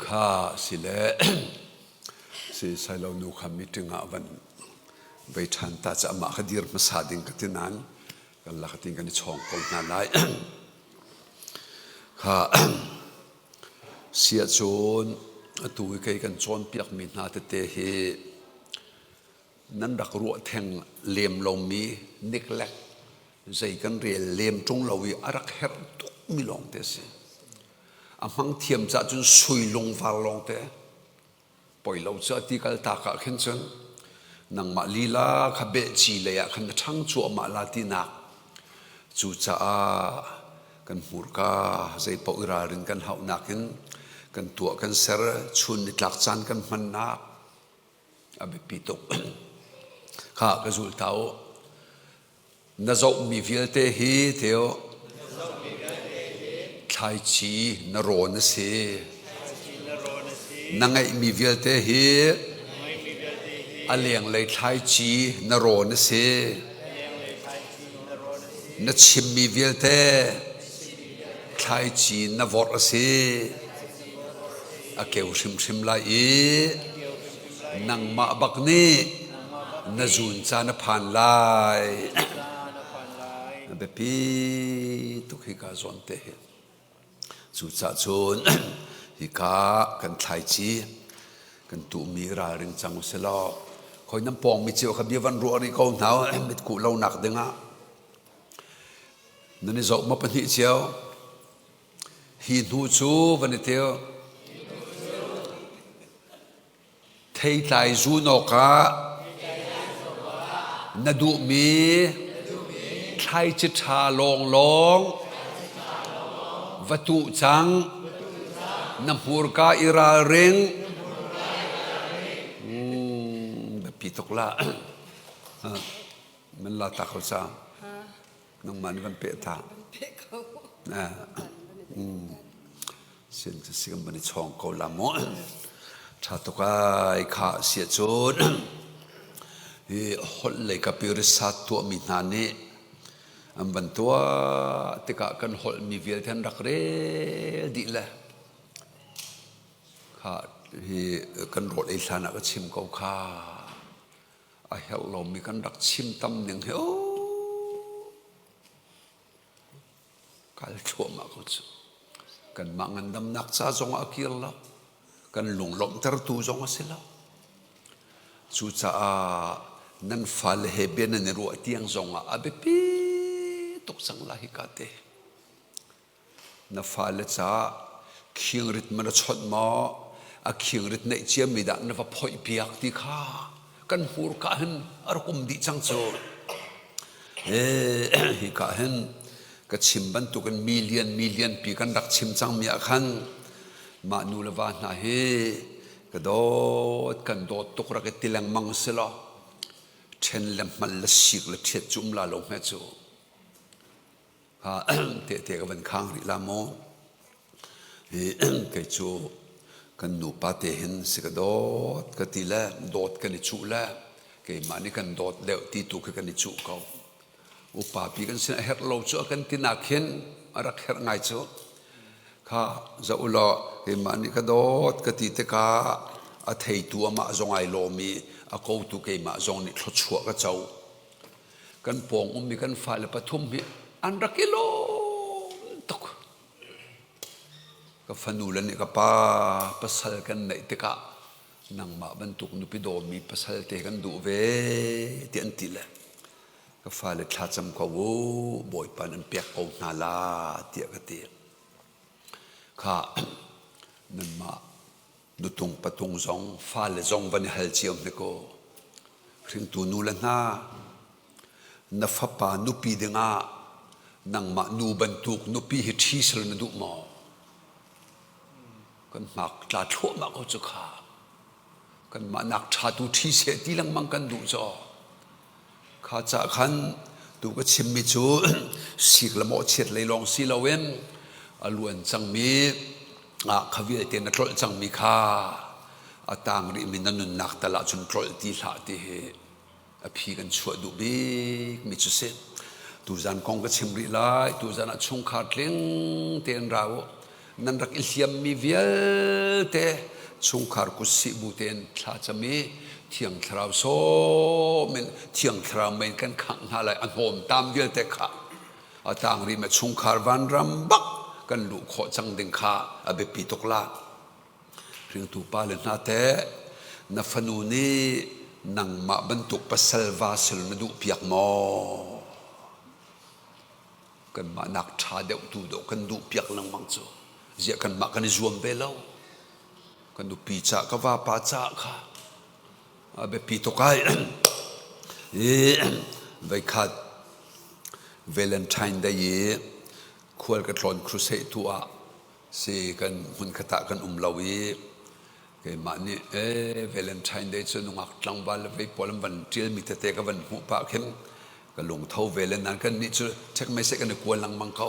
Kha si le si sailo nu kha meeting ah van vei ṭhan ta cu amah kha dir hmasa ding ka ti nain kan lak tin kan i chawng ko hna lai. Kha siah cun atu i kei kan cawnpiakmi hna tete hi nan rak ruah theng lem lomi neglect zei kan rel lem ṭung lo i a rak herh tukmi lawngte a si. A hmang thiam cah cun sui lungvar lawngte poi lo cu a ti kal tak ah khin cun nangmah lila kha behci lei ah khan na ṭhang cuahmah la tinak. Cucaah kan hmurka zeipaoh i ralrin kan hauhnak in kan tuah kan ser chun nitlak caan kan hmannak a biapi tuk. Kha ka zul ta u. Na zohmi vialte hi teo thlaici na rawn a si. Na ngeihmi vialte hi a lenglei thlaici na rawn a si. Na chimmi vialte thlaici na vorh a si. A keu hrimhrim lai i nangmah bak nih na zun caan a phan lai. A biapi tuk hika zawn te hi. Cucaah cun hika kan thlaici kan tuhmi ralring cang usih law khoi nan pawngmi cio kha bia van ruah rih ko hna mitkuh lonak dingah nan i zoh ma pahnih cio Hi hnu cu van i til. Theitlai zun awkah na duhmi thlaici ṭha lawnglawng va tuh cang. Na hmurka i ralring. Biapi tuk la. Man la ta ko ca. Nangmah nih van peh ta. Sin cu si kan van i chawng ko la mu. Ṭha tuk ai kha si ahcun hi holh lei ka pirisat tuahmi hna nih an van tuah tikah kan holhmi vialte an rak rel dih le kha hi kan rawl ei hlan ah ka chim ko kha. A herh lomi kan rak chim tam ning hi kal thluahmah ko cu. Kanmah ngandamnak ca zongah a kir lo. Kan lunglawmhtertu zong a si lo. Cucaah nan fale he bia nan i ruah tiang zongah a biapi tuk cang lai hika te. Na fale caah khingrit ma na chawnh maw? A khingrit neih ciami dah na va phoihpiak ti kha kan hmurka hin a rak um dih cang cu. Hika hin ka chim bantukin million million pi kan rak chim cangmi ah khan mah nu le va hna hi ka dawt kan dawt tuk rak i ti lengmang si law ṭhen le hmal le sik le ṭhiat cu um la lo hme cu. Tehte ka van khang rih la maw? Kei cu kan nupa te hin si ka dawt ka ti le dawt kan i cuh le keimah nih kan dawt deuh ti tu khi kan i cuh ko. Upa pi kan sin a herh lo cu a kan tinak hin a rak herh ngai cu. Kha za ulaw keimah nih ka dawt ka ti tikah a theitu amah zong ai lawm i a kotu keimah zong nih thluachuah ka co. Kan pawng ummi kan fale pathum hi an rak i lawm tuk. Ka fanu le nih ka pa pasal kan neih tikah nangmah bantuk nupi dawmi pasal te kan duh ve ti an ti le ka fale thlacam ko u Bawipa nan pek ko hna la tiah ka ti. Kha nanmah Nutung patung zong fale zong van i hal cio hnik u. Hringtu nu le hna, na fapa nupi dingah nangmah nu bantuk nupi hi ṭhi sal na duh maw? Kan hmak tla thluahmah ko cu kha. Kanmah nak ṭha tu ṭhi seh ti lengmang kan duh caw. Kha cah khan tu ka chimmi cu sik le mawhchiat lei lawng si loin a luan cangmi ah kha vialte na tlolh cangmi kha a tang rihmi na nunnak tal ahcun tlolh ti hlah ti hi a phi kan chuah duh bikmi cu si. Tuzan kong ka chim rih lai. Tuzan ah chungkhar tling tein ra u. Nan rak i hliammi vialte chungkhar kutsih bu tein thlacam i Thiang Thlarau sawm in Thiang Thlarau mei in kan khangh hna lai. A hnawmtam vialte kha a tang rih chungkhar vanram bak kan luh khawh cang ding kha a biapi tuk la. Hringtu pa le hna teh na fanu nih nangmah bantuk pasal va sil na duh piak maw? Kanmah nak ṭha deuh tu dawh kan duh piak lengmang cu. Ziah kanmah kan i zuam ve lo. Kan nupi ca ka vapa ca kha a biapi tuk ai. I voikhat Valentine Day i khual ka tlawn crusade tu ah si kan hmunkhat ah kan um lo i keimah nih ee Valentine Day cu nungak tlangval le vei pawl an van ṭialmi tete ka van hmuh pah khin ka lungtho ve le nain kan nih cu ṭhekmei seh kan i kual lengmang ko.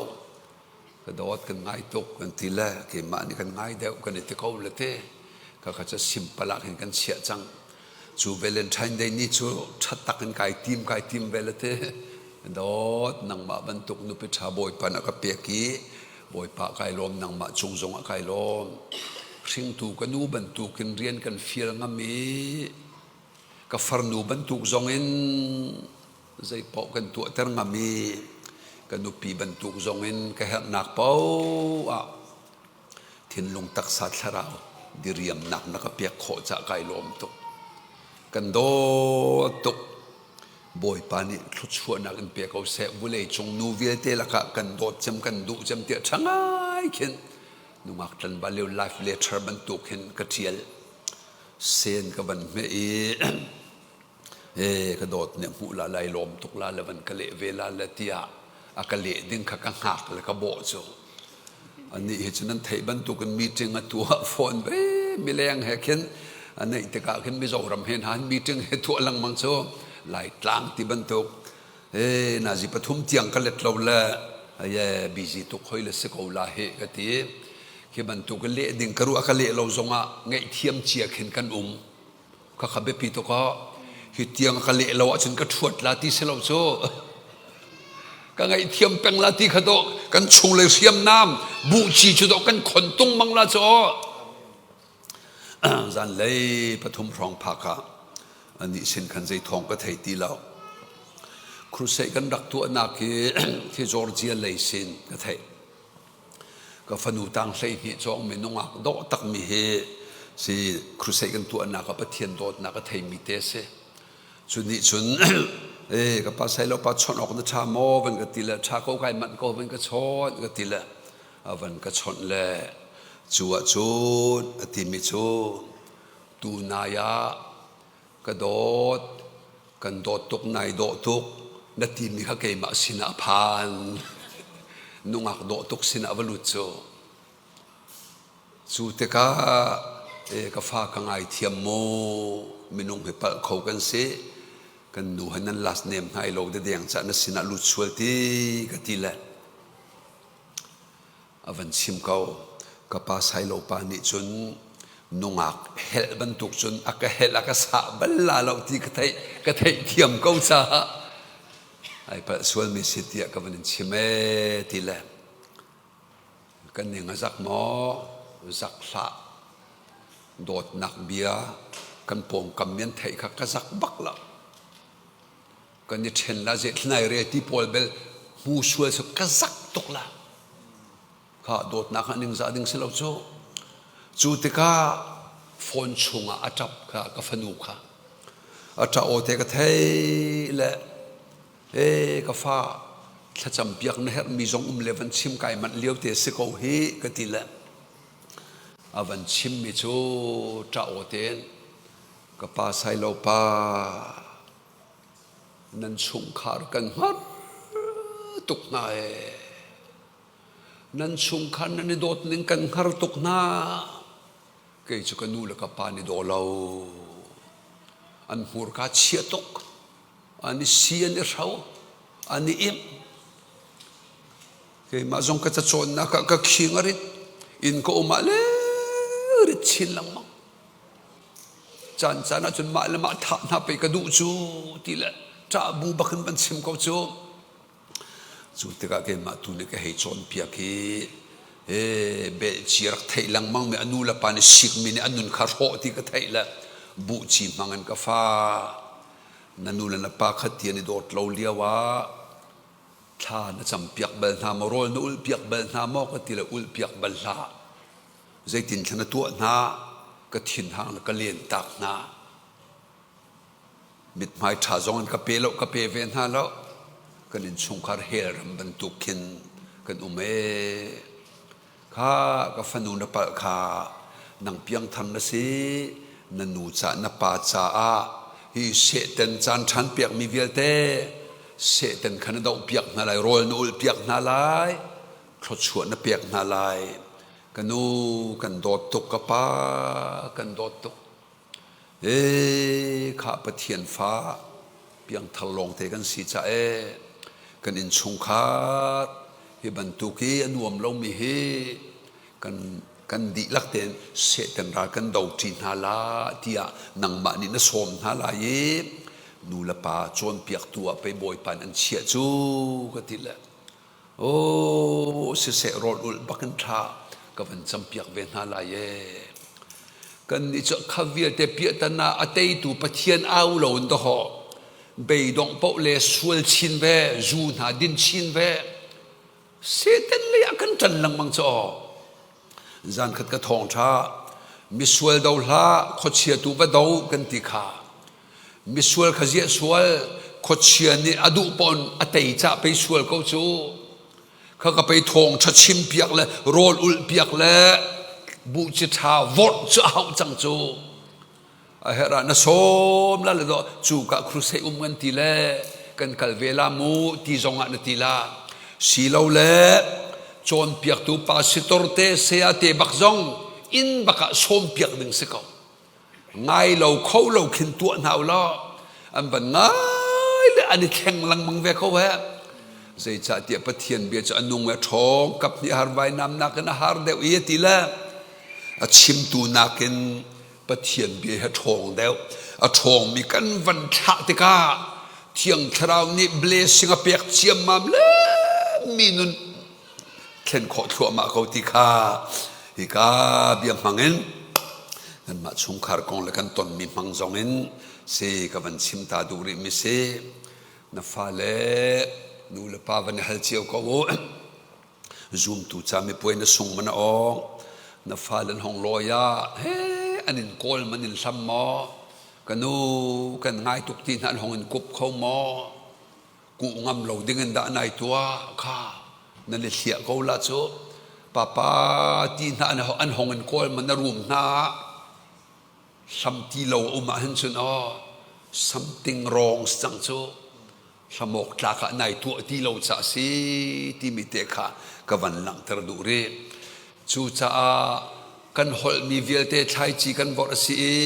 Ka dawt kan ngai tuk kan ti le keimah nih kan ngai deuh kan i ti ko le te ka kha cu simple ah khin kan chiah cang. Cu Valentine Day ni cu ṭhat tak in kai tim kai tim ve le te dawt nangmah bantuk nupi ṭha Bawipa na ka pek i Bawipa kai lawm nangmah cung zongah kai lawm. Hringtu ka nu bantukin rian kan fial ngam i ka farnu bantuk zongin zeipaoh kan tuahter ngam i ka nupi bantuk zongin ka herhnak paoh ah thinlung taksa thlarau diriamnak na ka pek khawh caah kai lawm tuk. Kan dawt tuk. Bawipa nih thluachuahnak in pe ko seh. Vulei cung nu vialte lakah kan dawt cem kan duh cem tiah ṭha ngai khin nungak tlanval lio life letter bantuk hin ka ṭial. Sen ka van hmeh i e ka dawt nih hmuh la lai lawm tuk la le van ka leh ve la le tiah a ka leh ding kha ka hngak le ka bawh cu. Anih hi cu nan theih bantukin meeting a tuah fawn ve. Mileng he khin a neih tikah khin Mizoram he hna meeting he tuah lengmang cu Laitlang ti bantuk e nazi pathum tiang ka let lo le ye busy tuk hoi le si ko la he ka ti. Khi bantuk leh ding ka ruah ka leh lo zongah ngaihthiam cia khin kan um. Khakha biapi tuk ah hi tiang ka leh lo ahcun ka ṭhuat la ti si lo cu. Ka ngaihthiam peng la ti kha dawh kan chunglei hriamnam buhci cu dawh kan khon tung mang la cu. Zanlei pathum hrawng phak ah anih sin khan zei thawng ka thei ti lo. Crusade kan rak tuahnak hi khi Georgia lei sin ka theih. Ka fanu tang 12 cawng mi nungak dawh takmi hi si crusade kan tuahnak ah Pathian dawtnak a theimi te si. Cu nih cun e ka pa sai lo pa chawnh awk na ṭha maw van ka ti le ṭha ko kai manh ko van ka chawnh ka ti le a van ka chawnh le cu ah cun a timi cu tu nai ah ka dawt kan dawt tuk nai dawh tuk na timi kha keimah sinah a phan nungak dawh tuk sinah va lut cu cu tikah e ka fa ka ngaithiam maw minung hi palh kho kan si kan nu he nan last name hna i lo dedeng cah na sinah lut sual ti ka ti le A van chim ko. Ka pa Sailo pa nih cun nungak helh bantuk cun a ka helh a ka sah bal la lo ti ka theih ka theih thiam ko caah ai palh sualmi si tiah ka van in chim ee ti le kan ning a zak maw zak hlah dawtnak bia kan pawngkam mi an theih kha ka zak bak lo kan i ṭhen la zeithlai re ti pawl bel hmu sual cu ka zak tuk la kha dawtnak ah ningzah ding si lo cu cu tikah phone chungah a ṭap kha ka fanu kha a ṭah aw te ka thei le e ka fa thlacam piak na herhmi zong um le van chim kai manh lio te si ko hi ka ti le a van chimmi cu ṭah aw tein ka pa sailo pa Nan chungkhar kan hngar tuk hna ee. Nan chungkhar nan i dawt ning kan hngar tuk hna. Kei cu ka nu le ka pa nih daw lo. An hmurka chia tuk. An i si an i hro. An i imh. Keimah zong ka cacawnnak ah ka khing a rit. Inn ka um ah le rit chin lengmang. Caan caan ahcun mah le mah thah hna pei ka duh cu ti le ṭah bu bak in van chim ko cu. Cu tikah keimah tu nih ka hei cawnpiak i Ee, belci rak theih lengmang mi a nu le pa nih sikmi nih an nun kha hrawh ti ka theih le buhci hmang in ka fa na nu le na pa kha ti an i dawt lo lio ah thla na cam piak bal hna maw rawl na ulh piak bal hna maw ka ti le ulh piak bal hlah zeitin thla na tuah hna ka thinhang le ka len tak hna Mithmai ṭha zong in ka pe lo, ka pe ve hna lo. Kan innchungkhar hell ram bantuk khin kan um ee. Kha ka fanu na palh kha nang piangthar na si, na nu ca na pa caah hi Satan caan ṭhan piakmi vialte Satan kha na doh piak hna lai, rawl na ulh piak hna lai, thluachuah na pek hna lai. Ka nu kan dawt tuk, ka pa kan dawt tuk. Ee khah Pathian fa piangthar lawngte kan si ca ee kan innchungkhar hi bantuk i a nuam lomi hi kan kan dihlak tein Satan ral kan do ṭi hna la tiah nangmah nih na sawm hna lai i nu le pa cawnpiaktu ah pei Bawipa nih an chiah cu ka ti le Aw siseh rawl ulh bak in thla ka van campiak ve hna lai ee. Kan nih cu kha vialte piahtana a teitu Pathian au lo in dawhawh beidongh paoh le sual chin ve, zu hna din chin ve. Satan lei ah kan ṭan lengmang cu aw. Zan khat ka thawng ṭha misual do hlah khuachia tu va do kan ti kha Misual kha ziah sual khuachia nih a duh pawn a tei cah pei sual ko cu. Kha ka pei thawng ṭha chim piak le rawl ulh piak le buhci ṭha vorh cu a hauh cang cu. A herh ah na sawm la le dawh cu ka crusade um kan ti le kan kal ve la mu ti zong ah na ti la. Si lo le cawnpiaktu pastor te saya te bak zong inn bak ah sawm piak ding si ko. Ngai lo kho lo khin tuah hna u law an van ngai le an i thleng lengmang ve ko he. Zeicahtiah Pathian bia cu a nung i a ṭhawng kap hnih har vainam nakin a har deuh i a ti le a chimtu nakin Pathian bia hi a ṭhawng deuh. A ṭhawngmi kan van thlah tikah Thiang Thlarau nih blessing a pek ciammam le mi nun thlen khawh thluahmah ko ti kha hika bia hmang in kanmah chungkhar kong le kan tonmi hmang zong in si ka van chim ta duh rih mi si na fale nu le pa van i hal cio ko u zumtu ca mipuai na sung man a awng na fale an hong lawi ah he an in kawl man in hlam maw ka nu kan ngai tuk ti hna an hong in kup kho maw Kuh ngam lo ding in dah nai tuah kha nan i hliah ko la cu papa ti hna an hong in kawl ma na rum hna hlam ti lo um ah hin cun aw something wrong cang cu hlamawk tlak ah nai tuah ti lo ca si timi te kha ka van langhter duh rih cucaah kan holhmi vialte thlaici kan vorh a si i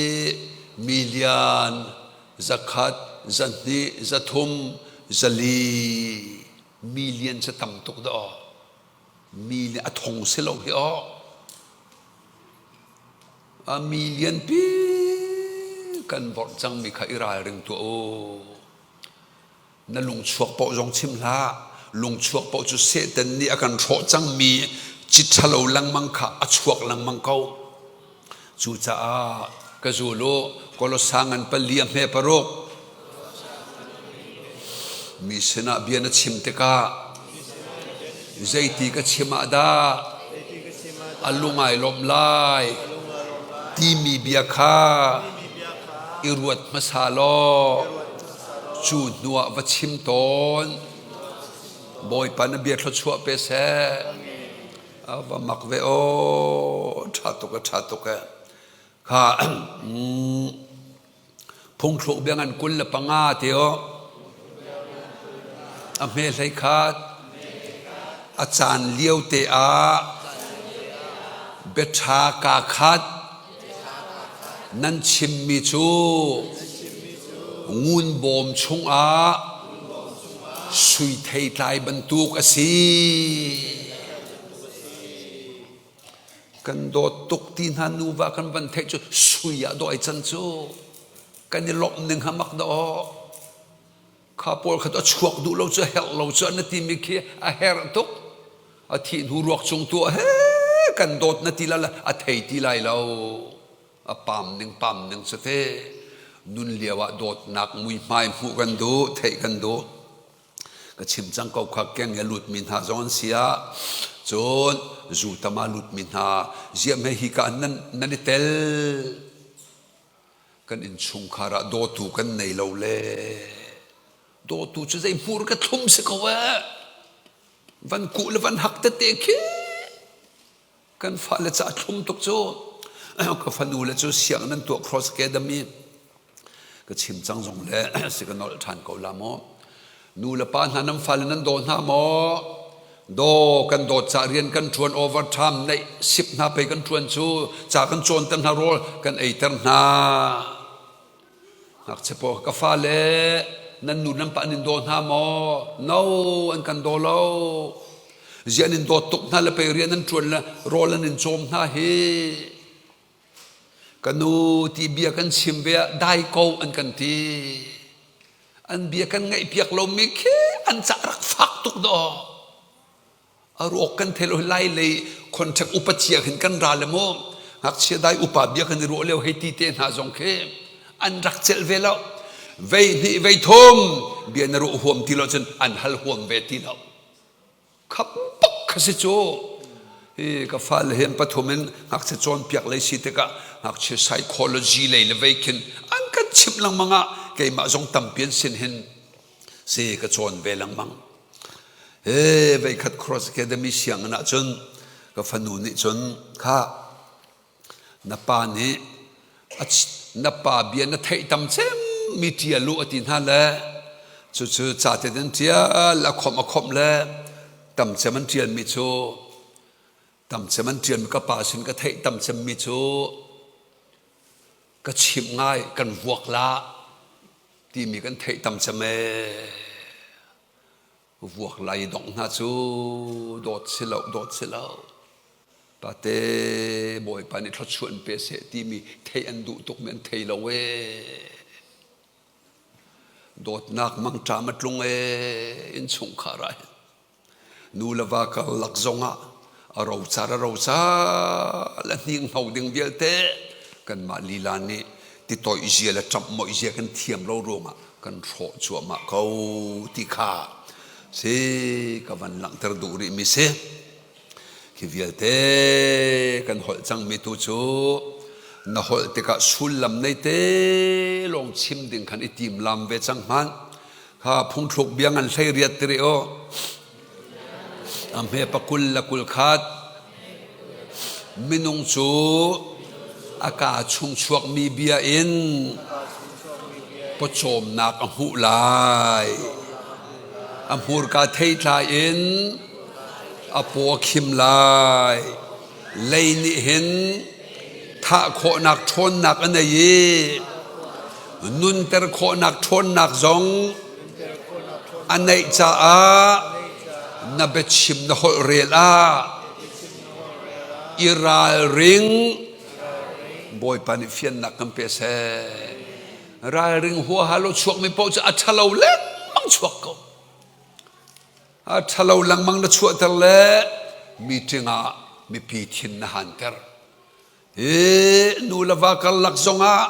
million zakhat, zahnih, zathum, zali, million cu tam tuk dah aw. Million a thong si lo hi aw. A million pi kan vorh cangmi kha i ralring tuah u. Na lungchuak paoh zong chim hlah. Lungchuak paoh cu Satan nih a kan hrawh cangmi ci ṭhalo lengmang kha a chuak lengmang ko. Cucaah ka zul u, Kolosa ngan pali a hme paruk. Mi sinah bia na chim tikah zeiti ka chim ah dah a lung ai lawmh lai timi bia kha i ruat hmasa law cu hnuah va chim tawn. Bawipa na bia thluachuah pe seh. A va mak ve aw ṭha tuk e ṭha tuk e kha phungthluk bia ngan 25 te aw a hme hlei khat a caan lio te ah biaṭha kaa khat nan chimmi cu ngun bawm chungah sui theitlai bantuk a si. Kan dawt tuk ti hna nuva kan van theih cu sui ah dawh ai can cu kan i lawmh ning ha mak dah aw. Kha pawl kha a chuak duh lo cu a herh lo cu an timi khi a herh tuk. A thih hnu ruak cung tu he. Kan dawt na ti la a thei ti lai lo. A pam ning pam ning cu te nun lio ah dawtnak muihmai hmuh kan duh, theih kan duh. Ka chim cang ko kha keng i a lutmi hna zong an si ah cun zu tam ah lutmi hna ziah hme hi ka nan nan i tel kan innchungkhar ah dawtu kan nei lo le dawtu cu zei hmur ka thlum si ko eh van kuh le van hak tete khi kan fale ca thlum tuk cu ka fanu le cu siang nan tuah cross academy ka chim cang zong le si ka nolh ṭhan ko la maw nu le pa hna nan fale nan daw hna maw daw kan dawt ca rian kan ṭuan overtime neih sip hna pei kan ṭuan cu ca kan cawnter hna rawl kan eiter hna Ngakchia pawl ka fale nan nu nan pa an in daw hna maw? No, an kan daw lo. Ziah an in dawt tuk hna le pei rian an ṭuan le rawl an in cawm hna hi. Ka nu ti bia kan chim ve ah dai ko an kan ti. An bia kan ngaihpiak lomi khi an cah rak fak tuk dawh. A ruak kan thei lo lai lei contract upa cia khin kan ra le mu ngakchia dai upa bia kan i ruah lio hei ti te hna zong khi an rak celh ve lo vei hnih vei thum bia na ruah huam ti lo cun an hal huam ve ti lo khap bak kha si cu hi ka fale hen pathum in ngakchia cawnpiak lei si tikah ngakchia psychology lei le vei khin an kan chimh lengmang ah keimah zong tampi an sin hin si ka cawn ve lengmang He veikhat Cross Academy sianginn ah cun ka fanu nih cun kha na pa nih na pa bia na theih tam cem mi ṭial u a ti hna le cucu ca te an ṭial a khomh a khomh le tam cem an ṭial mi cu tam cem an ṭial mi ka pa sin ka theih tam cem mi cu ka chimh ngai kan vuak la timi kan theih tam cem ee. Vuak lai dongh hna cu dawt si lo dawt si lo pate bawipa nih thluachuah in pe seh timi theih an duh tuk mi an thei lo ee dawtnak mangṭam a tlung ee innchungkhar ah hin Nu le va karlak zongah a rocar a rocar le hninghno ding vialte kanmah lila nih titoih zia le ṭamhmoih zia kan thiam lo ruangah kan hrawh cuahmah ko ti kha si ka van langhter duh rihmi si. Hi vialte kan holh cangmi tu cu na holh tikah sullam nei te lawng chim ding khan i timlam ve cang hmanh. Kha phungthluk bia ngan hlei riat tiri o. A hme pakul la kul khat. Minung cu a ka chung chuakmi bia in pawcawmnak a hmuh lai. A hmurka theitlai in a paw a khim lai. Lei nih hin thah khawhnak ṭhawnnak a nei i nunter khawhnak ṭhawnnak zong a neih caah na biachim na holh rel ah i ralring Bawipa nih fiannak kan pe seh. Ralring huaha lo chuakmi paoh cu a ṭhalo lengmang chuak ko. A ṭhalo lengmang na chuahter le meeting ah mipi thin na hanter. Hi nu le va karlak zongah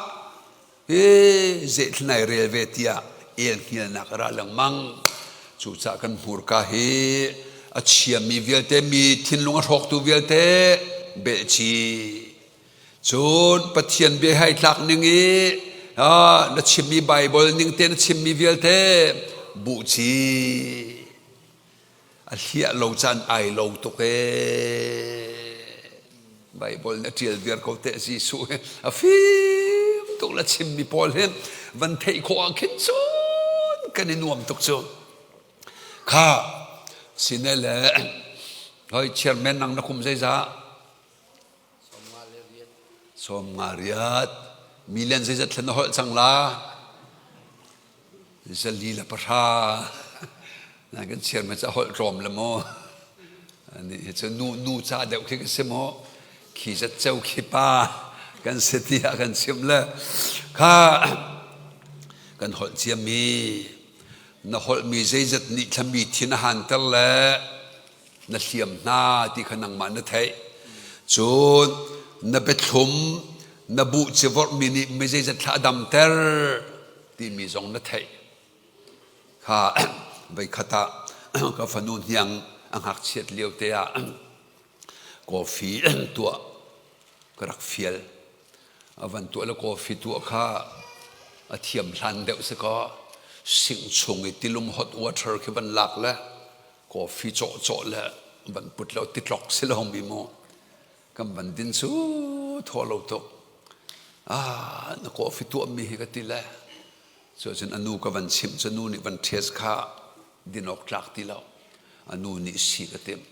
hi zeithil rel ve tiah elhnialnak a ra lengmang. Cucaah kan hmurka hi a chiami vialte mi thinlung a hrawktu vialte belhchih. Cun Pathian bia hai tlak ning i na chimmi Baibal ning te na chimmi vialte buhci a hliah lo caan ai lo tuk ee. Baibal na ṭial viar ko teh Jesuh hi a fim tuk le chimmi pawl hi van theih khawh ah khin cun kan i nuam tuk cu. Kha sine le hoi chairman nang na kum zeizah? Sawm nga riat. Million zeizat thlen na holh cang la? 400. Na kan chairman ca holh tlawm le maw? Ani hi cu nu nu ca deuh khi ka si maw? Khi zat ceu khi pa kan si tiah kan chim le kha kan holh ciami na holhmi zeizat nih thlami thin a hanter le na hliam hna ti kha nangmah na theih. Cun na biathlum na buh civorhmi nih mi zeizat thla a damter timi zong na theih. Kha voikhat ah ka fanu hniang a ngakchiat lio te ah coffee tuah ka rak fial. A van tuah le coffee tuah kha a thiam hlan deuh si kaw sink chung i tilum hot water khi van lak le coffee cawh cawh le van put lo titlok si lo mi mu kan van din cu thaw lo tuk. Ah na coffee tuah mi hi ka ti le cuacun a nu ka van chimh cu nu nih van ṭhias kha din awk tlak ti lo. A nu nih si ka timh.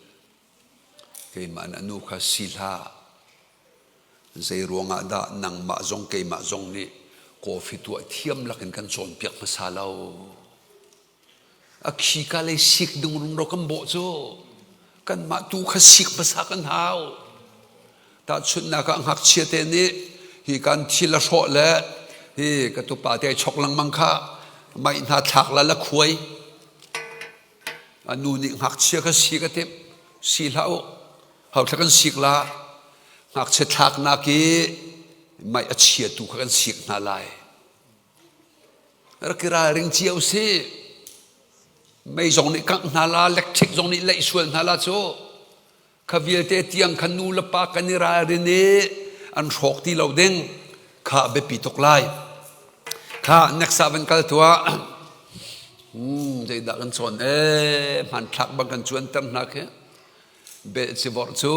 Keimah nih a nu kha si hlah. Zei ruangah dah nangmah zong keimah zong nih coffee tuah thiam lakin kan cawnpiak hmasa lo. A khika lei sik ding rumro kan bawh cu kanmah tu kha sik hmasa kan hau. Tahchunhnak ah ngakchia te nih hi kan thil a hrawh le hi ka tupa te ai chok lengmang kha mei hna thlak la la khuai. A nu nih ngakchia kha si ka timh. Si hlah u. Hauthla kan sik la. Ngakchia thlaknak i mei a chiatu kha kan sik hna lai. Rak i ralring cio si. Mei zong nih kangh hna la, electric zong nih leih sual hna la cu. Kha vialte tiang khan nu le pa kan i ralrin i an hrawk ti lo ding kha a biapi tuk lai. Kha next ah van kal tuah. Zeidah kan cawn ee hmanthlak bang kan cuanter hna khi. Belcivorh cu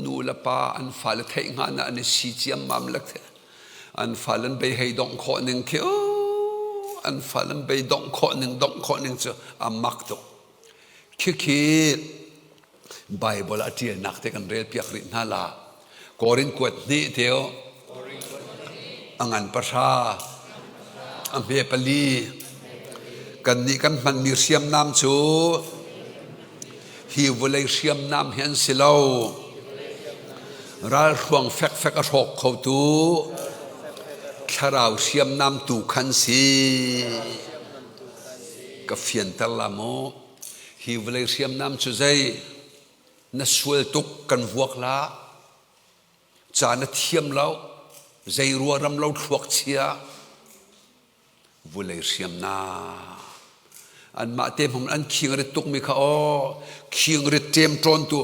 nu le pa an fale theih hnga na an i si ciammam le an fale an bei hei dongh khawh ning khi an fale an bei dongh khawh ning dongh khawh ning cu a mak tuk. Khikhi Bible a ṭialnak te kan rel piak rih hna la. Korin kuat hnih teo a ngan pahra a hme pali kannih kan hmanmi hriamnam cu hi vawlei hriamnam hi an si lo. Ralhruang fekfek a hrawk khotu thlarau hriamnam tu khan si. Ka fianter la mu. Hi vawlei hriamnam cu zei? Na sual tuk kan vuak la. Ca na thiam lo. Zei ruaram lo thluak chia. Vulei hriamnam. Anmah te hmang an khing rit tukmi kha aw khing rit ṭem ṭawntu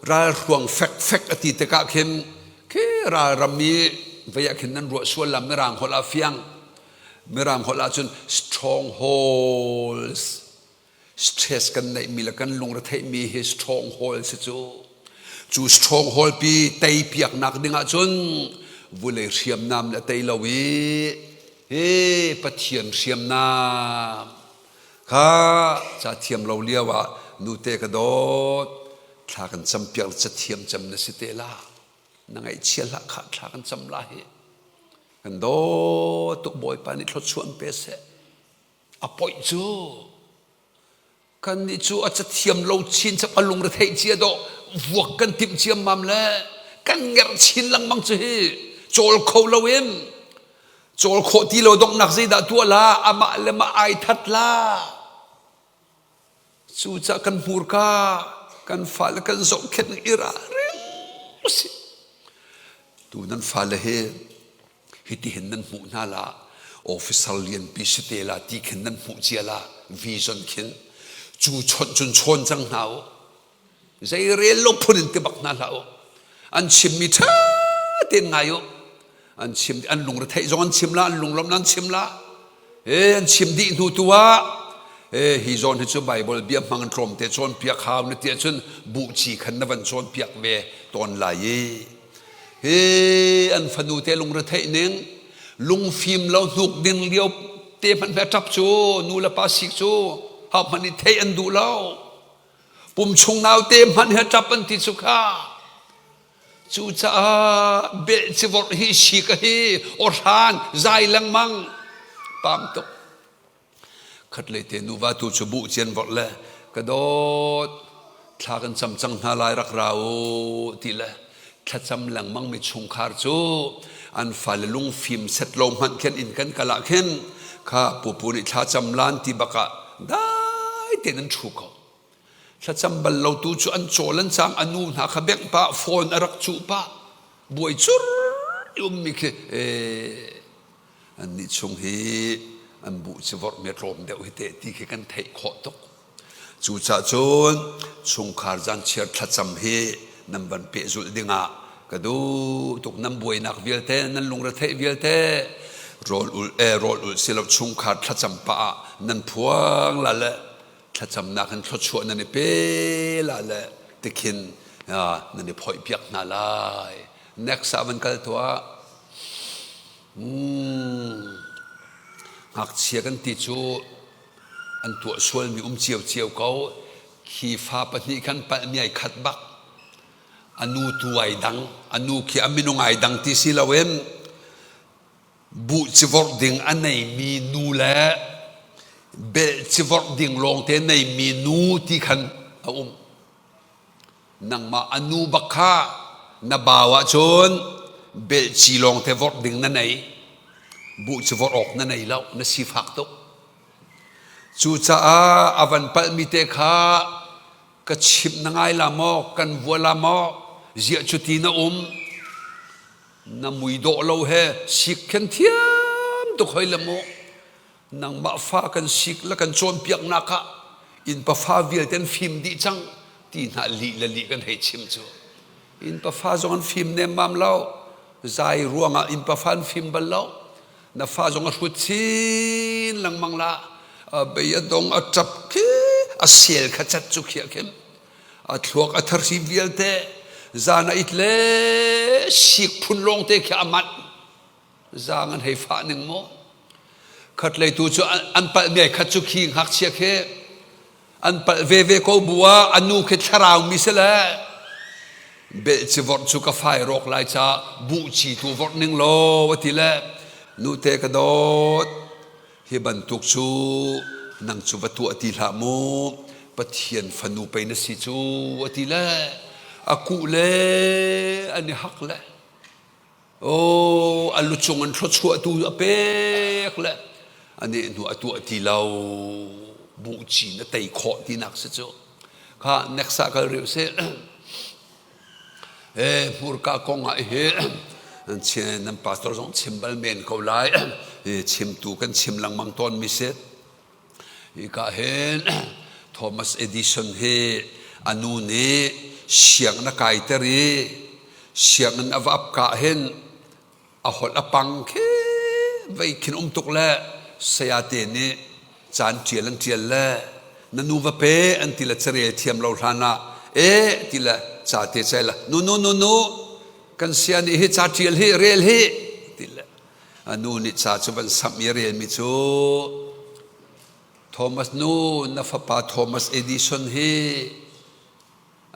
ralhruang fekfek a ti tikah khin khi ralram i vei ah khin nan ruah sual la mirang holh ah fiang mirang holh ahcun strongholds stress kan neihmi le kan lungretheihmi hi stronghold si cu cu stronghold pi tei piaknak ding ahcun vulei hriamnam le tei lo i hi Pathian hriamnam kha ca thiam lo lio ah nute ka dawt thla kan cam piak le cathiam cem na si te la na ngaihchia hlah kha thla kan cam la hi kan dawt tuk Bawipa nih thluachuah an pe seh A poih cu kannih cu a cathiam lo chin chap a lungre theih cia dawh vuak kan timh ciammam le kan ngerh chin lengmang cu hi cawl kho loin cawl khawh ti lo donghnak zeidah tuah la amah le mah ai that la cucah kan hmurka kan fale kan zohkhenh i ralring usih tu nan fale hi Hitihin nan hmuh hna la, officer lianpi si te la ti khin nan hmuh cia la, vision khin cu chawnh cun chawn cang hna u. Zei rel lo phun in ti bak hna hlah u. An chimmi ṭha tein ngai u. An chim an lungretheih zong an chim la, an lunglawmh an chim la. E an chim dih hnu tu ah e hi zawn hi cu Bible bia hmang in tlawmte cawnpiak hau na ti ahcun buhci khan na van cawnpiak ve tawn lai i Hi an fanu te lungretheih ning lungfim lo hnuk ding lio te hmanh he ṭap cu nu le pa sik cu hau hmanh nih theih an duh lo pum chung naute hmanh he ṭap an ti cu kha cucaah belh civorh hi sik a hi awhran zai lengmang pam tuk Khatlei te nuva tu cu buh cian vorh le ka dawt thla kan cam cang hna lai rak ra u ti le thlacam lengmang mi chungkhar cu an fale lungfim set lo hmanh khin inn kan kal ah khin kha pupu nih thlacam lan ti bak ah dai tein an ṭhu ko. Thlacam bal lo tu cu an cawl an cang a nu hna kha bengh pah phone a rak cuh pah buai cur i ummi khi annih chung hi an buh ci vorhmi a tlawm deuh hi teh ti khi kan theih khawh tuk. Cucaah cun chungkhar zanchiar thlacam hi nan van pehzulh dingah ka duh tuk. Nan buainak vialte, nan lungretheih vialte rawl ul eh rawl ul si lo chungkhar thlacam pah ah nan phuang la le thlacamnak in thluachuah nan i pe la le tikhin nan i phoih piak hna lai. Next ah van kal tuah. Ngakchia kan ti cu an tuah sualmi um ciocio ko. Khi fa pahnih khan palhmi ai khat bak. A nu tu ai dang, a nu khi a minung ai dang ti si loin buh civorh ding a neimi nu le belh civorh ding lawngte neimi nu ti khan a um. Nangmah a nu bak kha na bau ahcun belhci lawngte vorh ding na nei. Buh cu vorh awk na nei lo, na sifak tuk. Cucaah a van palhmi te kha ka chimh na ngai la maw, kan vua la maw, ziah cuti na um, na mui dawh lo he sik khen thiam tuk hoi le mu. Nangmah fa kan sik le kan cawnpiaknak ah inn pafa vialte an fim dih cang ti hna lih le lih kan hei chim cu. Inn pafa zong an fim nemmam lo. Zai ruangah inn pafa an fim bal lo. Na fa zong a hrut chin lengmang la. A bei a dong a ṭap khi a sel kha cat cu khiah khin. A thluak a tharsi vialte zan a it le sik phun lawng te khi a manh. Zaang an hei fah ning maw? Khatlei tu cu an palh mi ai khat cu khi ngakchia khi an palh veve ko bu ah a nu khi thlarau mi si le belh ci vorh cu ka fai rawk lai ca buh ci tu vorh ning law a ti le nute ka dawt hi bantuk cu nang cu va tuah ti hlah mu Pathian fanu pei na si cu a ti le a kuh le an i hak le Aw, a lucung in thluachuahtu a pek le a nehhnu a tuah ti lo. Buhci na tei khawh tinak si cu. Kha next ah kal rih usih. Eh, hmurka kong ah hi nan pastor zong chim bal men ko lai. Chimtu kan chim lengmang tawn mi si. Hika hin Thomas Edison hi a nu nih sianginn a kaiter i sianginn a va ap ka hin a holh a pang khi vei khin um tuk le sayate nih caan ṭial an ṭial le na nu va pe an ti le carel thiam lo hlan ah e ti le ca te cai la nu nu nu nu kan sia nih hi ca ṭial hi rel hi ti le A nu nih ca cu van samh i a relmi cu Thomas nu na fapa Thomas Edison hi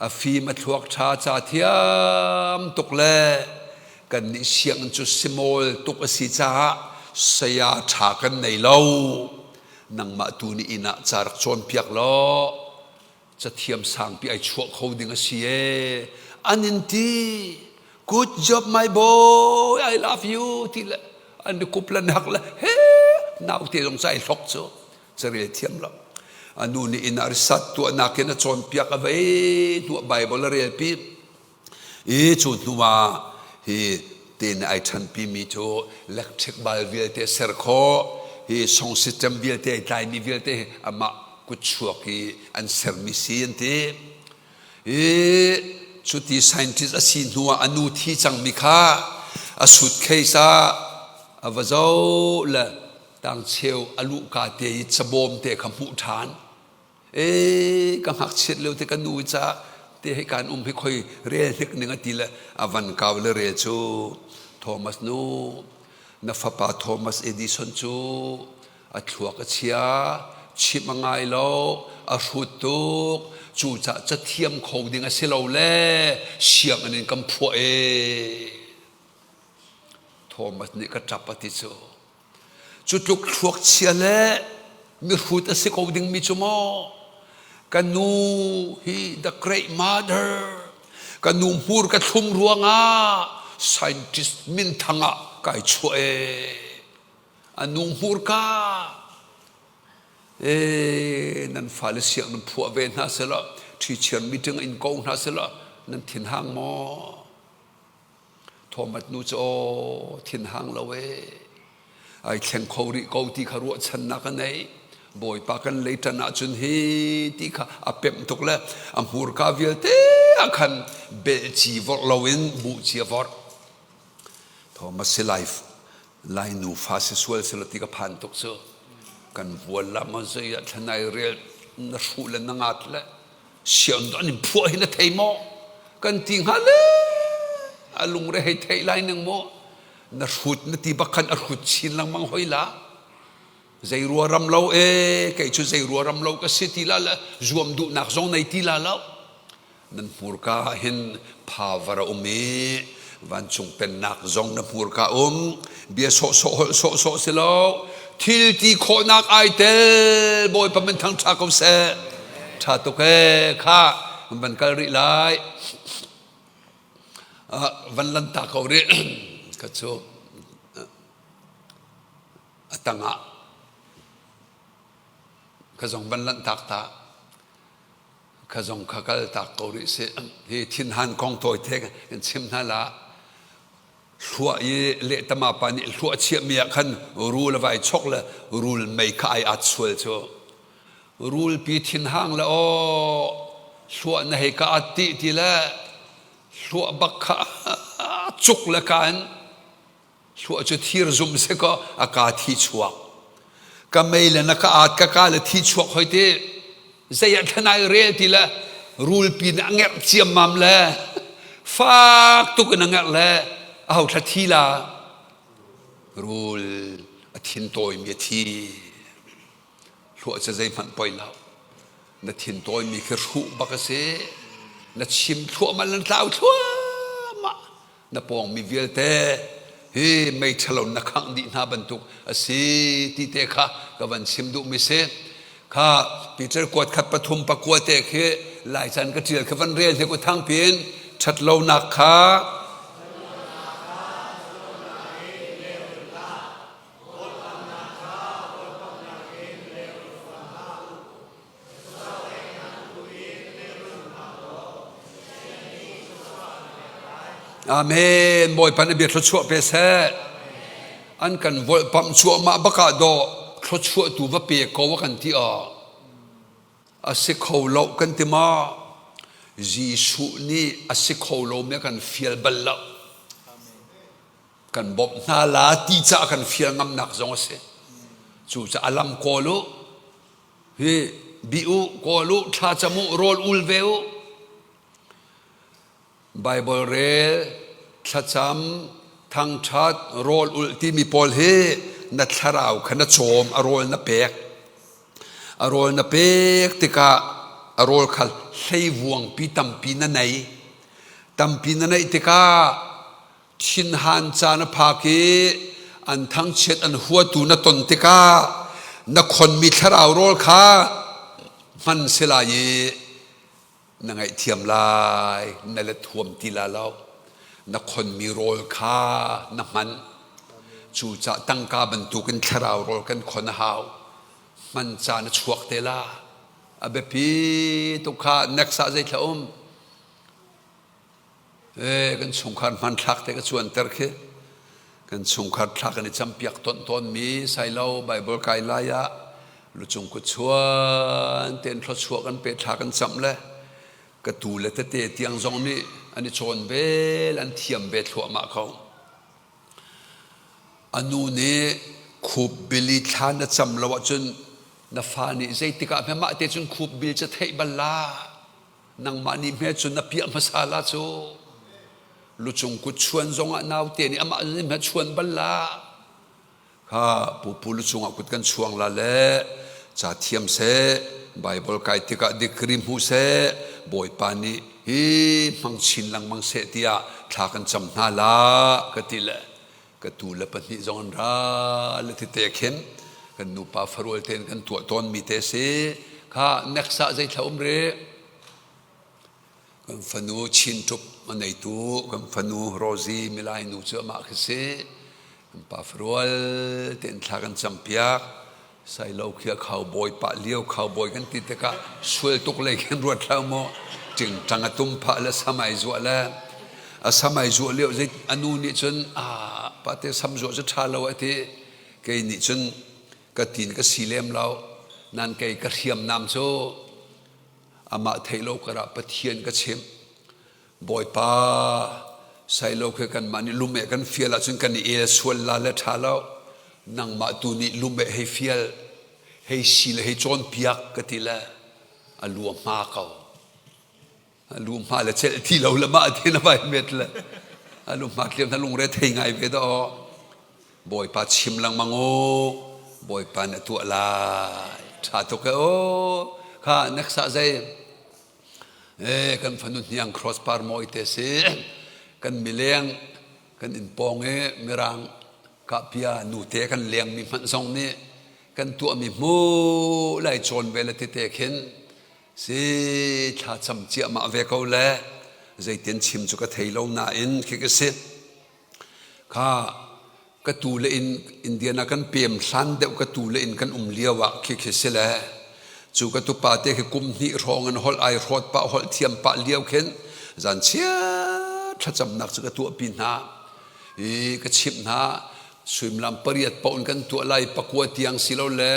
a fim a thluak ṭha ca thiam tuk le kannih sianginn cu simawl tuk a si caah saya ṭha kan nei lo. Nangmah tu nih inn ah ca rak cawnpiak law cathiam sangpi ai chuah kho ding a si ee an in ti good job my boy I love you ti le an i kup le nak le he naute zong cai hlok cu carel thiam lo a nu nih inn ah risat tuahnak in a cawnpiak a vei hnuah Bible a rel pi I cu hnu ah hi te nih ai ṭhanpimi cu electric bal vialte ser khawh, hi song system vialte ai tlaimi vialte hi amah kutchuak i an sermi si an ti. I cuti scientist a si hnu ah a nu thi cangmi kha a suitcase ah a va zoh le tangcheu a luhka te i cabawm te kha hmuh ṭhan. E ka ngakchiat lio te ka nu ca te hei kan um hi khoi rel hnik ning a ti le a van kau le rel cu Thomas nu na fapa Thomas Edison cu a thluak a chia chimh a ngai lo a hrut tuk cu ca cathiam kho ding a si lo le sianginn in kan phuah e Thomas nih ka ṭap a ti cu Cu tluk thluakchia le mihrut a si ko dingmi cu maw ka nu hi the great mother ka nu hmur ka thlum ruangah scientist minthang ah kai chuah ee a nu hmurka ee nan fale siang nan phuah ve hna selaw. Ṭhichiar meeting in ko hna sila nan thinhang maw? Thomas nu cu aw thinhang lo ee. Ai thleng kho rih ko ti kha ruahchannak a nei. Bawipa kan leiṭan ahcun hi ti kha a pemh tuk le a hmurka vialte ah khan belci vorh loin buhci a vorh. Thomas si lai lai nufa si sual sila ti ka phan tuk cu. Kan vual la maw zei ah thlanai rel na hruh le na ngat le sian an in phuah hi na thei maw kan ti hnga le a lungre hei theih lai ning maw na hrut na ti bak khan a hrut chin lengmang hoi la zei rua ram lo e kei cu zei rua ram lo ka si ti la le zuam duhnak zong nei ti la lo Nan hmurka ah hin phavar a um i vancung pennak zong na hmurka um. Bia sawhsawh holh sawhsawh si lo. Thil ti khawhnak ai tel. Bawipa min thang ṭha ko seh. Ṭha tuk ee kha van kal rih lai. Van lan ta ko rih. Ka cu a tangah ka zong van lanh tak ta. Kha zong kha kal tak ko rih sih. Hi thinhan kong tawite kan chim hna la. Hluah i lehtama pa nih hluah chiahmi ah khan rul a vai chok le rul mei kha ai at sual cu. Rulpi thinhang le aw hluah na hei ka at ti ti le hluah bak kha cuk le kaan Hluah cu thir zum si kaw a ka thi chuak. Ka mei le na ka aat ka ka le thi chuak hoi ti zei ah thlan ai rel ti le rulpi nih a ngerh ciammam le fak tuk in a ngerh le a ho thla thi la rul a thin tawimi a thi. Hluah cu zeihmanh poi lo. Na thin tawimi khi hruh bak a si. Na chim thluahmah na tlau thluahmah. Na pawngmi vialte hi mei ṭhalo na khangh dih hna bantuk a si ti te kha ka van chim duhmi si. Kha Peter kuat khat pathum pakua te khi lai caan ka ṭial kha van rel he ku thangpin ṭhatlonak kha Amen. Bawipa na bia thluachuah pe seh. An kan volhpamh cuahmah bakah dawh thluachuah tu va pe ko a kan ti ah a si kho lo kan ti ma? Jesuh nih a si kho lo mi a kan fial bal lo. Kan bawmh hna la ti caah kan fial ngamnak zong a si. Cucaah a lam kawl u. Hi bi u, kawl u, thlacam u, rawl ul ve u. Bible rel, thlacam, thangṭhat, rawl ulh timi pawl hi na thlarau kha na cawm, a rawl na pek. A rawl na pek tikah a rawl kha hleivuangpi tampi na nei. Tampi na neih tikah thinhan caan a phak i an thangchiat an huatu na ton tikah na khonmi thlarau rawl kha hman si lai i na ngaihthiam lai na let huam ti la lo na khonmi rawl kha na hman cucah tangka bantukin thlarau rawl kan khon a hau hman caan a chuak te la a biapi tuk kha next ah zeithla um Ee, kan chungkhar hmanthlak te ka cuanter khi. Kan chungkhar thlak kan i campiak ton tawnmi sailo Bible kai lai ah lucung kut chuan ten thluachuah kan pe thla kan camh le ka tu le tete tiang zong nih an i chawn ve an thiam ve thluahmah ko. A nu nih khup bili thla na cam lo ahcun na fa nih zeitik ah hme mah te cun khup bil cu theih bal la. Nangmah nih hme cun na piah hmasa la cu. Lucung kut chuan zongah naute nih amah nih hme chuan bal la. Kha pupu lucung ah kut kan chuang la le ca thiam seh, Bible kai tikah degree hmu seh, Bawipa nih hi hmang chin lengmang seh tiah thla kan cam hna la ka ti le ka tu le pahnih zong an ra le tete khin kan nupa farual tein kan tuah tawnmi te si kha next ah zei thla um rih kan fanu Chin Ṭup a neitu kan fanu Rosie milai nu cu amah khi si kan pa farual tein thla kan campiak. Sailo khi a cowboy pah lio cowboy kan ti tikah sual tuk lei khin ruat hlah maw ṭingṭang a tum phah le sam ai zuah le a sam ai zuah lio zei a nu nih cun a pate sam zuah cu ṭha lo a ti kei nih cun ka tin ka si lem lo nan kei ka hriamnam cu amah theih lo karah Pathian ka chimh Bawipa sailo khi kanmah nih lumeh kan fial ahcun kan i el sual la le ṭha lo nangmah tu nih lumeh hei fial hei si le hei cawnpiak ka ti le a lu a hma ko a lu hma le celh ti lo le mah ti na vai met le a lu hma tliam na lungre thei ngai ve do Bawipa chim lengmang u Bawipa na tuah lai ṭha tuk e o kha next ah zei Eh, kan fanu hniang cross par mawi te si. Kan mileng kan inn pawng i mirang kahpia nute kan leng mi hmanh zong nih kan tuahmi hmu lai cawn ve le tete khin si thlacam ciahmah ve ko le zeitin chim cu ka thei lo nain khi ka si. Kha ka tu le in Indiana kan pem hlan deuh ka tu le in kan um lio ah khi khi si le cu ka tupa te khi kum hnih hrawng in holh ai hrawt pah holh thiam pah lio khin zan chia thlacamnak cu ka tuahpi hna i ka chimh hna suimilam pariat paoh in kan tuah lai pakua tiang si lo le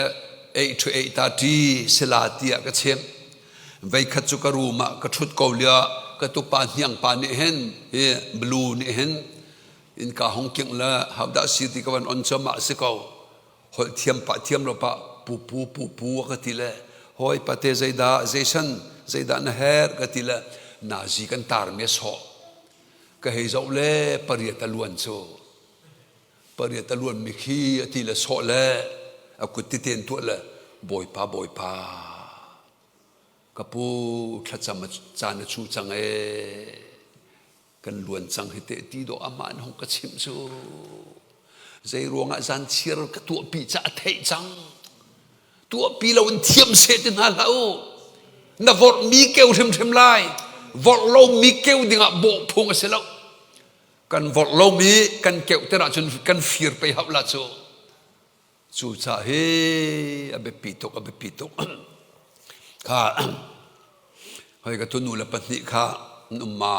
8 to 8:30 sila tiah ka chimh Veikhat cu ka room ah ka ṭhut ko lio ka tupa hniang pa nih hin hi blue nih hin innka hong kingh le hodah si ti ka van on cu mah si ko holh thiam pah thiam lo pah pu pu pu pu a ka ti le hawi pate zeidah zeisan zeidah na her ka ti le nazi kan tar mi a sawh ka hei zoh le pariat a luan cu pariat a luan mi khi a ti le sawh le a kut titen tuah le bawipa bawipa Ka pu thlacam caan a cu cang ee. Kan luan cang hi teh ti dawh amah in hong ka chimh cu. Zei ruangah zan chiar ka tuahpi ca a theih cang. Tuahpi lo in thiam seh ti hna hlah u. Na vorh mi keu hrimhrim lai. Vorh lo mi keu dingah bawh phung a si lo. Kan vorh lo mi kan keuhter ahcun kan fir pei hauh la cu. Cucaah hi a biapi tuk, a biapi tuk. Kha hoi ka tu nu le pahnih kha an um ma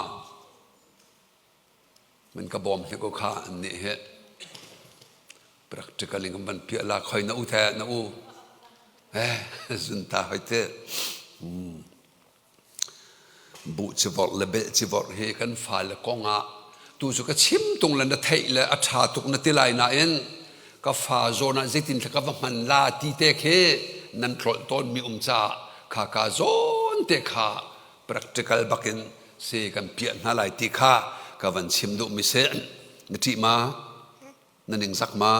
man ka bawm hnik ko kha an nih hi practical in kan van piah la khoi na u the na u eh zun ta hoi te Buh civorh le belh civorh hi kan fale kong ah tu cu ka chim tung le na theih le a ṭha tuk na ti lai nain ka fa zawn ah zeitin ka va hman la ti te khi nan tlolh tawnmi um caah kha ka zawn te kha practical bakin si kan piah hna lai ti kha ka van chim duhmi si. Na ṭih ma? Na ningzak ma?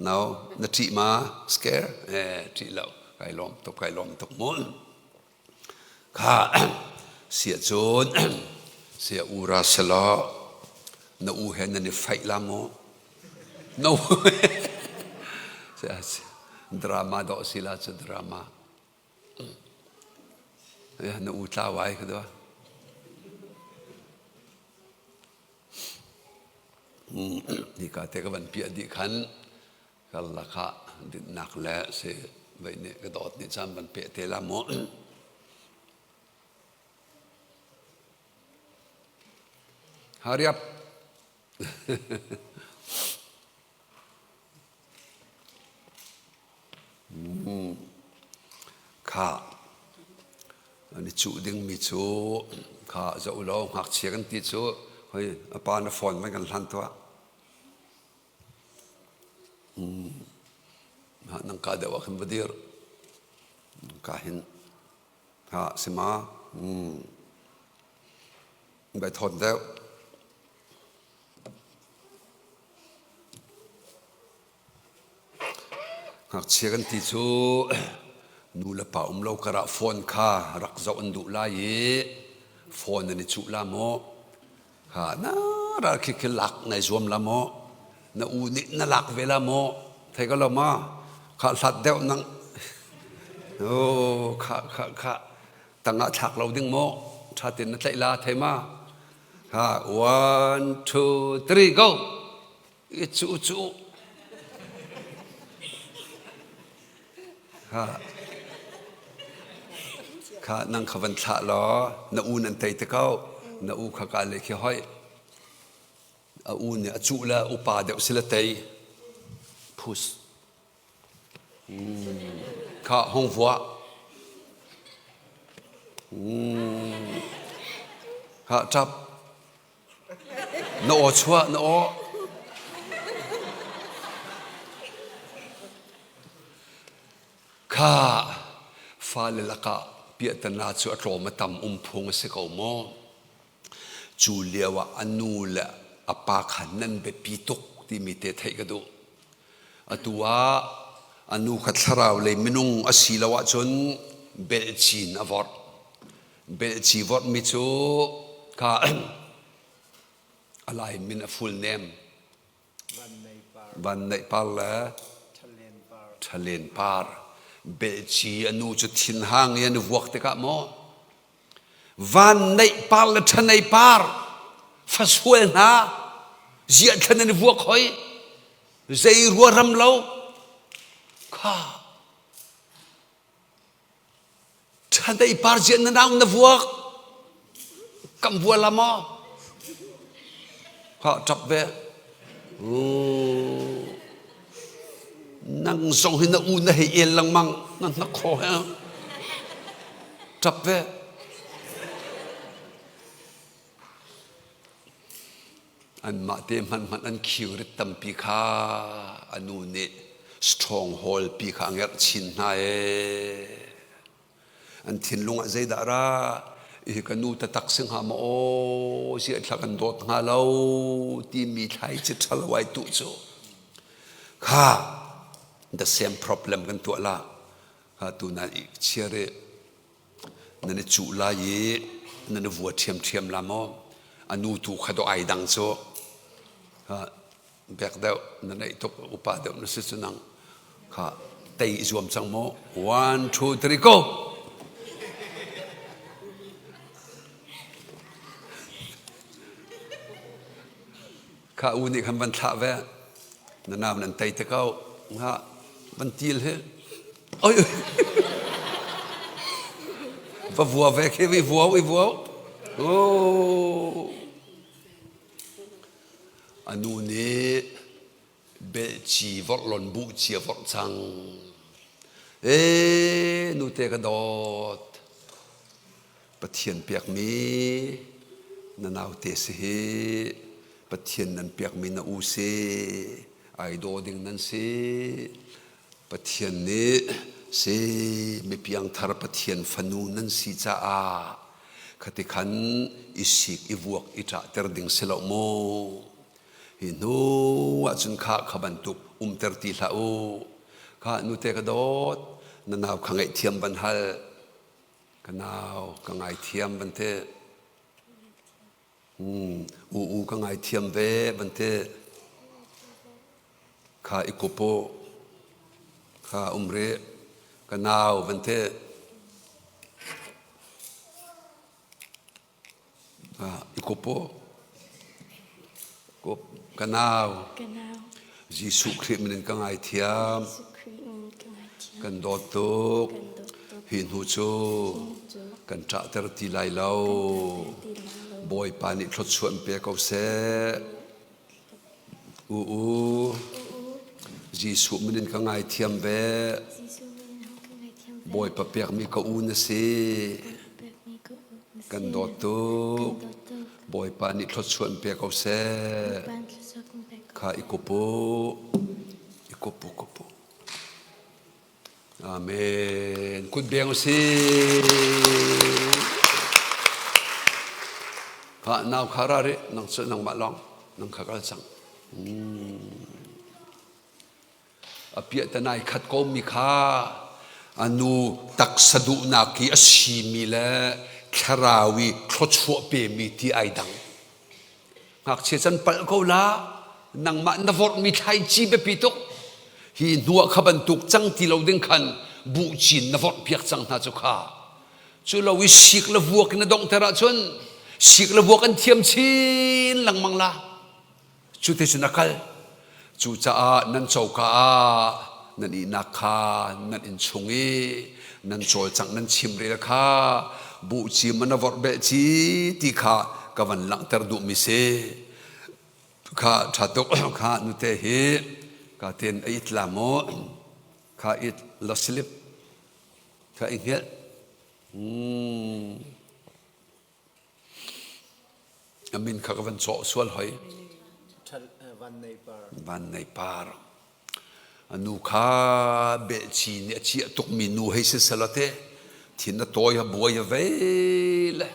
No, na ṭih ma? Scare? Eh, ṭih lo. Kai lawm tuk, kai lawm tuk mu. Kha sia cun sia u ra selaw na u he nan i faih la maw? No. Drama dawh si la cu drama. Na u tlau ai ka dua. Hika te ka van piah dih khan Karlak ah dinhnak le si vei nih ka dawt nih caan van peh te la mu. Hurry up. Kha an i cuh dingmi cu kha zoh law ngakchia kan ti cu hoi a pa na phone van kan hlan tuah. Nang ka deuh ah khin va dir. Ka hin ha si ma? Bai thawt deuh. Ngakchia kan ti cu nu le pa um lo karah phone kha rak zoh an duh lai i phone an i cuh la maw? Kha na ral khi khi lak nai zuam la maw? Na u nih na lak ve la maw? Thei ko lo ma? Kha hlat deuh nang. Oh, kha kha kha tangah thlak lo ding maw? Tha tin na tlaih la thei ma? Ha, one, two, three, go. I cu cu. Kha kha nang kha van thlah law na u nan tei te ko. Na u kha ka le khi hoi. A u nih a cuh le upa deuh si le tei. Phus. Kha hong vua. Kha ṭap. Na aw chuah, na aw. Kha fale lakah piahtana cu a tlawm a tam um phung a si ko maw? Cu lio ah a nu le a pa kha nan biapi tuk timi te theih ka duh. Atu ah a nu kha thlarau lei minung a si lo ahcun belcin a vorh. Belci vorhmi cu kha a lai min a full name Van Neih Par le Ṭhalen Par. Belci a nu cu thinhang i an i vuak tikah maw Van Neih Par le Ṭhanei Par fasual hna ziah thlan an i vuak hoi zei ruaram lo kha Ṭhanei par ziah na nau na vuak kam vua la maw kha ṭap ve nang zong hi na u na hei el lengmang na hnakhaw he ṭap ve Anmah te hmanhhmanh an khiurit tampi kha a nu nih stronghold pi kha a ngerh chin hna ee. An thinlung ah zeidah ra hi ka nu tatak si hnga maw aw ziah thla kan dawt hnga lo timi thlaici ṭhalo ai tuh cu kha the same problem kan tuah la kha tu nan i chiar i Nan i cuh lai i nan i vua ṭhiamṭhiam la maw? A nu tu kha dawh ai dang cu. Bek deuh na neih tuk upa deuh na si cu nang kha tei i zuam cang maw? One, two, three, go! Kha u nih khan van thlah ve. Na nau nan tei te ko. Nga van til hi. Oi. Va vua ve khi vi vua i vua. Oh. Anu nih belci vorh lon bu chia vorh cang. E nute ka dawt. Pathian pekmi na naute si hi Pathian nan pekmi na u si ai daw ding nan si Pathian nih si mipiangthar Pathian fanu nan si caah khati khan i sik i vuak i ṭahter ding si lo maw hi hnu ahcun kha kha bantuk umter ti hlah u kha nute ka dawt na nau kha ngaihthiam van hal Ka nau, ka ngaithiam van ti. U u ka ngaithiam ve van ti. Kha i kup u. Kha um rih. Ka nau van ti. I kup u. Kup. Ka nau. Jesuh Khrih min in ka ngaithiam. Kan dawt tuk. Hi hnu cu kan ṭahter ti lai lo. Bawipa nih thluachuah in pe ko seh. U u. Jesuh min in ka ngaithiam ve. Bawipa pekmi ka u na si. Kan dawt tuk. Bawipa nih thluachuah in pe ko seh. Kha i kup u. I kup u, kup u. Amen. Kut beng u si. Kha nau kha ra rih nang cu nangmah lawng nang kha kal cang. A piahtanai khat komi kha a nu taksa duhnak i a simi le thlarau i thluachuah pemi ti ai dang. Ngakchia can palh ko la nangmah na vorhmi thlaici biapi tuk hi hnuah kha bantuk cang ti lo ding khan buhcin na vorh piak cang hna cu kha cu lo i sik le vuak in na donghter ahcun sik le vuak an thiam chin lengmang la Cuticun a kal. Cucaah nan coka ah Nan ihnak kha nan inn chung i nan cawlcangh nan chimrel kha buhci man a vorh bel ci ti kha ka van langhter duhmi si. Kha ṭha tuk kha nute hi ka ten a it la maw kha it la slip kha i hngelh. A min kha ka van cawh sual hoi. Van Nei Par. A nu kha belhci nih a ciah tukmi nu hei si selaw te thin a tawi a buai a vei le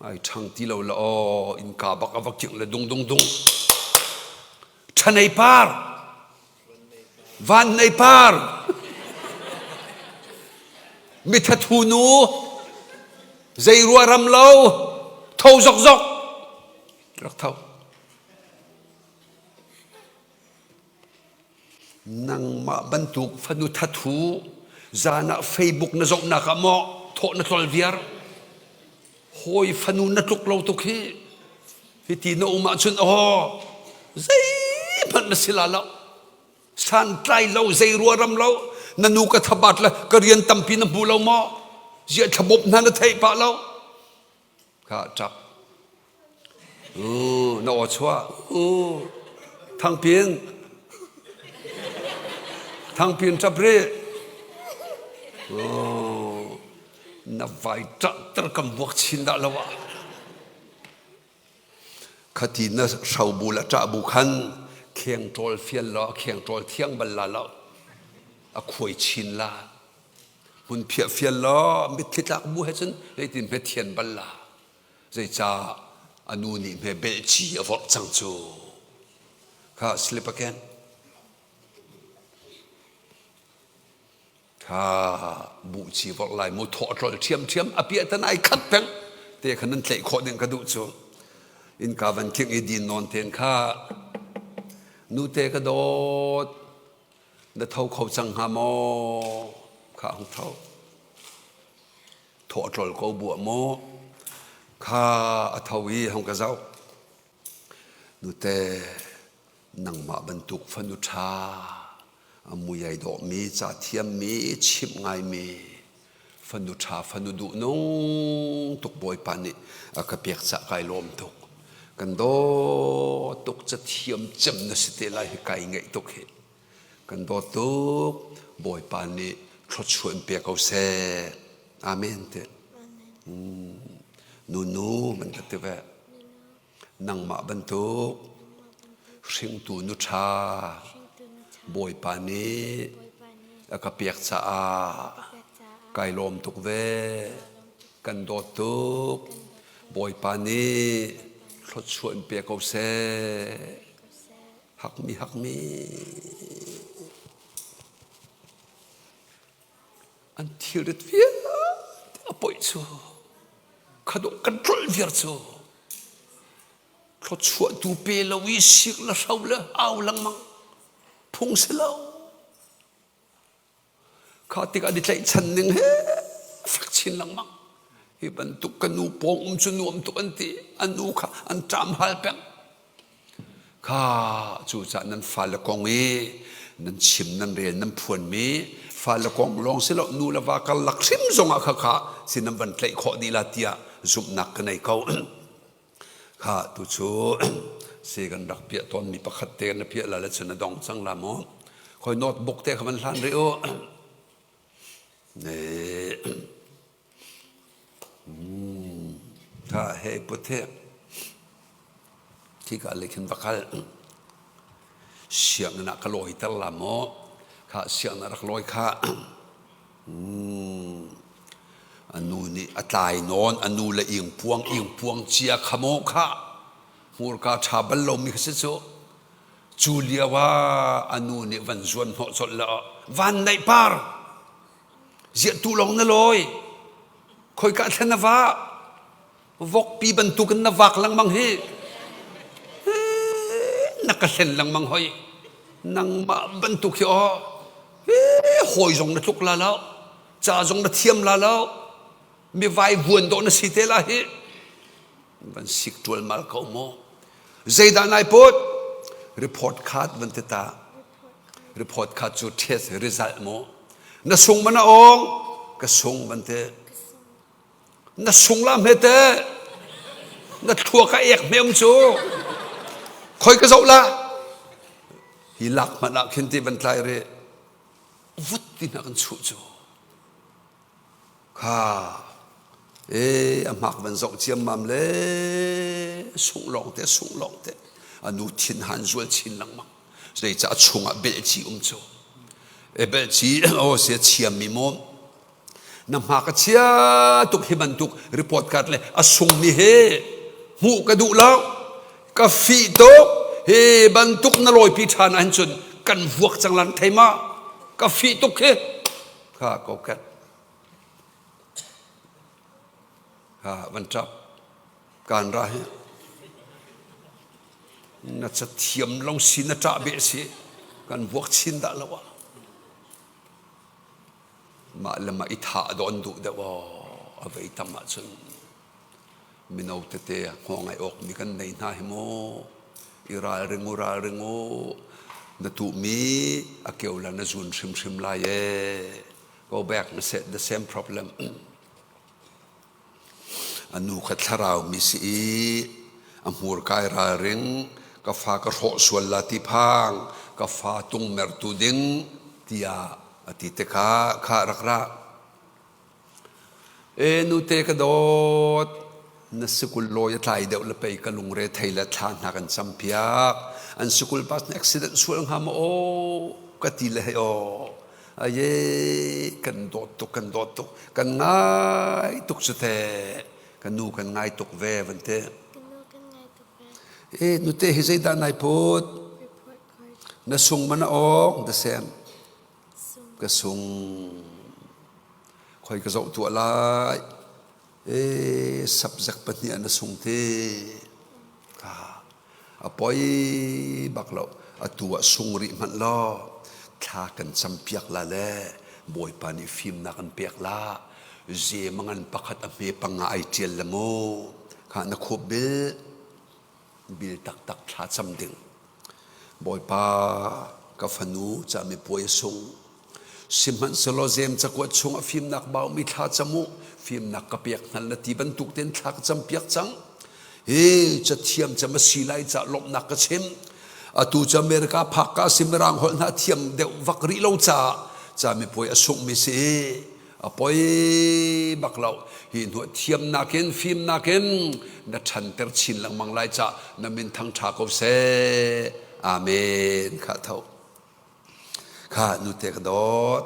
ai ṭhang ti lo le aw innka bak a va kingh le dung dung dung. Ṭhanei Par! Van Nei Par! Mithathu nu zei rua ram lo tho zokzok rak tho. Nangmah bantuk fanu thathu zan ah Facebook na zohnak ah maw thawh na tlol viar. Hawi fanu na tluk lo tuk hi. Hiti na um ahcun aw zeihmanh na si la lo. Santlai lo zei rua ram lo na nu ka thabat le ka rian tampi na hmu lo maw? Ziah thlabawp hna na theih pah lo. Kha ṭap. U na aw chuah. U thangpin. Thangpin ṭap rih. Oh, na vai ṭah ter kan vuak chin dah lo ah. Khati na hro bu le ṭah bu khan kheng ṭawl fial law kheng ṭawl thiang bal la lo. A khuai chin la. Hmunphiah fial law mitthli tlak bu he cun zeitin hme thian bal la. Zeicah a nu nih hme belhci a vorh cang cu. Kha slip again. Kha buhci vorh lai mu thawh ṭol ṭhiamṭhiam a piahtan ai khat peng te kha nan tlaih khawh ding ka duh cu. Innka van kingh i din nawn ten kha nute ka dawt na tho kho cang hnga maw? Kha hung tho. Thawh a ṭol ko buah maw? Kha a tho i hung ka zoh. Nute, nangmah bantuk fanu ṭha, a mui ai dawhmi, ca thiammi, chimh ngaimi, fanu ṭha, fanu duhnung tuk Bawipa nih a ka pek cah kai lawm tuk. Kan dawt tuk cathiam cem na si te lai hi kai ngaih tuk hi. Kan dawt tuk Bawipa nih thluachuah in pe ko seh. Amen te. Nunu man ka ti ve. Nangmah bantuk hringtu nu ṭha Bawipa nih a ka pek caah kai lawm tuk ve. Kan dawt tuk. Bawipa nih thluachuah in pe ko seh. Hakmi hakmi. An thilrit vialte a poih cu khadawh kan tlolh viar cu thluachuahtu pe lo i sik le hro le au lengmang phung si lo. Kha tikah an i tlaihchan ning he fek chin lengmang. Hi bantuk ka nu pawng um cu nuam tuk an ti. An nu kha an ṭam hal peng. Kha cucaah nan fale kong i nan chim nan rel nan phuanmi fale kong lawng si lo nu le va karlak hrim zongah kha kha si nan van tlaih khawh dih la tiah zumhnak ka nei ko. Kha tu cu si kan rak piah tawnmi pakhat te na piah la le cun a dong cang la maw. Khoi notebook te kha van hlan rih u. Ne. Kha hei put hi khika lei khin va kal. Sianginn ah ka lawiter la maw. Kha sianginn ah rak lawi kha. A nu nih a tlai nawn, a nu le ingpuang ingpuang cia kha maw kha hmurka ṭha bal lomi kha si cu. Cu lio ah a nu nih van zuan hnawh colh le van neih par ziah tu lawng na lawi khoika thlen na va vokpi bantukin na vak lengmang hi na ka hlen lengmang hoi nangmah bantuk hi aw hawi zong na tluk la lo ca zong na thiam la lo mi vai vuan dawh na si te la hi van sik ṭualmal ko maw zeidah nai put report card van ti ta. Report card cu test result mu. Na sung man a ong ka sung ban te. Na sung la hme te. Na thluak a ek hme um cu. Khoi ka zoh la. Hi lak hmanh ah khin ti van tlai re. Vut ti hna kan chuh cu. Kha e a hmak van zoh ciammam le sungh lawng te sungh lawng te a nu thin han zual chin lengmang zeicah a chungah belci um cu e belci aw sia chiammi maw na hmak a chia tuk hi bantuk report card le a sungmi he hmuh ka duh lo ka fih tuk hi bantuk na lawipi ṭhan ahhin cun kan vuak cang lan thei ma ka fih tuk hi Kha kokek. Kha van ṭap. Kaan ra hi. Na cathiam lo si na ṭah beh si. Kan vuak chin dah lo ah. Mah le mah i thah dawn duh deuh aw. A vei tam ahcun. Mino tete hngawng ai awk mi kan nei hna hi mu. I ralring u ralring u. Na tuhmi a keu la na zun hrimhrim lai ee. Go back na set the same problem. A nu kha thlarau mi si i a hmurka i ralring ka fa ka hrawh sual la ti phang ka fa tung mertu ding tiah a ti tikah kha rak ra. E nute ka dawt, na sikul lawi a tlai deuh le pei ka lungre thei le thla hna kan campiak. An sikul bus na accident sual hnga maw aw ka ti le hei aw. Aye kan dawt tuk kan dawt tuk kan ngai tuk cu te ka nu kan ngai tuk ve van te. E nute hi zeidah nai put? Na sung man a awk the same. Ka sung. Khoi ka zoh tuah lai. E subject pahnih ah na sung te. Ka a poi bak lo. Atu ah sung rih hmanh law thla kan campiak la le Bawipa nih fimnak an pek la. Zemangan pakhat a hme panga ai ṭial le mu. Kha na khup bil. Bil taktak thla cam ding. Bawipa ka fanu camipuai a sung. Sihmanhsehlaw zem cakuat chung a fimnak baumi thla cam u, fimnak ka pek hngal na ti bantuk tein thla ka campiak cang. Hi cathiam cem a si lai ca lawmhnak ka chim. Atu cu America phak ka si mirang holh hna thiam deuh vak rih lo caah camipuai a sunghmi si. A poi bak lo. Hi hnu thiamnak in fimnak in na ṭhanter chin lengmang lai ca na min thangṭha ko seh. Amen. Kha tho. Kha nute ka dawt.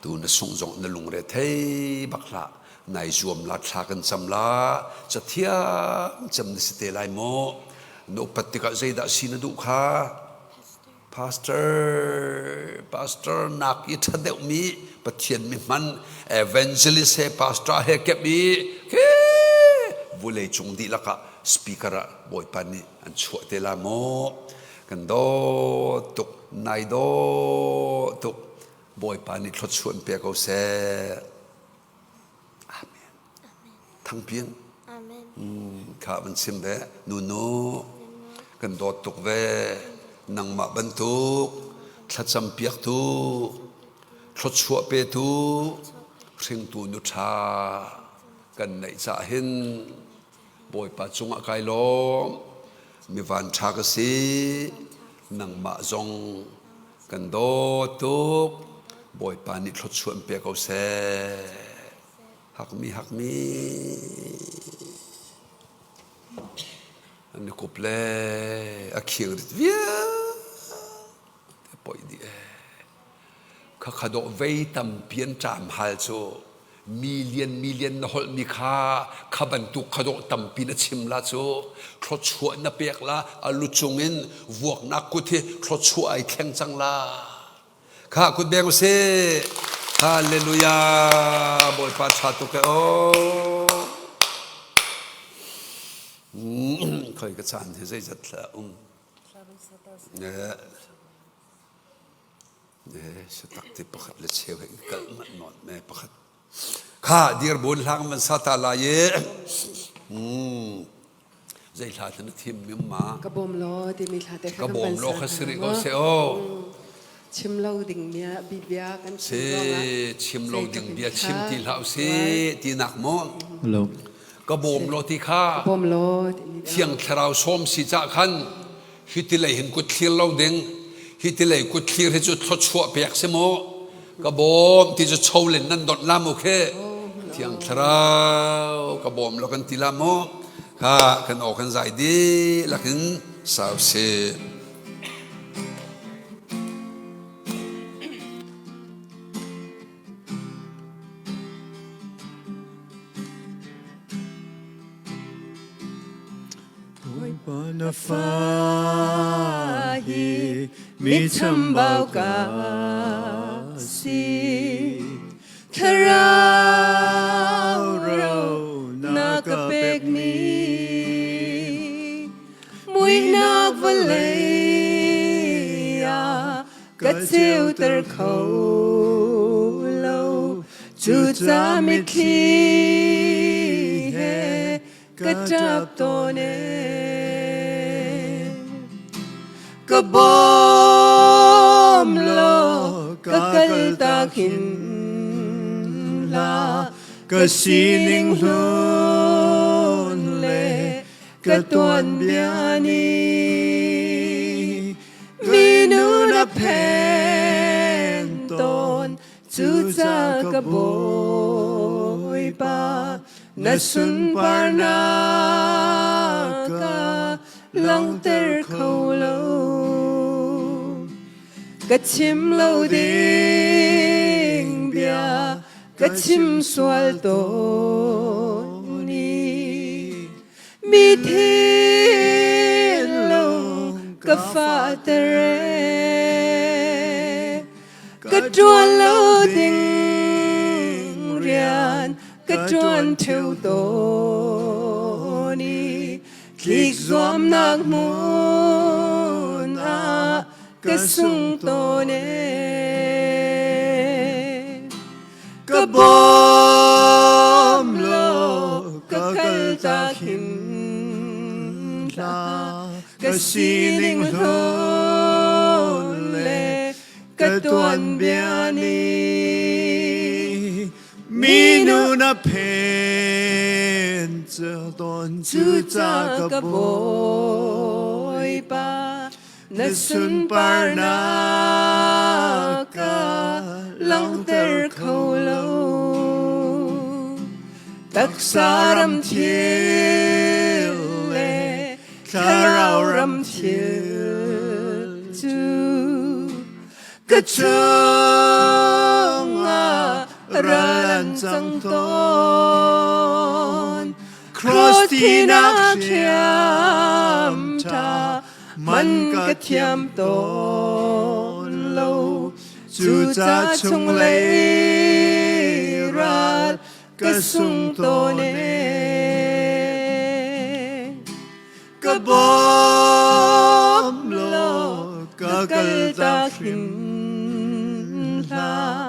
Tu na sungh zong na lungre thei bak hlah. Nai zuam la thla kan cam la. Cathiam cam na si te lai mu. Na upat tikah zeidah si na duh kha? Pastor, pastor nak i ṭha deuhmi Pathian mi hman evangelist he pastor he kep i ke vulei cung dihlak ah speaker ah Bawipa nih an chuah te la mu kan dawt tuk nai dawh tuk Bawipa nih thluachuah in pe ko seh Amen. Thangpian. Amen. Kha van chim ve. Nunu kan dawt tuk ve. Nangmah bantuk thlacam piaktu, thluachuah petu, hringtu nu ṭha kan neih cah hin Bawipa cungah kai lawm. Mi van ṭha ka si. Nangmah zong Kan dawt tuk. Bawipa nih thluachuah in pe ko seh. Hakmi hakmi. An i kup le a khing rit vialte poi dih ee. Khakha dawh vei tampi an ṭam hal cu million million na holhmi kha kha bantuk kha dawh tampi na chim la cu thluachuah na pek la a lu cungin vuaknak kut hi thluachuah ai thleng cang la kha kut beng usih hallelujah bawipa ṭha tuk e aw khoi ka caan hi zeizat thla um Sitak ti pakhat le cheu he kal manh nawn me pakhat. Kha dir bun hlang man sa ta lai i zei hla na thim mi ma ka bawm law timi hla te ka bawm law kha siri ko se o. Chim lo ding bia kan chim ruangah Si chim lo ding bia chim ti hlah usih tinak maw? Hello. Ka bawm law ti kha. Ka bawm law timi Thiang Thlarau sawm si cah khan hi ti lei hin kut thlir lo ding hi ti lei kut thlir hi cu thluachuah pek si mu ka bawm ti cu cholen nan donh la mu khi Thiang Thlarau ka bawm law kan ti la mu kha kan aw kan zai dihlak in sau si. Bawipa na fa hi mi chambau ka si. Thlarau ro na ka pekmi muihnak vawlei ah ka ceuter kho lo. Cuca mitthli he ka ṭap tawn ee. Ka bawm law ka kaltak hin hlah, ka sining hlun le ka tuanbia nih minu na phen tawn. Cuca ka Bawipa, na sunparnak ka langhter kho lo. Ka chim lo ding bia ka chim sual tawn i mi thinlung ka fahter ee. Ka ṭuan lo ding rian ka ṭuan ṭheu tawn i tlik zuamnak hmun ah ka sung tawn ee. Ka bawm law ka kaltak hin hlah, ka sining hlun le ka tuanbia nih minu na phen tawn. Cuca ka Bawipa, na sunparnak ka langhter kho lo. Taksa ram thil le thlarau ram thil cu ka chungah ral an cang tawn. Cross thinak hriam ṭha man ka thiam tawn lo. Cuca chunglei ral ka sung tawn ee. Ka bawm law ka kaltak hin hlah,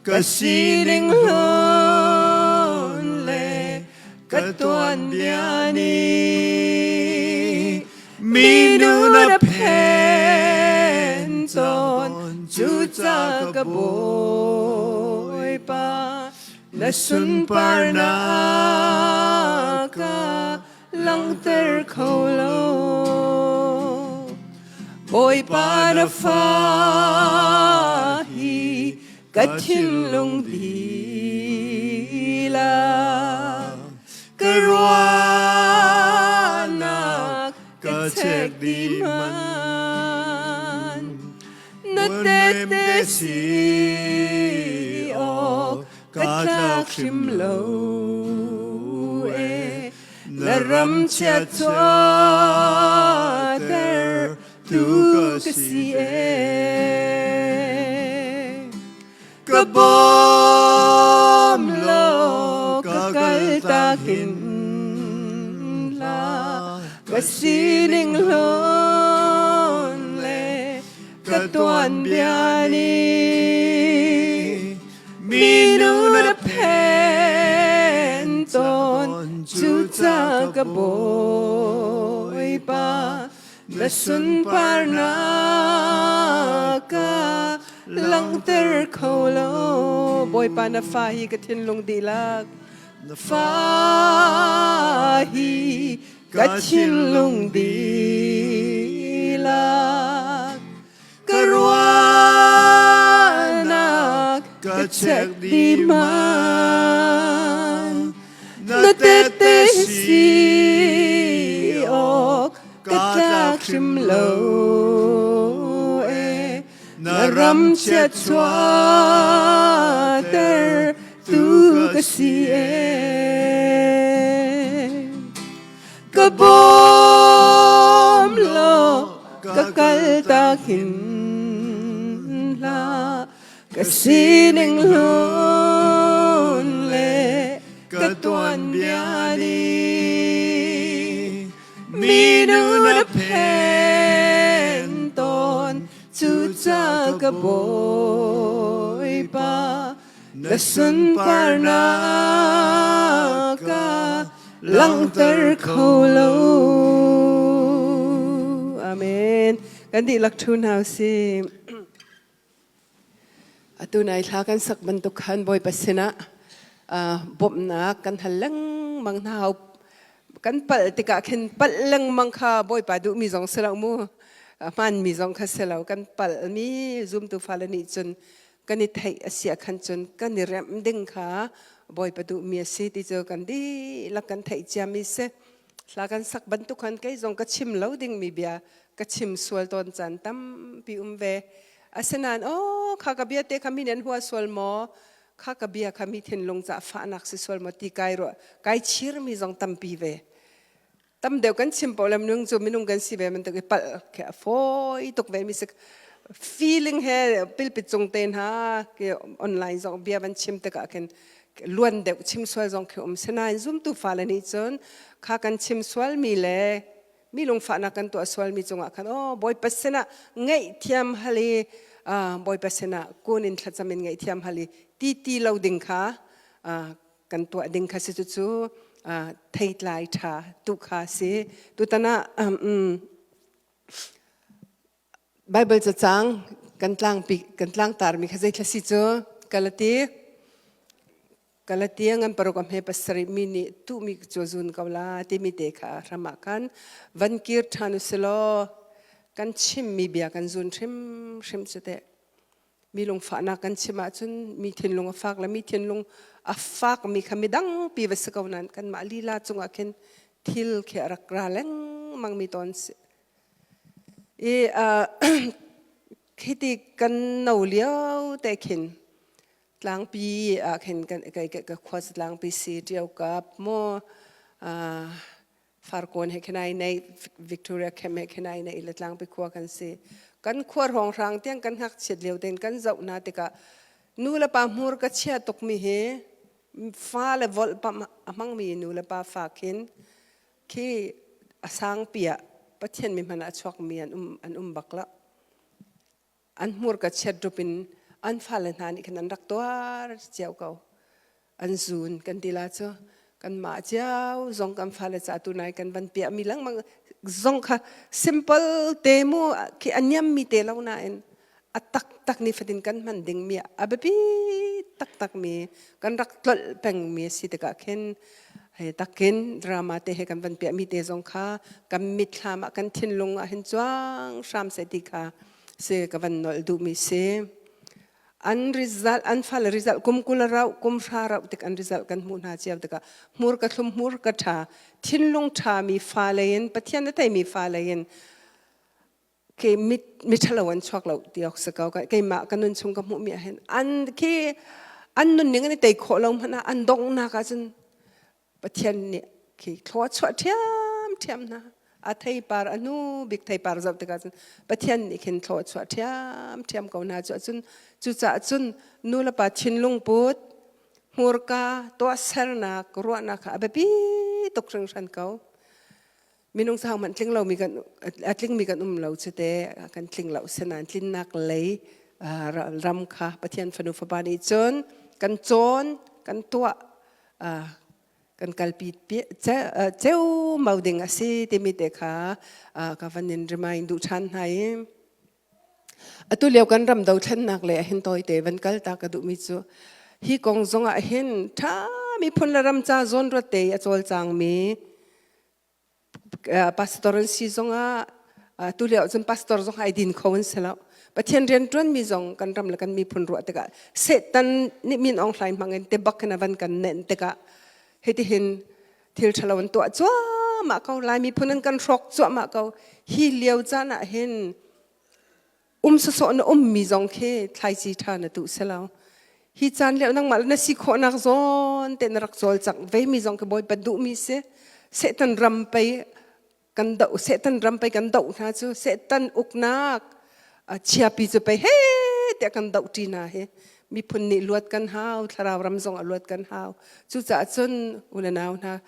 ka sining hlun le ka tuanbia nih minu na phen tawn. Cuca ka Bawipa, na sunparnak ka langhter kho lo. Bawipa na fa hi ka thinlung dihlak ka ruahnak ka check dih hmanh, na tete si awk ka tlak hrim lo e. Na ram chia chuahter tu ka si e. Ka bawm law ka kaltak hin hlah, ka sining hlun le ka tuanbia nih minu na phen tawn. Cuca ka Bawipa, na sunparnak ka langhter kho lo. Bawipa na fa hi ka thinlung dihlak Na fa hi ka thinlung dihlak ka ruahnak ka check dih man na tette si awk ka tlak hrim lo e na ram chia chuahter tu ka si e ka bawm law ka kal tak hin hlah ka sining hlun le ka tuanbia nih minu na phen tawn cuca ka bawipa na sunparnak ka langhter kho lo. Amen. Kan dihlak ṭhu hna usih. Atu nai thla kan sak bantuk khan Bawipa sinah bawmhnak kan hal lengmang hna hau. Kan palh tikah khin palh lengmang kha Bawipa duhmi zong si lo mu. Hmanmi zong kha si lo. Kan palhmi zumtu fale nih cun kan i theih a si ah khan cun kan i remh ding kha Bawipa duhmi a si ti cu kan dihlak kan theih ciami si. Hla kan sak bantuk khan kei zong ka chim lo dingmi bia ka chim sual tawn caan tampi um ve. Asinain aw kha ka bia te kha mi nih an hua sual maw? Kha ka bia kha mi thinlung cah fahnak si sual maw ti kai ruah kai chirmi zong tampi ve. Tam deuh kan chim paoh le minung cu minung kan si ve bantuk i palh khi a fawi tuk ve mi si feeling he pilpit cung te hna ki online zong bia van chim tikah khin luan deuh chim sual zong khi um sinain zumtu fale nih cun kha kan chim sual mi le mi lungfahnak kan tuah sual mi cungah khan oh Bawipa sinah ngaihthiam hal i Bawipa sinah kun in thlacam in ngaihthiam hal i ti ti lo ding kha kan tuah ding kha si cucu theitlai ṭha tu kha si tutan ah Bible cacang kan tlangpi kan tlangtarmi kha zei thla si cu Galati Galatia ngan paruk a hme pasarih mi nih tuhmi cu zun ko la timi te kha hram ah khan van kir ṭhan usilaw kan chimmi bia kan zun hrimhrim cu teh Mi lungfahnak kan chim ahcun mi thinlung a fak le mi thinlung a fakmi kha midang pi va si ko nain kanmah lila cungah khin thil khi a rak ra lengmang mi tawn si. I khiti kan no lio te khin tlangpi ah khin kan ka khua tlangpi si ṭio kap maw Farkawn he khin ai nei Victoria Camp he khin ai nei le tlangpi khua kan si. Kan khua hrawnghrang tiang kan ngakchiat lio tein kan zoh hna tikah nu le pa hmur ka chia tukmi hi fa le volh pam a hmangmi nu le pa fa khin khi a sangpi ah Pathian mi hmanh ah a chuakmi an um an um bak lo. An hmurka chiat rup in an fale hna nih khan an rak tuar cio ko. An zun kan ti la cu kanmah cio zong kan fale ca tu nai kan van piahmi lengmang zong kha simple te mu khi a niammi te lo nain a taktak ni fatin kan hman dingmi a biapi taktak mi kan rak tlolh pengmi a si tikah khin hei takin drama te he kan van piahmi te zong kha kan mitthlam ah kan thinlung ah hin cuang hram seh ti kha si ka van nolh duhmi si. An result an fale result kum 20 a rauh kum 30 rauh tik an result kan hmuh hna cio tikah hmur ka thlum hmur ka ṭha thinlung ṭhami fale in Pathian a theimi fale in ke mi mi ṭhalo an chuak lo ti awk si ko keimah ka nun chung ka hmuhmi ah hin an khi an nunning an i tei khawh lo hmanh ah an donghnak ahcun Pathian nih khi thlua chuah ṭhiamṭhiam hna a theipar a hnu bik theipar zoh tikah cun Pathian nih khin thlua chuah ṭhiamṭhiam ko hna cu ahcun cucaah cun nu le pa thinlung put hmurka tuahsernak ruahnak kha a biapi tuk hringhran ko. Minung sang hmanh tling lomi kan a tlingmi kan um lo cu te kan tling lo senain tlinnak lei ram kha Pathian fanu fapa nih cun kan cawn kan tuah kan kalpi ceumau ding a si timi te kha ka van in remind duh ṭhan hna i. Atu lio kan ram dothlennak le hin tawite van kal ta ka duhmi cu hi kong zongah hin ṭha miphun le ram ca zawn ruat te a cawlcangmi pastor an si zongah tu lio cun pastor zong ai din kho an si lo. Pathian rian ṭuanmi zong kan ram le kan miphun ruah tikah Satan nih min Aung Hlaing hmangin te bak in a van kan nenh tikah hitihin thil ṭhalo an tuah cuahmah ko. Lai miphun an kan hrawk cuahmah ko. Hi lio caan ah hin um sawsawh na ummi zong khi thlaici ṭha na tuh si lo. Hi caan lio nangmah le na si khawhnak zawn te na rak cawlcangh vemi zong khi Bawipa duhmi si. Satan ram pei kan doh Satan ram pei kan doh hna cu Satan uknak chiapi cu pei he tiah kan doh ṭi hna hi. Miphun nih luat kan hau, thlarau ram zong ah luat kan hau. Cucaah cun u le nau hna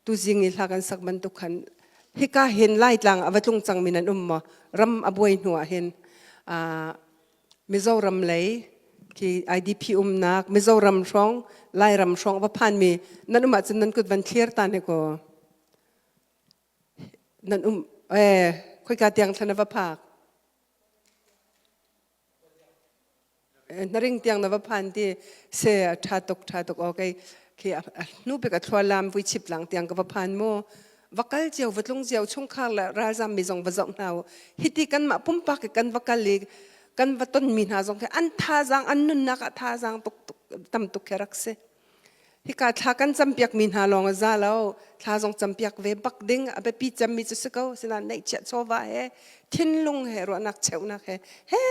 tuzing i hla kan sak bantuk khan hika hin Laitlang a va tlung cangmi nan um maw? Ram a buai hnu ah hin Mizoram lei khi IDP umnak Mizoram hrawng Lairam hrawng a va phanmi nan um ahcun nan kut van thlir ta ne kaw. Nan um eh khoika tiang thlan a va phak? Hnaring tiang na va phan ti se a ṭha tuk ṭha tuk okay khi hnu bik a thlua lam vui chip lang tiang ka va phan mu va kal cio va tlung cio chungkhar le ralzam mi zong va zoh hna u hiti kanmah pumpak i kan va kal i kan va ton mi hna zong khi an thazaang an nunnak ah thazaang tuk tuk tam tuk khi rak si. Hika thla kan campiakmi hna lawng a za lo. Thla zong campiak ve bak ding a biapi cemmi cu si ko. Sinain neihchiah chawva he thinlung he ruahnak cheuhnak he he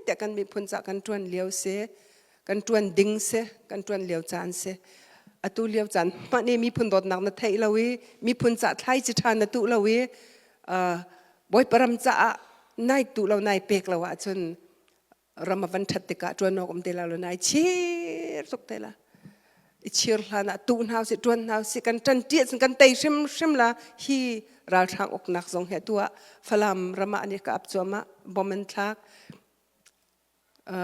tiah kan miphun ca kan ṭuan lio si. Kan ṭuan ding si. Kan ṭuan lio caan si. Atu lio caan hmanh i miphun dawtnak na theih lo i miphun ca thlaici ṭha na tuh lo i Bawipa ram caah nai tuh lo nai pek lo ahcun ram a van ṭhat tikah ṭuan awk um te la lo nai chir tuk te la. I chir hlan ah tuh hna usih ṭuan hna usih kan ṭan ṭi ahcun kan tei hrimhrim la. Hi ralhrang uknak zong hi atu ah Falam ram ah an i kap cuahmah bom an thlak.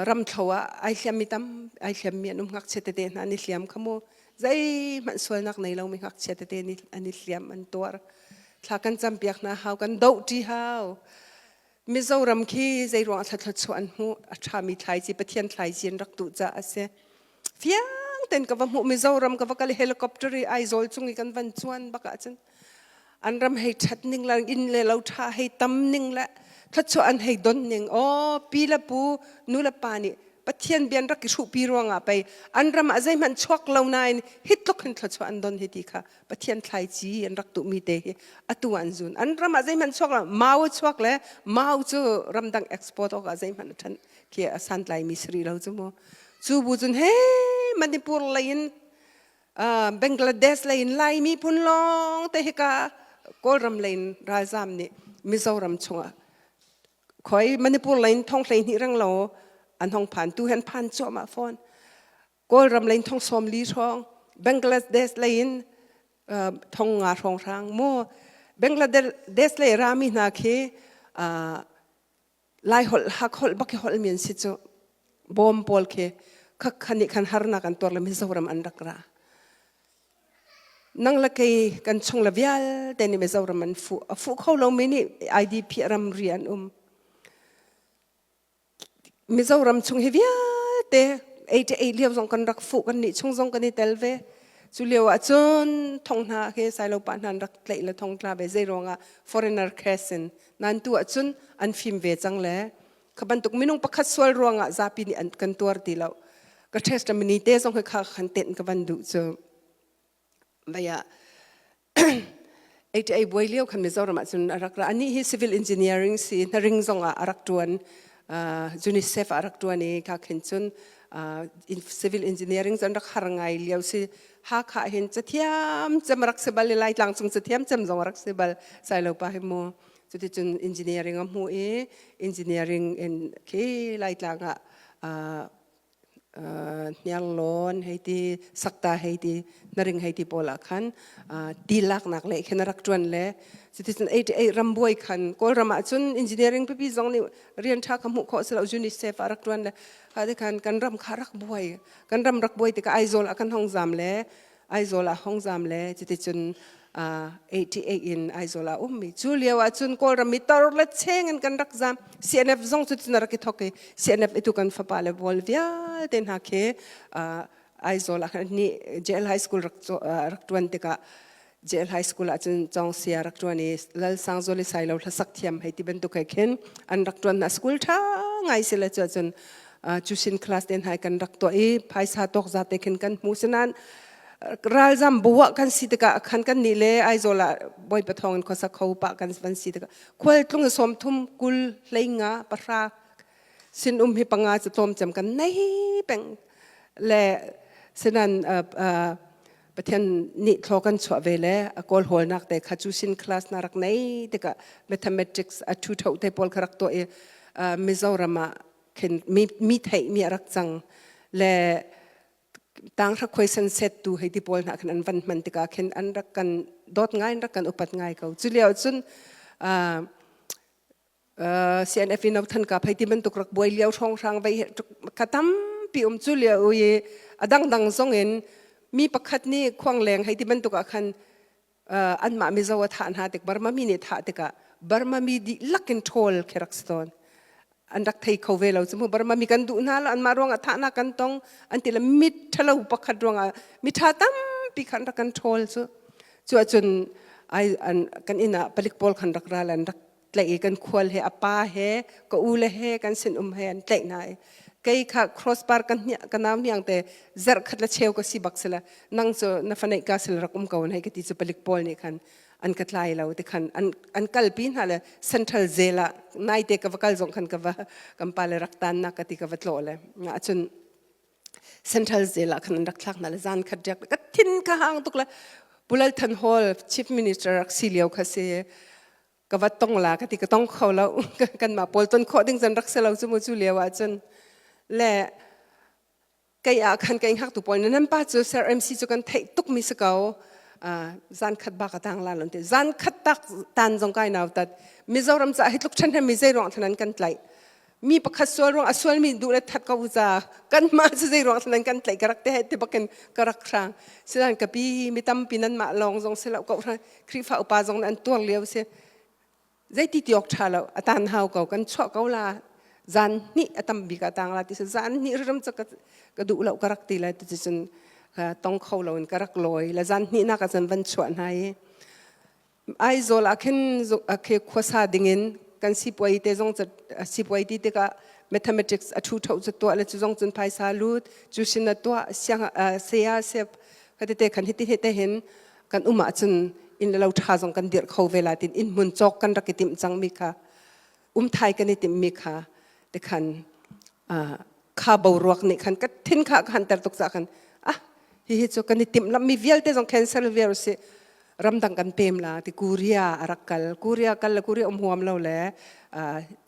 Ramthlo ah ai hliammi tam ai hliammi an um ngakchia tete hna an i hliam kha mu. Zeihmanh sualnak nei lomi ngakchia tete an i hliam an tuar. Thla kan campiak hna hau kan doh ṭi hau. Mizoram khi zeiruang ah thluachuah an hmuh? A ṭhami thlaici, Pathian thlaici an rak tuh caah a si. Fiang tein ka va hmuh Mizoram ka va kal i helicopter i Aizawl cung i kan van cuan bak ahcun an ram hei ṭhat ning le inn le lo ṭha hei tam ning le thluachuah an hei don ning aw pi le pu nu le pa nih Pathian bia an rak i hruhpi ruangah pei an ram ah zeihmanh chuak lo nain hi tluk hin thluachuah an don hi ti kha Pathian thlaici an rak tuhmi te hi atu an zun. An ram ah zeihmanh chuak lo, mau a chuak le mau cu ramdang export awk ah zeihmanh a ṭhan khi a santlaimi si rih lo cu mu. Cu bu cun he Manipur lei in Bangladesh lei in Laimi phun lawng te hika Kawlram lei in ralzam nih Mizoram chungah khoi Manipur lei in thong 12 reng lo an hong phan tu hen phan cuahmah fawn. Kawlram lei in thong 40 hrawng, Bangladesh lei in thong nga hrawng hrang mu. Bangladesh lei rami hna khi Lai holh hak holh bak i holh mi an si cu. Bawm pawl khi khakhan nih khan harnak an tuar le Mizoram an rak ra. Nang le kei kan chung le vialte nih Mizoram an fuh. A fuh kho lomi nih IDP ramri an um. Mizoram chung hi vialte 88 lio zong kan rak fuh kan nih chung zong kan i tel ve. Cu lio ah cun thong hna khi Sailo pa hna an rak tlaih le thong tla ve zei ruangah foreigner case in nan tu ah cun an fim ve cang le kha bantuk minung pakhat sual ruangah zapi nih an kan tuar ti lo. Ka testimony te zong hi kha khan tenh ka van duh cu. Vei ah 88 buai lio khan Mizoram ah cun a rak ra. Anih hi civil engineering si hnaring zong ah a rak ṭuan. UNICEF ah a rak ṭuan i kha khin cun civil engineering cu an rak har ngai lio si. Hakha hin cathiam cem a rak si bal i Laitlang cung cathiam cem zong a rak si bal. Sailo pa hi mu. Cuticun engineering a hmu i engineering in khi Laitlang ah hniarlawn hei ti sakta hei ti hnaring hei ti pawl ah khan ti laknak le khin a rak ṭuan le cuticun 88 rambuai khan Kawlram ah cun engineering pipi zong nih rian ṭha kha hmuh khawh si lo UNICEF ah rak ṭuan le kha ti khan kan ram kha rak buai kan ram rak buai tikah Aizawl ah kan hong zam le Aizawl ah hong zam le cuticun. 88 in Aizawl ah ummi. Cu lio ah cun Kawlram i tor le cheng in kan rak zam. CNF zong cu cun rak i thok i CNF itu kan fapa le pawl vialte hna khi Aizawl ah khan ni JL High School rak rak tuan tikah JL High School ah cun Cawng Sia rak tuan i Lal Sang Zawl i Sailo hlasak thiam hei ti bantuk he khin an rak tuan hna. School tha ngai si le cu cun cusin class ten hai kan rak tuah i phaisa tawk za te khin kan hmu. Sinan ralzam buah kan si tikah khan kan nih le Aizawl ah Bawipa thawng in khuasa kho pah kan van si tikah khual tlung 30 kul hleinga pahra sin um hi panga cu tlawm cem kan nei peng le sinan Pathian nih thlaw kan chuah ve le a kawl hawlnak te kha cu sin class na rak nei tikah mathematics a thu tho te pawl kha rak tuah i Mizoram ah khin mi mi theih mi a rak cang le tanghra khuaisan set tu hei ti pawl hna khan an van hman tikah khin an rak kan dawt ngai an rak kan upat ngai ko. Cu lio cun CNF in than ka phai ti bantuk rak buai lio hrawng hrang vei ka tampi um. Cu lio i a dangdang zong in mi pakhat nih khuang leng hei ti bantuk ah khan anmah Mizo a thah hna tik, Burma mi nih thah tikah Burma mi dihlak in ṭhawl khi rak si tawn. An rak thei kho ve lo cu mu. Burma mi kan duh hna lo, anmah ruangah thahnak kan tong an ti le mit ṭhalo pakhat ruangah mi ṭha tampi khan rak kan ṭhawl cu. Cu ahcun ai an kan inn ah palik pawl khan rak ral an rak tlaih i kan khual he a pa he ka u le he kan sin um he an tlaih hna i kei kha crossbar ka hnia ka nau hniang te zarh khat le cheu ka si bak sila nang cu na faneih ka sila rak um ko hei ka ti cu palik pawl nih khan an ka tlai lo ti khan an an kalpi hna le central jail ah naite ka va kal zong khan ka va kan pa le rak tan na ka ti ka va tlawh le nga cun central jail ah khan an rak thlak hna le zan khat riak ka thin ka hang tuk le Pulal Than Hall chief minister rak si lio kha si ka va tong la ka ti ka tong kho lo kan mah pawl ton khawh ding zan rak si lo cu mu cu lio ah cun le kei ah khan kei hngak tu pawl nan pa cu Sir MC cu kan theih tuk mi si ko zan khat ba ka tang la lon te zan khat tak tan zong kai nau tat Mizoram ca hi tluk ṭhen hem mi zei ruang thanan kan tlaih mi pakhat sual ruang a sual mi duh le that ko ca kan mah cu zei ruang thanan kan tlaih ka rak te te bakin ka rak hrang sinan ka pi mi tampi nan mah lawng zong si lo ko Khrihfa upa zong an tuar lio si zeiti ti awk ṭha lo a tan hau ko kan chuah ko la zan hnih a tam bik a tang la ti zan hnih ram cu ka duh lo ka rak ti lai ti cun tong kho lo in ka rak lawi la zan hnih nak ah cun van chuah hna i Aizawl ah khin khi khuasa dingin kan sipuai te zong sipuai ti tikah mathematics a thu tho cu tuah le cu zong cun phaisa lut cu sin na tuah siang saya sep khatete khan hiti hete hin kan um ahcun inn le lo ṭha zong kan dirh kho ve la tin inn hmun cawk kan rak i timh cangmi kha umthai kan i timhmi kha tikhan kha boruak nih khan ka thin kha ka hanter tuk cah khan ah hihi cu kan i timhlamhmi vialte zong cancel viar usih ramdang kan pem la ti Korea a rak kal Korea kal le Korea um huam lo le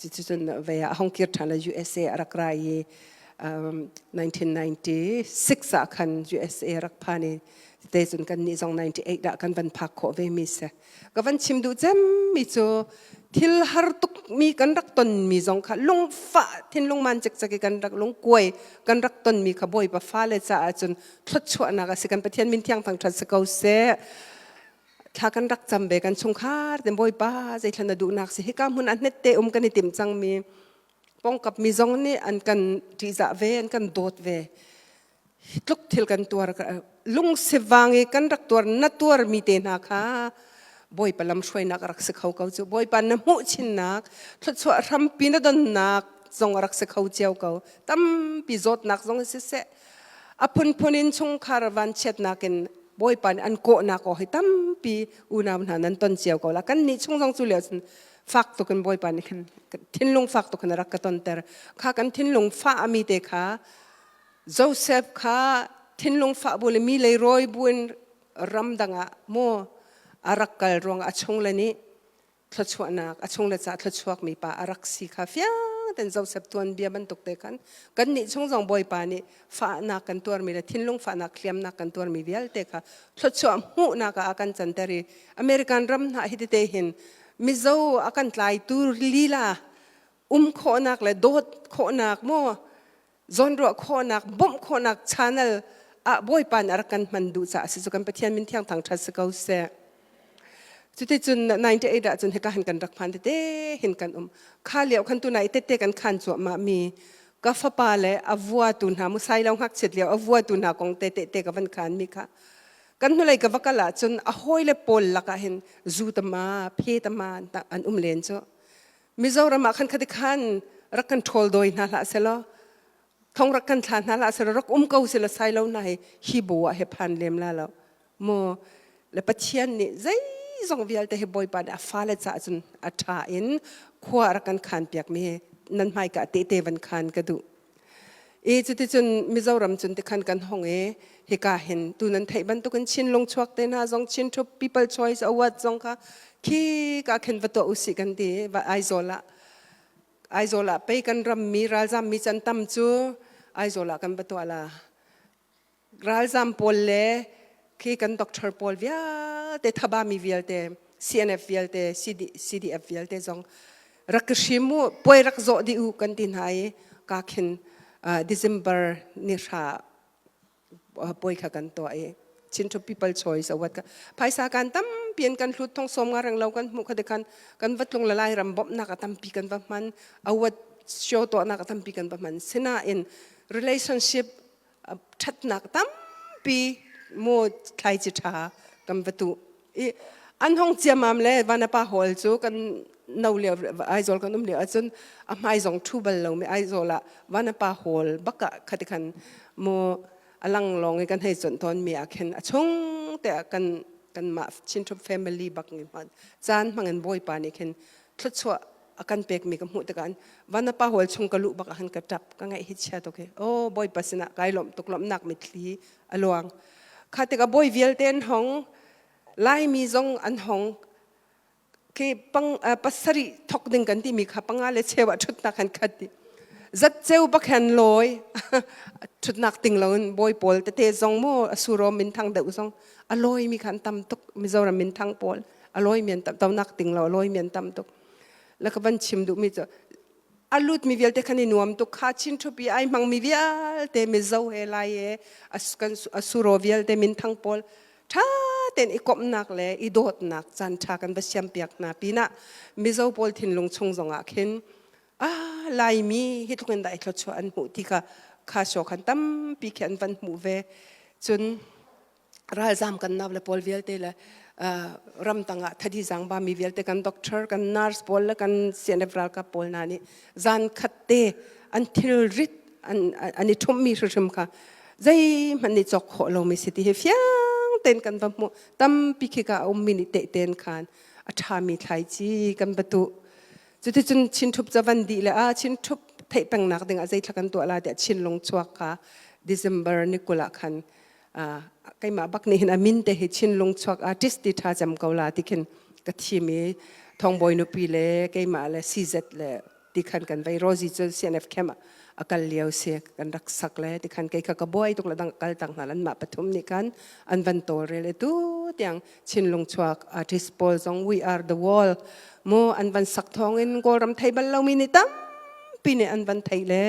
cucun ve ah hong kir ṭhan le USA a rak ra i 1996 ah khan USA rak phan i te cun kan nih zong 98 ah kan van phak khawh ve mi si. Ka van chim duh cem mi cu thil har tuk mi kan rak ton mi zong kha lungfah thinlung man cekcek i kan rak lungkuai kan rak ton mi kha Bawipa fale caah cun thluachuahnak a si. Kan Pathian min thiang thangṭhat si ko seh. Thla kan rak cam ve kan chungkhar te Bawipa zeithla na duhnak si hika hmun ah hnette um kan i tim cang mi pongkap mi zong nih an kan ṭihzah ve an kan dawt ve hi tluk thil kan tuar lungsivang i kan rak tuar na tuar mi te hna kha Bawipa lam hruainak a rak si kho ko cu. Bawipa na hmuh chinnak thluachuah hrampi na donnak zong a rak si kho cio ko. Tampi zawtnak zong siseh a phunphun in chungkhar vanchiatnak in Bawipa nih an kawhnak aw hi tampi unau hna nan ton cio ko la. Kan nih chung zong cu lio cun fak tuk in Bawipa nih khan thinlung fak tuk in a rak ka tonter. Kha kan thinlung fah ami te kha Joseph kha thinlung fah bu le mi leirawi bu in ramdang ah maw a rak kal ruangah a chungle nih thluachuahnak a chungle caah thluachuakmi pa a rak si kha fiang ten Joseph tuanbia bantuk te khan kan nih chung zong Bawipa nih fahnak kan tuarmi le thinlung fahnak hliamnak kan tuarmi vialte kha thluachuah hmuhnak ah a kan canter i American ram hna hi tete hin Mizo a kan tlaitu lila um khawhnak le dawt khawhnak maw zawnruah khawhnak bawmh khawhnak channel ah Bawipa nih a rak kan hman duh caah si cu kan Pathian min thiang thangṭhat si ko seh. Cuticun 98 ah cun hika hin kan rak phan tete hin kan um. Kha lio khan tunai tete kan khan cuahmah mi ka fapa le a vuatu hna musai lo ngakchiat lio a vuatu hna kong te te ka van khan mi kha kan hnulei ka va kal ahcun a hawile pawl lakah hin zu tama phe tama an um len cu Mizoram ah khan khati khan rak kan ṭhawl dawi hna hlah selaw thong rak kan thla hna hlah selaw rak um ko selaw sai lo na hi hi bu ah he phan lem la lo mu le Pathian nih zeizong vialte hi Bawipa nih a fale caah cun a ṭha in khua rak kan khan piak mi nan hmaika tehte van khan ka duh I cuticun Mizoram cun tikhan kan hong i hika hin tu nan theih bantukin Chinlung chuak te hna zong Chin Thup People Choice Award zong kha khi ka khin va tuah usih kan ti va Aizawl ah Aizawl ah pei kan ram mi ralzam mi can tam cu Aizawl ah kan va tuah la Ralzam pawl le khi kan doctor pawl vialte thabami vialte CNF vialte CD, CDF vialte zong rak ka hrim u puai rak zawh dih u kan ti hna i ka khin uh, December ni hra puai kha kan tuah i Chin to People Choice Award ka phaisa kan tampi in kan hlut thong som nga reng lo kan hmuh kha khan kan va tlung la lai ram bawmhnak a tampi kan va hman award show tuahnak a tampi kan va hman sinain relationship ṭhatnak tampi mu thlaici ṭha kan va tuh i an hong ciamam le vanapa hall cu kan no lio Aizawl kan um lio ahcun a hmai zong ṭhu bal lomi Aizawl ah vanapa hall bak ah khati khan mu a lang lawng i kan hei conh tawn mi ah khin a chung te ah kan kanmah Chin family bak ni caan hmang in Bawipa nih khin thluachuah a kan pekmi ka hmuh tikah vanapa hall chung ka luh bak ah khan ka ṭap ka ngaih hi chia tuk hi oh bawipa sinah kai lawmh tuk lawmhnak mitthli a luang kha tikah bawi vialte an hong laimi zong an hong khi pang pasarih thok ding kan timi kha panga le cheu ah ṭhutnak han khat ti zat ceu bak han lawi ṭhutnak ting loin bawi pawl tete zong mu asuro minthang deuh zong a lawi mi kha an tam tuk Mizoram minthang pawl a lawi mi an tam tonak ting lo a lawi mi an tam tuk la ka van chim duh mi cu a lut mi vialte khan i nuam tuk kha chin thupi ai hmang mi vialte mizo he lai he kan asuro vialte minthang pawl tha ten i komhnak le i dawtnak caan tha kan va siam piak hna pinah mizo pawl thinlung chung zongah khin ah laimi hi tluk in dah i thluachuah an hmuh ti kha kha so khan tampi khi an van hmuh ve cun ralzam kan nau le pawl vialte le ramtang ah thadi zangba mi vialte kan doctor kan nurse pawl le kan CNF ralkap pawl hna nih zan khat te an thilrit an an i ṭhumhmi hrimhrim kha zeihmanh nih cawk khawh lomi si ti hi fiang tein kan va hmuh tampi khi ka a ummi nih tehten khan a ṭhami thlaici kan va tuh cuticun chinṭhup cavan dih le a chinṭhup theih pengnak dingah zeithla kan tuah la tiah chinlung chuak kha December ni 20 ah khan keimah bak nih hin a min te hi Chinlung chuak artist ti tha cem ko la ti khin ka thim i Thongbawi nupi le keimah le CZ le ti khan kan vei Rosie cu CNF camp a kal lio si kan rak sak le ti khan kei kha ka buai tuk le dang kal tang hna lan mah pathum nih khan an van tawlrel e tu tiang Chinlung chuak artist pawl zong we are the wall mu an van sak thawng in Kawlram thei bal lomi nih tampi nih an van thei le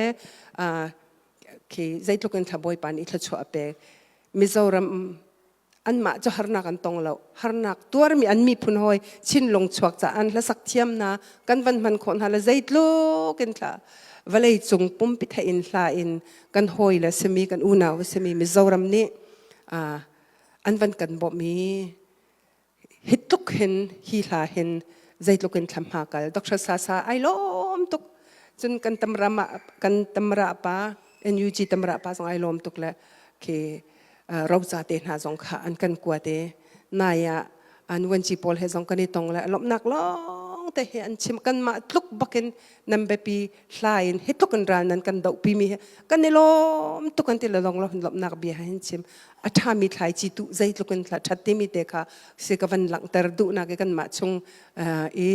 khi zeitluk in thla Bawipa nih thluachuah a pek Mizoram anmah cu harnak an tong lo harnak tuarmi an miphun hawi chinlung chuak ca an hlasak thiam na kan van hman khawh hna le zeitluk in thla vawlei cung pumpi theih in hla in kan hawi le simi kan unau simi Mizoram nih an van kan bawmh i hi tluk hin hi hla hin zeitluk in thlam hma kal Dr. Sasa ai lawm tuk cun kan tamra ma kan tamra pa NUG tamra pa zong ai lawm tuk le khi roca te hna zong kha an kan kua te nai ah an wanci pawl he zong kan i tong le lawmhnak lawng te he an chim kanmah tluk bakin nan biapi hla in hi tluk in ral nan kan dohpi mi hi kan i lawm tuk an ti le lawng lo lawmhnak bia hin chim a ṭhami thlaici tu zeitluk in ṭhat timi te kha si ka van langhter duhnak i kanmah chung i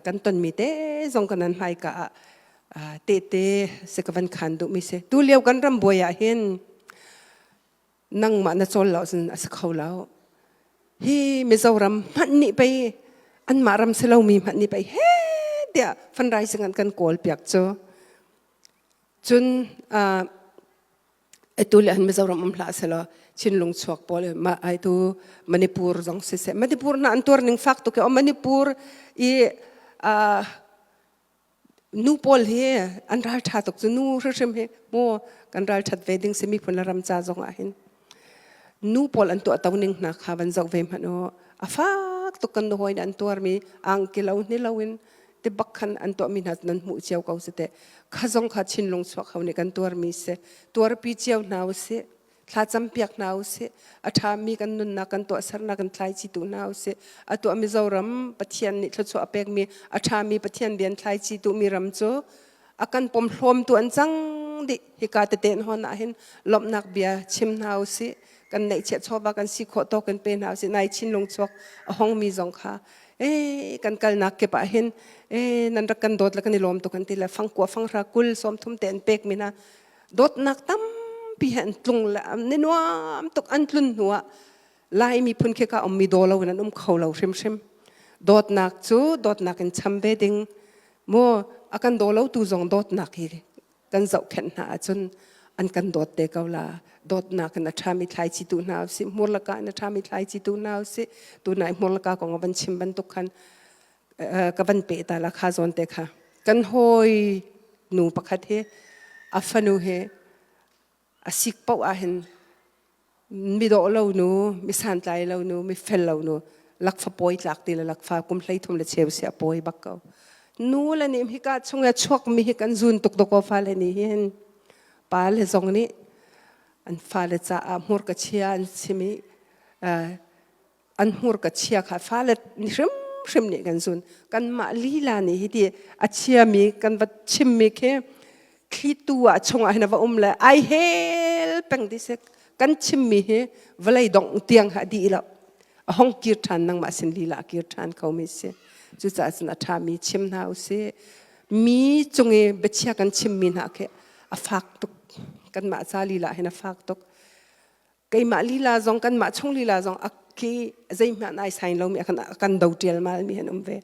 kan tonmi te zong kan an hmaika ah tehte si ka van khan duhmi si tu lio kan ram buai ah hin nangmah na cawl lo cun a si kho lo hi Mizoram hmanh nih pei anmah ram si lomi hmanh nih pei he tiah fundraising an kan kawl piak cu cun atu le han Mizoram um hlah selaw. Chinlung chuak pawl ma ai tu Manipur zong siseh Manipur na an tuar ning fak tuk o Manipur i nu pawl hi an ral tha tuk cu nu hrimhrim hi mu kan ral that ve ding si miphun le ram ca zong ah hin nu pawl an tuah to ning hna kha van zoh ve hmanh u a fak tuk kan nuhoi an tuarmi angki lo ni lo in ti bak khan an tuahmi hna nan hmuh cio ko si teh kha zong kha chinlung chuak ho nih kan tuarmi si tuarpi cio hna usih thlacam piak hna usih a ṭhami kan nunnak kan tuahsernak kan thlaici tu hna usih a tuah Mizoram Pathian nih thluachuah a pekmi a ṭhami Pathian bia an thlaici tuhmi ram cu a kan pomhlawmtu an cang dih hika tete hon ah hin lawmhnak bia chim hna usih kan neihchiah chawva kan si khawh tawk in pe hna usih nai chinlung chuak a hongmi zong kha e kan kalnak kip ah hin e nan rak kan dawt le kan i lawm tuk an ti le fangkua fanghra kul sawmthum te an pek mi hna dawtnak tampi he an tlung le ni nuam tuk an tlun hnu ah Lai miphun khi ka ummi daw lo in an um kho lo hrimhrim dawtnak cu dawtnak in cham ve ding mu a kan daw lo tu zong dawtnak hi kan zohkhenh hna ahcun an kan dawt te ko la dawtnak in a ṭhami thlaici tu hna usih hmurlaka in a ṭhami thlaici tu hna usih tunai hmurlaka kong a van chim bantuk khan ka van pe ta la kha zawn te kha kan hawi nu pakhat hi a fanu hi a sik paoh ah hin mi dawh lo nu mi santlai lo nu mi fel lo nu lakfa pawi tlak ti le lakfa kum 33 le cheu si a pawi bak ko nu le nih hika chung i chuak mi hi kan zun tuk doko fale nih hin pa le zong nih an fale caah hmurka chia an chim i an hmurka chia kha fale hrimhrim nih kan zun kanmah lila nih hiti a chiami kan va chimmi khi thlitu ah chungah hin a va um le ai hel peng ti sek kan chimmi hi vawlei dongh tiang ha dih lo a hong kir ṭhan nangmah sin lila a kir ṭhan ko mi si cucaah cun a ṭhami chim hna usih mi cung i biachia kan chimmi hna khi a fak tuk kanmah ca lila hin a fak tuk keimah lila zong kanmah chung lila zong a khi zeihmanh ai sain lomi a kan do ṭialmal mi an um ve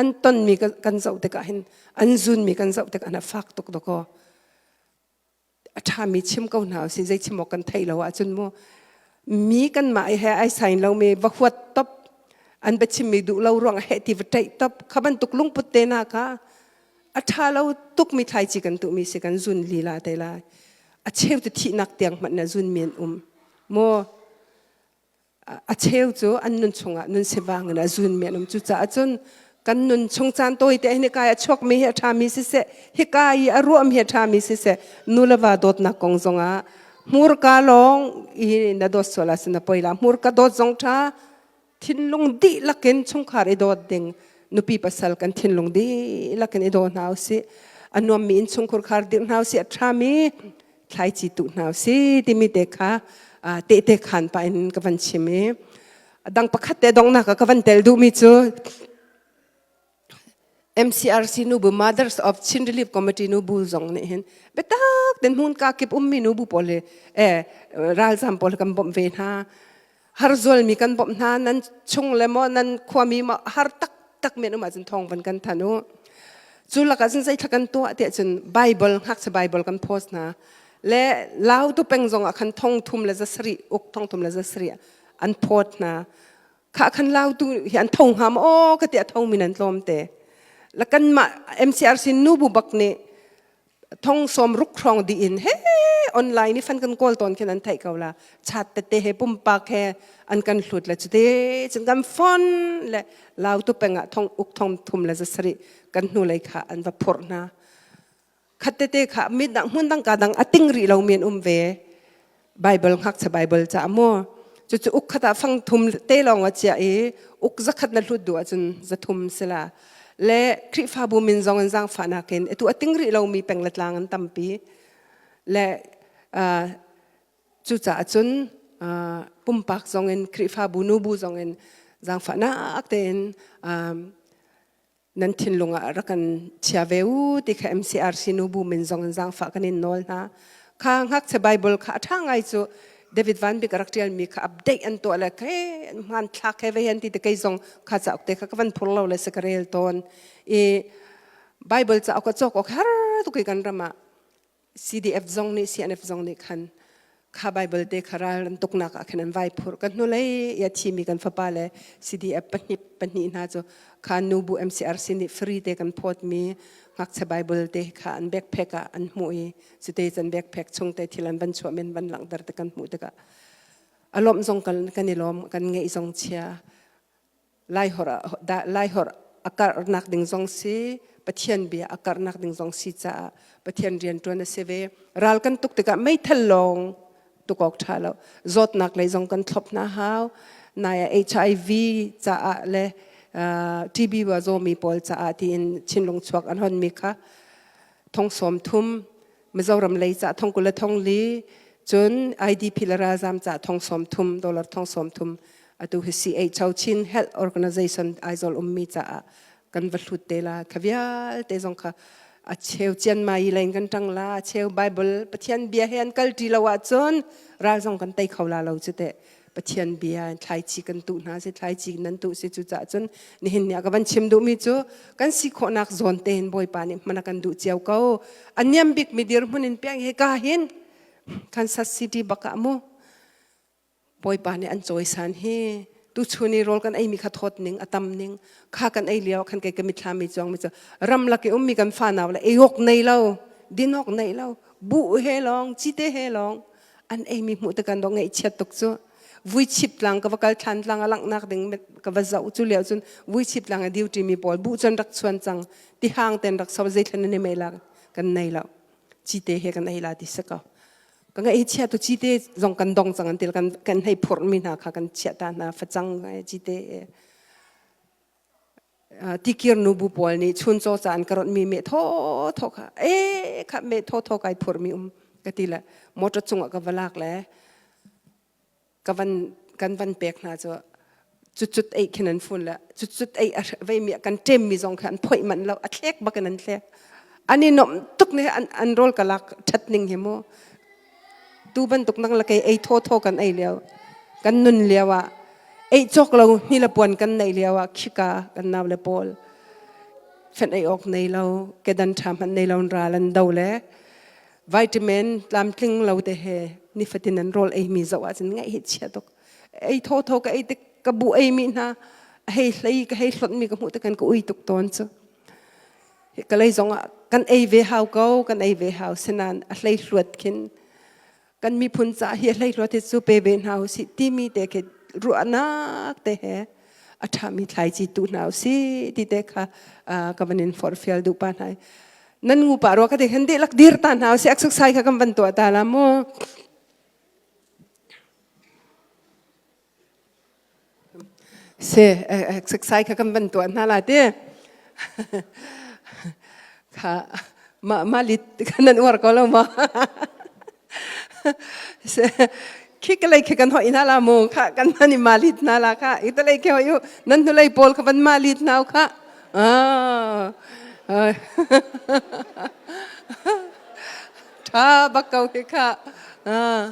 an tonmi kan zoh tikah hin an zunmi kan zoh tikah hin a fak tuk dakaw a ṭhami chim ko hna usih zei chim awk kan theih lo ahcun mu mi kanmah he ai sain lomi va huat top an biachimmi duh lo ruang heh ti va ṭaih top kha bantuk lungput te na kha a ṭha lo tukmi thlaici kan tuhmi si kan zun lila te lai a cheu cu thihnak tiang hmanh na zunmi an um maw a cheu cu an nun chungah nun sivang in a zunmi an um cucaah cun kan nun chung caan tawi te hin hika i a chuakmi hi a ṭhami siseh hika i a ruahmi hi a ṭhami siseh nu le va dawtnak kong zongah hmurka lawng i na dawt sual ahcun na poi la hmurka dawt zong ṭha thinlung dihlak in chungkhar i dawt ding nupi pasal kan thinlung dihlak in i daw hna usih a nuammi innchungkhur khar dirh hna usih a ṭhami thlaici tuh hna usih timi te kha tehte khan pah in ka van chim i a dang pakhat te donghnak ah ka van tel duhmi cu MCRC nubu Mothers of Chin Relief Committee nubu zong nih hin biatak ten hmun ka kip ummi nubu pawl hi eh ralzam pawl kan bawmh ve hna harzualmi kan bawmh hna nan chung le maw nan khuami maw har taktak men um ahcun thawng van kan than u cu lakah cun zeithla kan tuah tiah cun Bible ngakchia Bible kan post hna le Lautu peng zong ah khan thong thum le zasarih uk thong thum le zasarih an phawt hna kha khan lautu hi an tho hnga maw aw ka ti a tho mi nan tlawm te la kanmah MCRC nu bu bak nih thong som ruk hrawng di in he online i fan kan kawl tawn khin an theih ko la chat tete he pumpak he an kan hlut le cute cun kan phone le lautu pengah thong uk thong thum le zasarih kan hnu lei kha an va phurh hna khat tete kha mi dang hmun dang ka dang a ting rih lo mi an um ve Bible ngakchia Bible ca maw cucu uk khat ah fang thum te lawng a chiah i uk zakhat na hlut duh ahcun zathum sila le Khrihfabu min zong in zaangfahnak in atu a ting rih lomi peng le tlang an tampi le cucaah cun pumpak zong in Khrihfabu nubu zong in zaangfahnak tein nan thinlung ah rak kan chia ve u ti kha MCRC nubu min zong in zaangfah kan in nawl hna. Kha ngakchia Bible kha a ṭha ngai cu David Van Bik a rak ṭialmi kha update an tuah le khe hmanthlak he ve an ti te kei zong kha cauk te kha ka van phur lo le si ka rel tawn. I Bible cauk a cawk awk har tuk i kan ram ah CDF zong nih CNF zong nih khan. Kha Bible te kha ral an tuknak ah khin an vai phurh. Kan hnulei i a thimi kan fapa le CDF pahnih pahnih hna cu kha nubu MCRC nih free te kan phawtmi ngakchia Bible te kha an backpack ah an hmuh i cute can backpack chung te thil an van chuah men van langhter te kan hmuh tikah a lawmh zong kan kan i lawm kan ngeih zong chia Laihor a karhnak ding zong si Pathian bia a karhnak ding zong si caah Pathian rianṭuan a si ve. Ral kan tuk tikah meithal lawng tuk awk ṭha lo. Zawtnak lei zong kan thlop hna hau. Nai ah HIV caah le TB wa zawmi pawl caah tiin Chinlung chuak an honmi kha thong sawm thum Mizoram lei ca thong kul le thong li cun IDP le ralzam ca thong sawm thum dollar thong sawm thum atu hi CHO Chin Health Organization Aizawl ummi caah kan va hlut te la kha vialte zong kha a cheu chian mai lein kan tang la a cheu Bible Pathian bia he an kal ti lo ahcun ral zong kan tei kho la lo cu teh Pathian bia thlaici kan tuh hna si thlaici nan tuh si cu caah cun nihin ni ah ka van chim duhmi cu kan si khawhnak zawn tein Bawipa nih hman a kan duh cio ko a niam bik mi dirhmun in piang he ka hin Kansas City bak ah mu Bawipa nih an cawisan hi tuchun i rawl kan ei mi kha thawt ning a tam ning kha kan ei lio khan kei ka mitthlam mi chuang mi cu ramlak i ummi kan fanau le ei awk nei lo din awk nei lo buh he lawng cite he lawng an eimi hmuh te kan dawh ngaihchiat tuk cu vuichip tlang ka va kal thlan tlang a langhnak ding ka va zoh cu lio cun vuichip tlang a duty mi pawl buh cun rak chuan cang ti hang ten rak so zeithlan an i mei la kan nei lo cite he kan ei la ti si ko ka ngaih chia tu cite zong kan dong cang an til kan kan hei phurh mi hna kha kan chiah ta hna facang cite Tikir nubu pawl nih chuncaw ca an ka ronhmi meh thawthaw kha ee kha meh thawthaw kai phurmi um ka ti le motor cungah ka va lak le ka van kan van pek hna cu cucut ei khin an fun le cucut ei a veimi kan ṭemmi zong kha an phoih manh lo a thlek bak in an thlek an i nuamh tuk ne an an rawl ka lak ṭhat ning hi mu Tu bantuk nang le kei ei thawthaw kan ei lio kan nun lio ah ei cawk lo hni le puan kan neih lio ah khika kan nau le pawl fenh ei awk nei lo kedan ṭha hmanh nei lo ral an do le vitamin tlamtling lo te he nifatin an rawl ei mi zoh ahcun ngaih hi chia tuk ei thawthaw ka ei tik ka bu ei mi hna hei hlei ka hei hlonh mi ka hmuh te kan ka ui tuk tawn cu Ka lei zongah kan ei ve hau ko, kan ei ve hau. Sinain a hleihluat khin kan miphun ca hi a hleihluat hi cu pe ve hna usih timi te khi ruahnak te he a ṭhami thlaici tu hna usih ti te kha ka van in forhfial duh pa hna. Nan ngu pa rua ka te khan dihlak dir ta hna usih exercise kha kan van tuah ta la mu. Si, exercise kha kan van tuah hna la ti. Kha ma ma lit kan nan uar ko lo ma. Si, khi ka lei khi kan hoi hna la mu kha kan nan i ma lit hna la kha ita lei khi hoi u nan hnulei pawl kha van ma lit hna kha. Ah. Tha bak ko khi kha. Ah.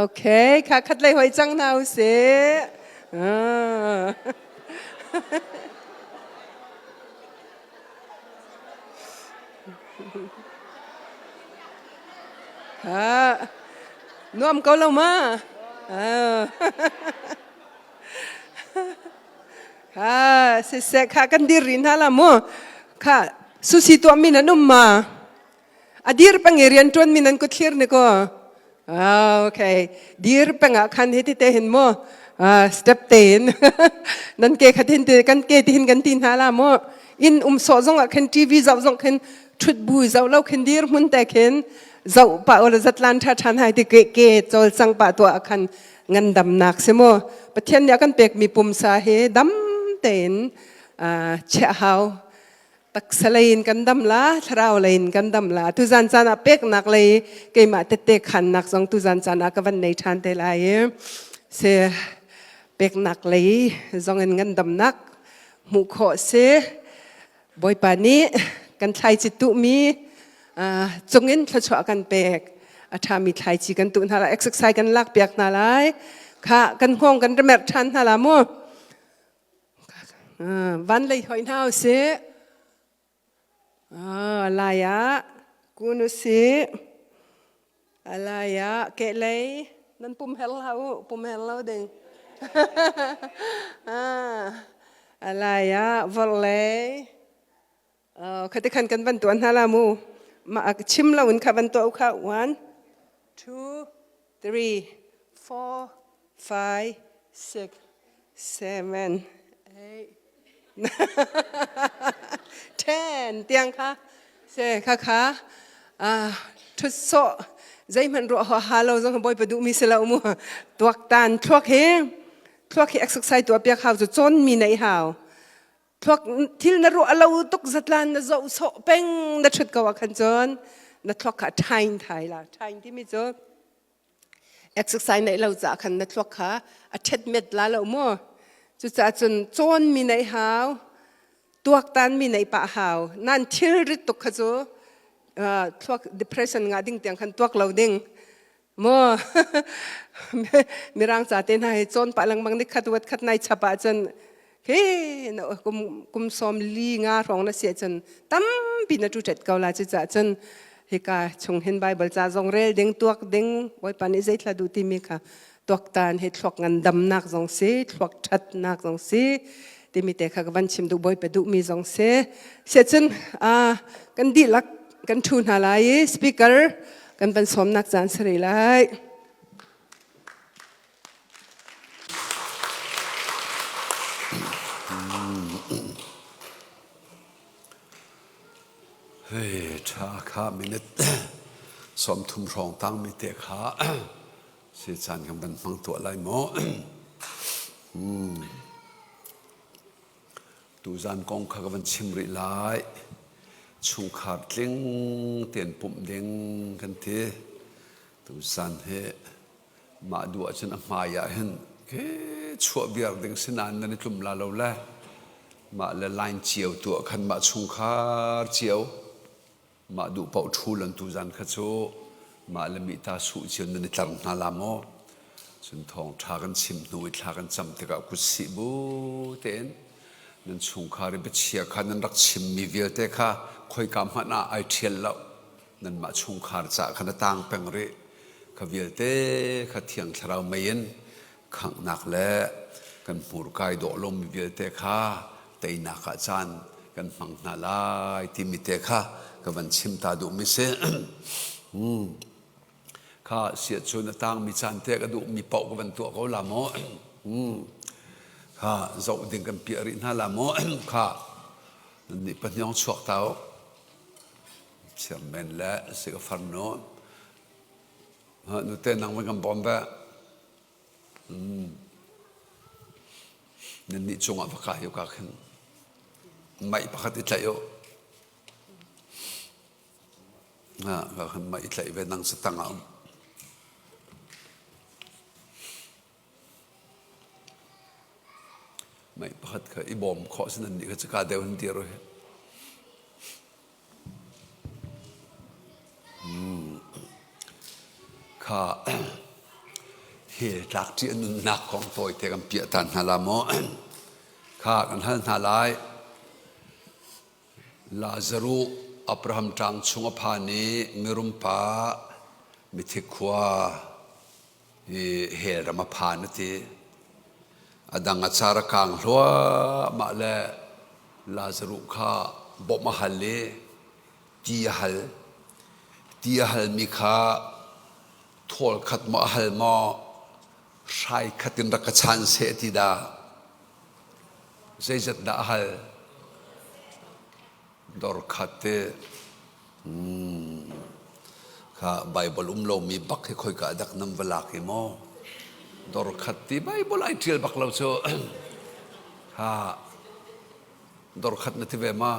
Okay, kha khat lei hoi cang hna usih. Ah. Ha. Nuam ko lo ma? Ah. Ha, siseh kha kan dir rih hna la mu. Kha susi tuah mi nan um ma? A dir peng i rian ṭuan mi nan kut thlir ni ko. Ah, okay. Dir peng ah khan hiti te hin mu. Ah, step te in. nan ke khat hin te kan ke ti hin kan ti hna la mu. Inn um sawh zong ah khin TV zoh zong khin ṭhut bu zoh lo khin dir hmun te khin zoh pah ula zatlan ṭha ṭhan hai ti ke ke cawlcang pah tuah khan ngandamnak si mu Pathian nih a kan pekmi pumsa hi dam tein chiah hau taksa lei in kan dam la thlarau lei in kan dam la tuzan caan ah peknak lei keimah tette khannak zong tuzan caan ah ka van nei ṭhan te lai i si peknak lei zong in ngandamnak hmuh khawh si Bawipa nih kan thlaici tuhmi cungin thluachuah kan pek. A ṭhami thlaici kan tuh hna lai, exercise kan lakpiak hna lai. Kha kan hngawng kan remerh ṭhan hna la mu. Van lei hoi hna usih. Ah, lai ah kun usih. A lai ah kehlei nan pum her hlah u, pum her lo ding. Ah, a lai ah vorhlei. Khati khan kan van tuah hna la mu. Mah chim lo in kha van tuah u kha. One, two, three, four, five, six, seven, eight, 10 tiang kha se kha kha thut sawh zeihmanh ruah ha lo zong bawipa duhmi si lo mu tuaktan thluak hi thluak hi exercise tuah piak hau cu cawn mi nei hau thluak thil na ruah lo tuk zatlan na zoh sawh peng na thut ko ah khan cun na thluak kha ṭhain thai la ṭhain timi cu exercise neih lo caah khan na thluak kha a ṭhetmet la lo mu. Cucaah cun cawnmi neih hau, tuaktanmi neih pah hau. Nan thilrit tuk kha cu thluak depression ngah ding tiang khan tuak lo ding. Mu mirang ca te hna hi cawn pah lengmang ni khat wat khat nai chap ahcun he kum kum sawm li nga hrawng na si ahcun tampi na tu ṭet ko la cucaah cun hika chung hin Bible ca zong rel ding tuak ding Bawipa nih zeithla duh timi kha tuaktan hi thluak ngandamnak zong si thluak ṭhatnak zong si timi te kha ka van chim duh Bawipa duhmi zong si siahcun kan dihlak kan ṭhu hna lai i speaker kan van sawmnak caan si rih lai. Hei ṭha kha minute 30 hrawng tangmi te kha si caan kan van hmang tuah lai maw? Tuzan kong kha ka van chim rih lai. Chungkhar tling tein pumh ding kan ti. Tuzan hi mah duh ahcun a hmai ah hin ke chuah viar ding si nain nan i tlum la lo le mah le line cio tuah khan mah chungkhar cio mah duh paoh ṭhu lan tuzan kha cu mah le mita suh cio nan i tlar hna la maw cun thawng ṭha kan chim hnu i thla kan cam tikah kut sih bu tein nan chungkhar i biachia kha nan rak chimmi vialte kha khoika hmanh ah ai ṭhial lo nanmah chungkhar caah khan a tang peng rih. Kha vialte kha Thiang Thlarau mei in khanghnak le kan hmurka i dawh lomi vialte kha teinak ah caan kan hmang hna lai timi te kha ka van chim ta duhmi si. Kha siahcun a tangmi caan te ka duhmi paoh ka van tuah ko la maw? Kha zoh ding kan piah rih hna la maw? Kha nannih pahniang chuak ta u. Chairman le si ka farnu nute nang van kan bawm ve. Nan nih cungah va kai u ka khin mei pakhat i tlaih u. Ka khin mei i tlaih ve nang sa tang ah um. Mei pakhat kha i bawm khawh si nan nih kha caka deuh hin dir u hi. Kha hell tlak ṭih a nunnak kong tawite kan piah ta hna la maw? Kha kan hal hna lai. Lazaruh Abraham ṭang chung a phan i mirum pa mithi khua i hell ram a phan a ti. A dang a car a kang hluahmah le Lazaruh kha bawmh a hal i ti a hal. Ti a halmi kha thawl khat maw a hal maw hrai khat in rak ka chan seh ti dah. Zeizat dah a hal? Dor khat te. Kha Bible um lomi bak hi khoika dak nam va lak i maw? Dor khat ti Bible ai ṭial bak lo cu. Ha dor khat na ti ve ma?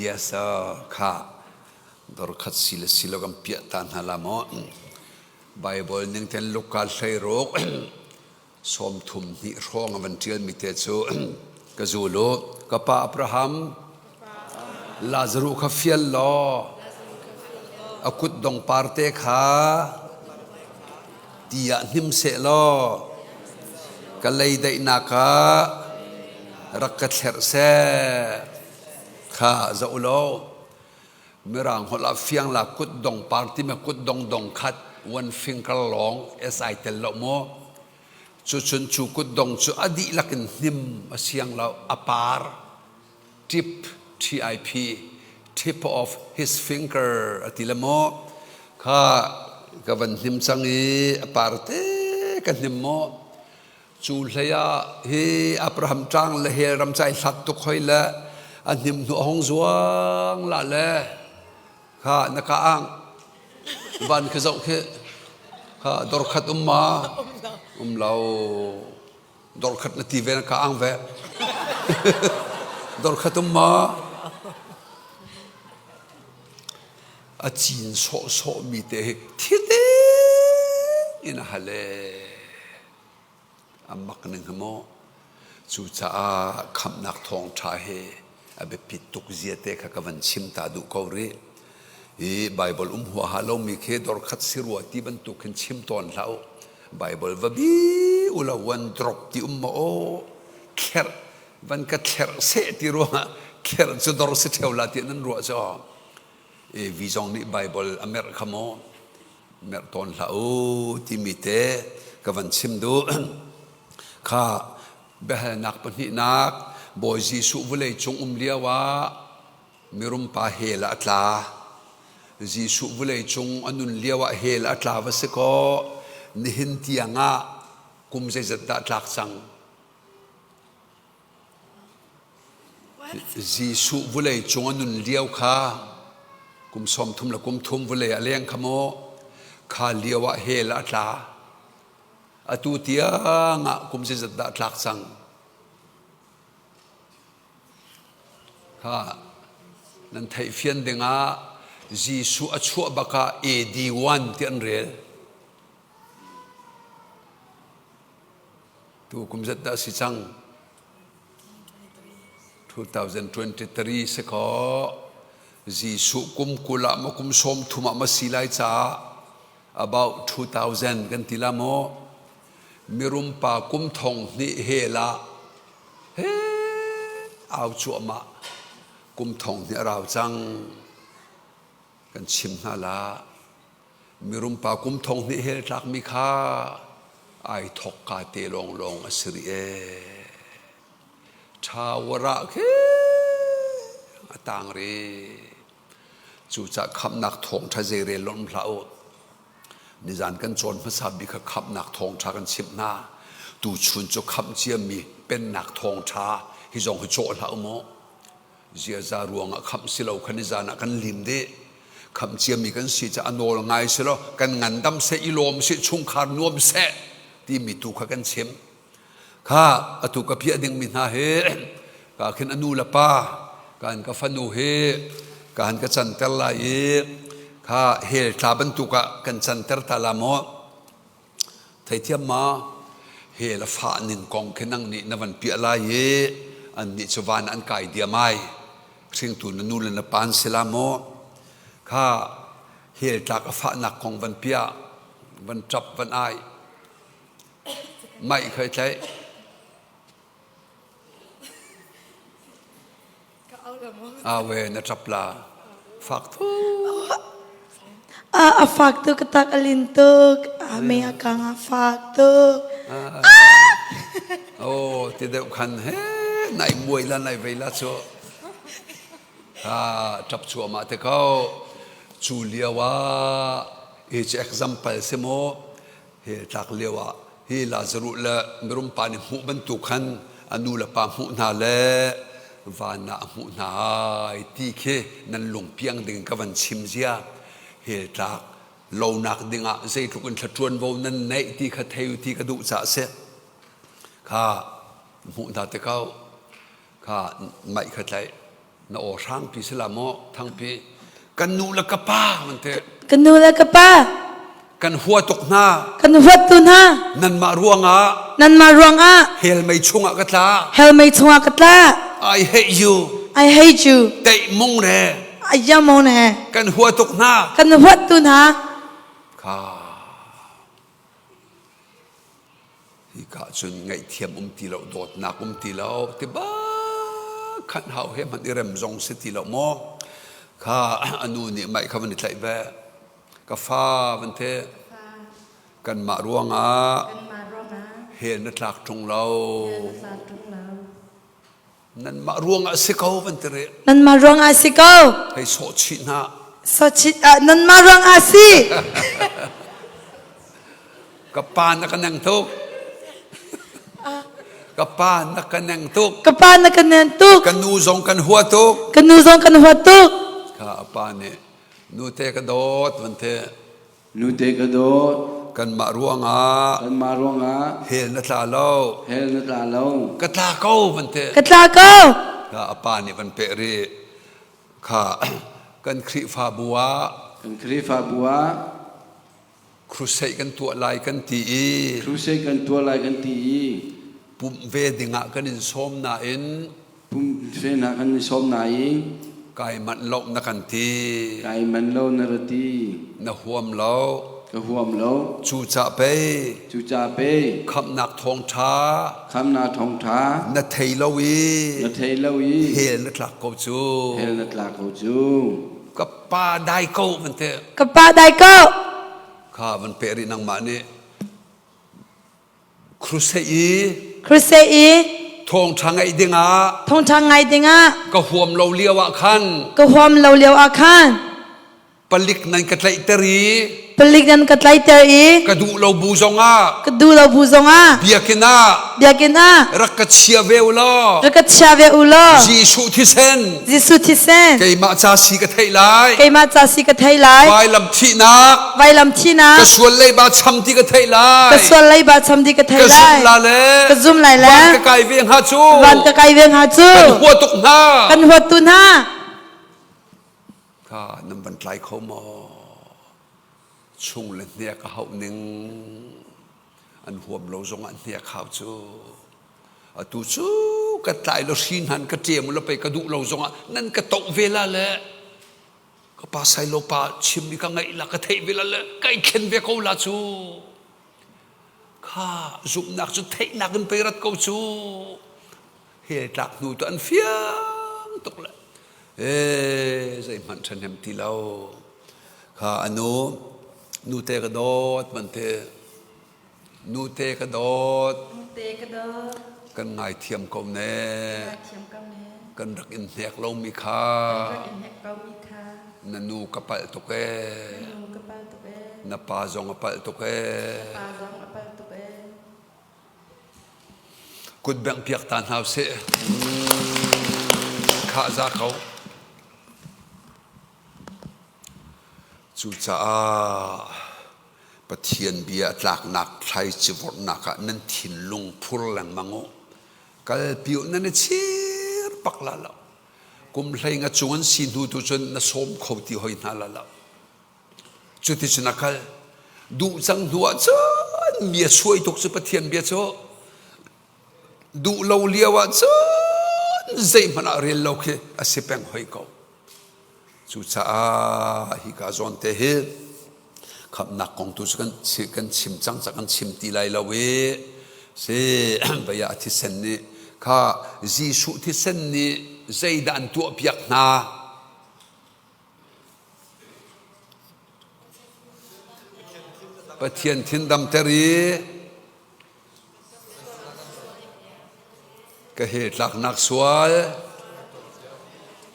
Yes kha dor khat si le si lo kan piah ta hna la maw? Bible ning ten Luka 16 32 hrawng a van ṭialmi te cu ka zul u. Ka pa Abraham, Lazaruh kha fial law a kut dongpar te kha ti ah hnim seh law ka lei daihnak ah rak ka thlerh seh. Kha zoh law Mirang holh ah fiang la kutdong par timi kutdong dong khat one finger long SI tel lo maw? Cucun cu kutdong cu a dihlak in hnim a siang lo a par tip TIP tip of his finger a ti le maw kha ka van hnim cang i a par te ka hnim maw Cu hlei ah hi Abraham ṭang le hell ram cai hlat tuk hoi le a hnim hnu a hung zuang la le kha na ka ang van khi zoh khi kha dor khat um ma um lo dor khat na ti ve na ka ang ve dor khat um ma a cin sawhsawh mi te hi thite in a hale A mak ning hi maw? Cucaah khamhnak thawngṭha hi a biapit tuk zia te kha ka van chim ta duh ko rih. Hi Baibal um huaha lomi khi dorkhat si rua ti bantuk khin chim tawn hlah u. Baibal va bi ulaw one drop ti um maw aw thlerh van ka thlerh seh ti ruangah thlerh cu dor si ṭheo la tiah nan ruah cu. Evi zong nih Baibal a merh kha maw? Merh tawn hlah u timi te ka van chim duh. Kha biahalnak pahnihnak Bawi Jesuh vawlei cung um lio ah mirum pa hell ah a tla. Jesuh vawlei cung a nun lio ah hell a tla va si kaw nihin tiang ah kum zeizat dah tlak cang? Jesuh vawlei cung a nun lio kha kum 30 le kum thum vawlei a leng kha maw kha lio ah hell ah a tla. Atu tiang ah kum zeizat dah tlak cang? Kha nan theihfian dingah Jesuh a chuah bak ah AD 1 ti an rel. Tu kum zat dah si cang? 2023 si kaw Jesuh kum 20 ah maw kum 30 ah maw si lai caah about 2000 kan ti la maw mirum pa kum thong hnih hel ah he au cuahmah kum thong hnih a rau cang kan chim hna la Mirum pa kum thong hnih hel tlakmi kha ai thok ka te lawnglawng a si rih ee. Ṭhawara khi a tang rih. Cucah khamhnak thawngṭha zeirel lawm hlah u. Nizan kan cawn hmasa bik kha khamhnak thawngṭha kan chimh hna. Tuchun cu khamh ciami pennak thawngṭha hi zong hi cawh hlah u mu. Ziaza ruangah khamh si lo kha nizan ah kan lim dih. Khamh ciami kan si caah a nawl ngai si lo kan ngandam seh i lawm seh chungkhar nuam seh timi tu kha kan chim. Kha atu ka piah dingmi hna hi ka khin a nu le pa kan ka fanu hi ka han ka canter lai i kha hell tla bantuk ah kan canter ta la maw Theithiam ma? Hell a fah ning kong khi nang nih na van piah lai i annih cu van an kai diam ai. Hringtu na nu le na pa an si la maw? Kha hell tlak a fahnak kong van piah, van ṭap, van ai. Maih kha i tlaih. Awe na ṭap la. Fak tuk. A fak tuk ka tak a lin tuk. A me a kang a fak tuk. Oh ti deuh khan he nai muai la nai vei la cu. Ha ṭap chuahmah te ko. Cu lio ah hi cu example si maw Hi tlak lio ah hi Lazaruh le mirum pa nih hmuh bantuk khan a nu le pa hmuh hna le van ah a hmuh hna ai ti khi nan lung piang ding ka van chim zia hell tlak lonak dingah zeitluk in thlaṭuanvo nan neih ti kha thei u ti ka duh caah si kha hmuh hna te ko kha maih kha tlaih na aw hrangpi si la maw thangpi kan nu le ka pa man te Kan nu le ka pa kan hua tuk hna kan huat tu hna nanmah ruangah nanmah ruangah hell mei chungah ka tla hell mei chungah ka tla I hate you I hate you teih mung re ayamon he kan hua tuk hna kan huat tu hna kha Hika cun ngaihthiam um ti lo, dawtnak um ti lo, ti bak. Khan hau he hmanh i rem zong si ti lo maw? Kha a nu nih maih kha van i tlaih ve. Ka fa van the. Kanmah ruangah hell na tlak ṭung lo. Nanmah ruangah si ko van ti rih. Nanmah ruangah si ko. Hei sawh chih hna. Sawh chih ah nanmah ruangah si. Ka pa na ka neng tuk. Ka pa na ka neng tuk. Ka pa na ka neng tuk. Ka nu zong kan hua tuk. Ka nu zong kan hua tuk. Kha a pa nih nute ka dawt van te. Nute ka dawt. Kanmah ruangah. Kanmah ruangah. Hell na tla lo. Hell na tla lo. Ka tla ko van te. Ka tla ko. Kha a pa nih van peh rih. Kha kan Khrihfabu ah. Kan Khrihfabu ah. Crusade kan tuah lai kan ti i. Crusade kan tuah lai kan ti i. Pumh ve dingah kan in sawm nain. Pumh ve na kan in sawm nain. Kai manh lo na kan ti. Kai manh lo na ra ti. Na huam lo. Ka huam lo. Cucah pei. Cucah pei. Khamhnak thawngṭha. Khamhnak thawngṭha. Na thei lo i. Na thei lo i. Hell na tlak ko cu. Hell na tlak ko cu. Ka pa dai ko van ti. Ka pa dai ko. Kha van pe rih nangmah nih. Crusade i Crusade i thawngṭha ngaih dingah thawngṭha ngai dingah ka huam lo lio ah khan ka huam lo lio ah khan palik nan ka tlaihter i palik nan ka tlaihter i ka duh lo bu zongah ka duh lo bu zongah biakinn ah biakinn ah rak ka chia ve u law rak ka chia ve u law Jesuh thisen Jesuh thisen keimah ca si ka theih lai keimah ca si ka thei lai vailam thihnak vailam thihnak ka sual leiba cham ti ka theih lai ka sual leiba cham ti ka thei ka lai zum la le ka zum lai le van ka kai ve hnga cu van ka kai ve hnga cu kan hua tuk hna kan huat tu hna Kha nan van tlai kho maw? Chung le hnek a hauh ning an huam lo zongah hnek hau cu. Atu cu ka tlai lo hri hnan ka ṭem lo pei ka duh lo zongah nan ka toh ve la le ka pa sailo pa chim i ka ngaih la ka theih ve la le kai thlen ve ko la cu. Kha zumhnak cu theihnak in pei rat ko cu. Hell tlak hnu tu an fiang tuk le ee zeihmanh ṭhahnem ti lo kha anu nute ka dawt man te nute ka dawt nute ka dawt kan ngaithiam ko ne ngaithiam ko ne kan rak in hnek lomi kha rak in hnek komi kha na nu ka palh tuk ee na nu ka palh tuk ee na pa zong a palh tuk ee na pa zong a palh tuk ee Kut bengh piak ta hna usih. Khah za ko. Cucaah Pathian bia tlaknak thlaici vorhnak ah nan thinlung phur lengmang u. Kalpi u nan i chir bak la lo. Kum hlei nga cung an si hnu tu cun na sawm kho ti hoi hna la lo. Cuticun a kal. Duh cang hnu ah cun mi a suai tuk cu Pathian bia cu duh lo lio ah cun zeihmanh ah rel lo khi a si peng hoi ko. Cucaah hika zawn te hi khamhnak kong tu cu kan kan chim cang ca kan chim ti lai lo i si vei ah thisen nih kha Jesuh thisen nih zeidah an tuahpiak hna Pathian thin damter i ka he tlaknak sual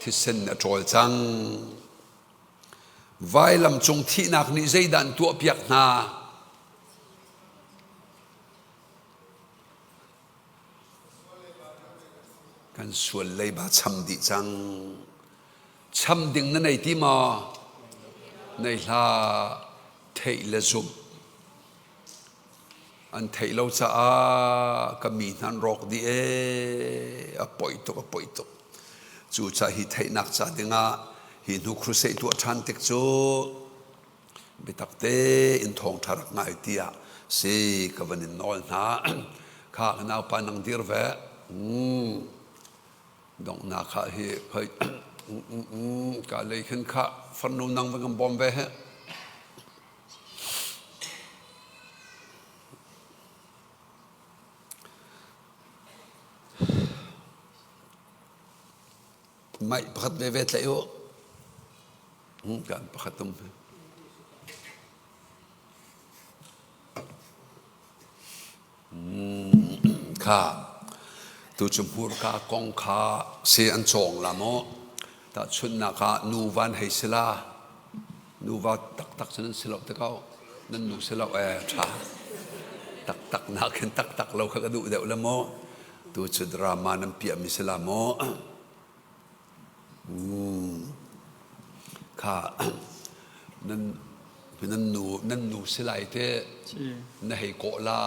thisen a ṭawl cang. Vailam cung thihnak nih zeidah an tuahpiak hna? Kan sual leiba cham dih cang. Cham ding na nei ti maw? Nei hlah. Theih le zumh. An theih lo caah ka mi hna an rawk dih ee. A poi tuk, a poi tuk. Cucaah hi theihnak ca dingah hi hnu crusade tuah ṭhan tik cu biatak tein thawngṭha rak ngai tiah si ka van in nawl hna. Kha ka naupa nang dir ve. Donghnak ah hi khoi ka lei khin kha farnu nang van kan bawm ve he. Mic pakhat veve tlaih u. Kan pakhat um. Kha tu cu hmurka kong kha si an cawng la maw? Tahchunhnak ah nuva an hei si la. Nuva taktak cu nan si lo te ko. Nan nu si lo ee ṭha. Taktak nakin taktak lo kha ka duh deuh le maw? Tu cu drama nan piahmi si la maw? Kha nan nan nu nan nu si lai te na hei kawh la.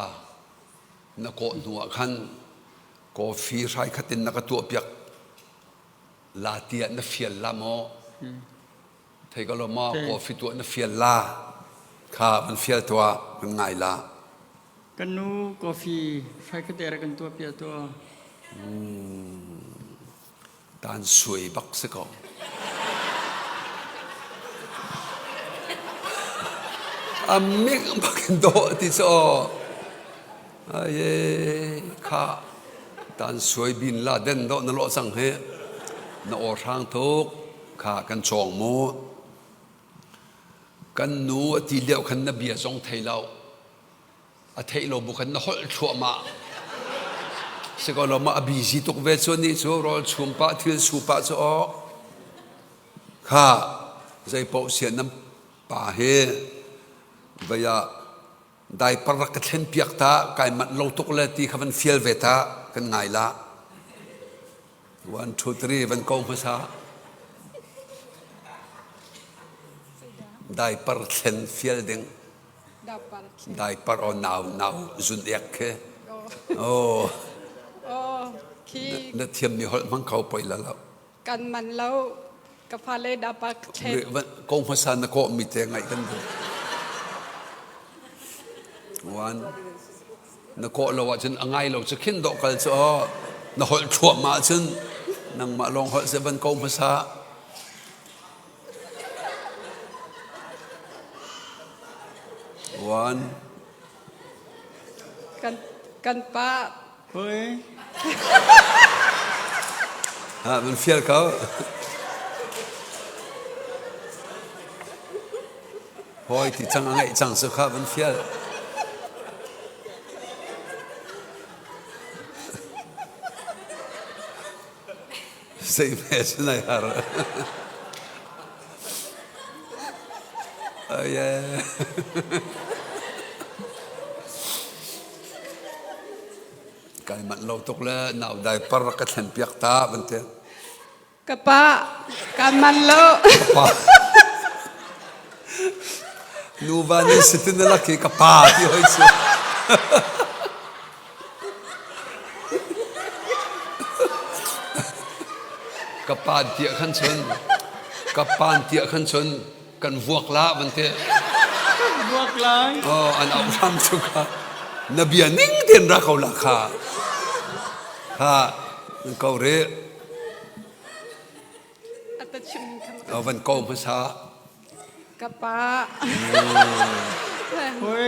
Na kawh hnu ah khan coffee hrai khat in na ka tuah piak la tiah na fial la maw? Thei ko lo maw coffee tuah na fial la. Kha van fial tuah kan ngai la. Kan nu coffee hrai khat te kan tuah piak tuah. Tan suai bak si ko. A mik bak in dawh ti cu aw. Aye kha tan suai bin la den dawh na lawh cang hi. Na aw hrang tuk kha kan cawng mu. Kan nu a ti lio khan na bia zong thei lo. A theih lo bu khan na holh thluahmah. Si ko lo ma a busy tuk ve cu nih cu rawl chum pah thil su pah cu aw. Kha zei paoh sian nan pa hi vei ah diaper rak ka thlen piak ta kai manh lo tuk le ti kha van fial ve ta kan ngai la. One, two, three, van ko hmasa. Diaper thlen fial ding. Diaper o nau nau zun ek khi. Oh. Oh, khi. Na thiam mi holh hmang kho poi la lo. Kan man lo ka fale diaper thlen. Ko hmasa na kawh mi te ngaih kan duh. One. Na kawh lo ahcun a ngai lo cu khin dawh kal cu aw na holh thluahmah ahcun nangmah lawng holh se van ko hmasa. One. Kan kan pa. Hoi. Ha, man fial ko. Hoi ti cang a ngeih cang su kha van fial. Zei me cu nai har. Oh yeah. Kai manh lo tuk le nau dai par ka thlen piak ta van ti. Ka pa, ka man lo. Ka pa. Nuva nih sitin na lak i ka pa ti hoi cu. Ka pa tiah khan cun ka pan tiah khan cun kan vuak la van ti. Kan vuak lai. Oh, an auh hram cu kha. Na bia ning ten ra ko la kha. Ha, ko re. Van ko hmasa. Ka pa.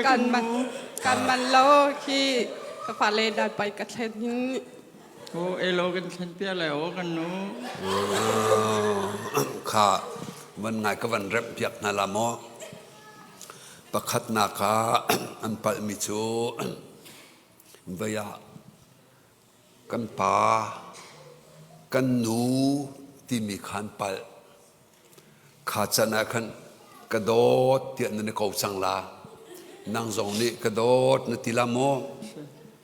Kan man kan man lo khi ka fale dan pai ka thlen hin. O elo kan thlen pia le o kan nu. Kha van ngai ka van rep piak hna la maw. Pakhatnak ah an palhmi cu vei ah kan pa kan nu timi kha an palh. Kha can ah khan ka dawt tiah nan i ko cang la. Nang zong nih ka dawt na ti la maw?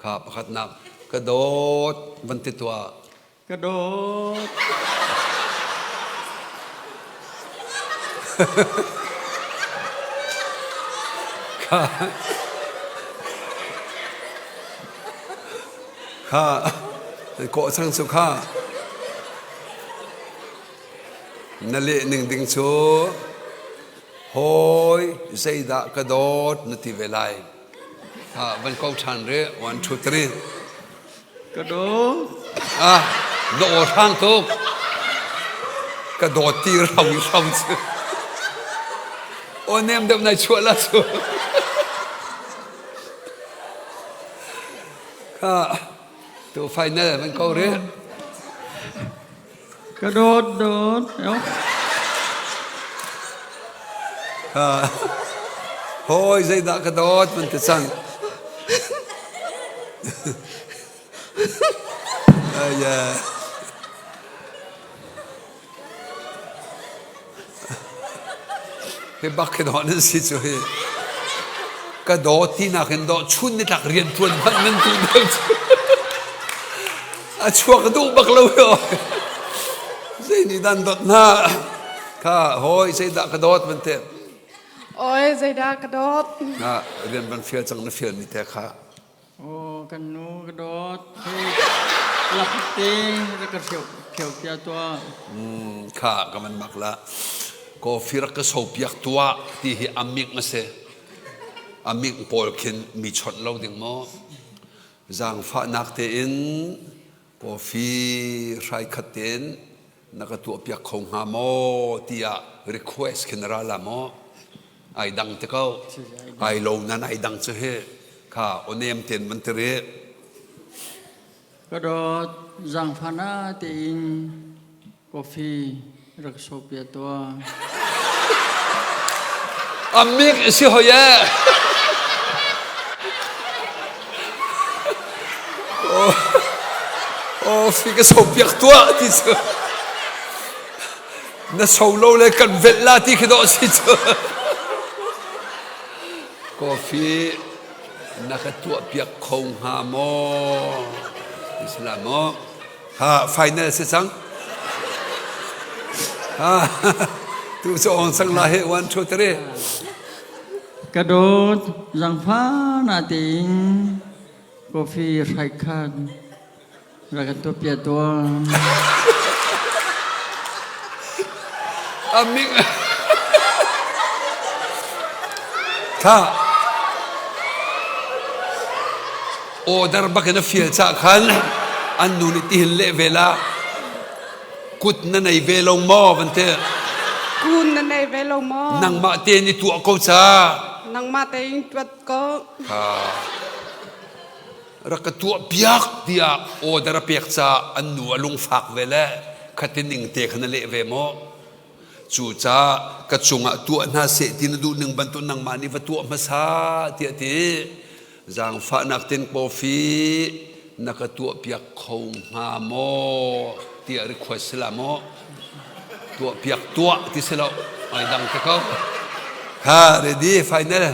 Kha pakhatnak ka dawt van ti tuah. Ka dawt. Kha kha kawh cang cu kha na leh ning ding cu hawi zeidah ka dawt na ti ve lai ha van ko ṭhan re 1 2 3 Ka dawt. Ah, na aw hrang tuk. Ka dawt ti ram ram cu. Aw nem deuh nai chuah la cu. Kha, tu final man ko re. Ka dawt dawt. Yo. Hawi zeidah ka dawt man ti cang. Aya. Hi bak khi dawh nan si cu hi. Ka dawt ti nak in dawh chun ni tlak rian tuan hmanh nan tu deuh cu. A chuak duh bak lo hi. Zei nih dan dawt na. Kha hawi zeidah ka dawt man te. Oi zeidah ka dawt. Na rian van fial cang na fial mi te kha. Aw kan nu ka dawt. Lakte rak ka hreu pheu pia tua. Kha ka man mak la. Coffee rak ka so piak tua ti hi amik ma se. Amik pawl khin mi chawnh lo ding maw. Zaangfahnak tein coffee hrai khat tein na ka tuah piak kho hnga maw tiah request khin ra la maw ai dang te ko ai lo nan ai dang cu hi kha onem ten man tiri Ka dawt zaangfana tein coffee rak so pia tua. Amik si hoi e. Oh, fi ka so piak tua ti cu. Na so lo le kan velh la ti khi dawh si cu. Coffee na ka tuah piak kho hnga maw? Ti si la maw? Ha final si cang. Ha tu cu ong cang la he 1 2 3. Ka dawt zangfa na tein coffee hrai khat rak kan tuah pia tua. Aming Tha order bak in a fial cah khan an nu nih tihin leh ve la kut na nei ve lo maw van ti Kun na nei ve lo maw? Nangmah te ni tuah ko ca. Nangmah tein tuat ko. Ha. Rak ka tuah piak tiah order a pek ca an nu a lungfak ve le khatin ning te khan a leh ve maw? Cucaah ka cungah tuah hna seh ti na duh ning bantuk nangmah nih va tuah hmasa tiah ti. Zaangfahnak ten coffee na ka tuahpiak kho hnga maw tiah request si la maw? Tuahpiak tuah ti si lo. Ai dang te ko. Kha ready final.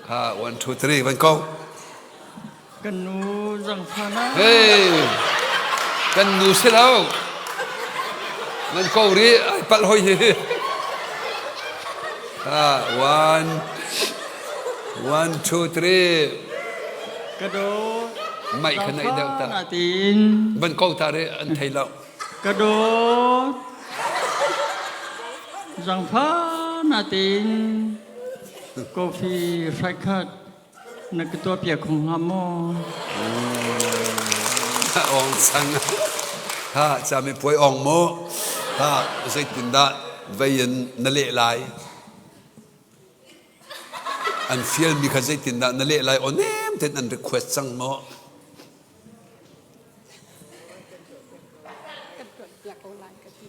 Kha 1 2 3 van ko. Kan nu zangfana. Hey, kan nu si lo. Nan ko ri ai palh hoi hi. Ah, one, one, two, three. Ka do. Mai kha nai deuh ta. Tin. Ban ko ta ri an thei lo. Ka do. Zangfa na tin. Coffee hrai khat. Na ka tuahpiak kho hnga maw? Ong sang. Ha, cami puai ong mu. Ha, zeitindah vei in na leh lai? An fialmi kha zeitindah na leh lai? Aw nem tein an request cang maw?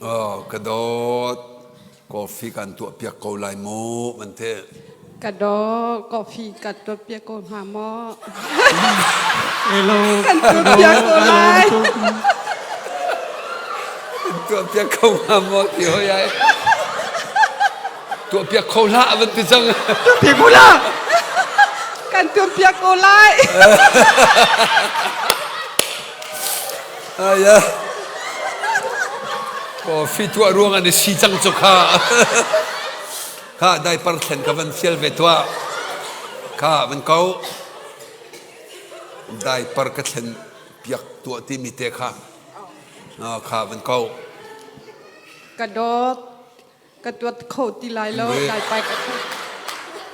Oh, ka dawt. Coffee kan tuahpiak ko lai mu, man ti. Ka dawt, coffee kan tuahpiak ko hnga maw? Hello. Kan tuahpiak ko lai. Tuahpiak ko hnga maw ti hoi ai. Tuahpiak kho hlah van ti cang. Tuahpiak ko lah. Kan tuahpiak ko lai. Aya. Coffee tuah ruang an i si cang cu kha. Kha diaper thlen ka van fial ve tuah. Kha van ko. Diaper ka thlen piak tuah timi te kha. Kha van ko. Ka dawt. Ka tuat kho ti lai lo. Dai pai ka kho.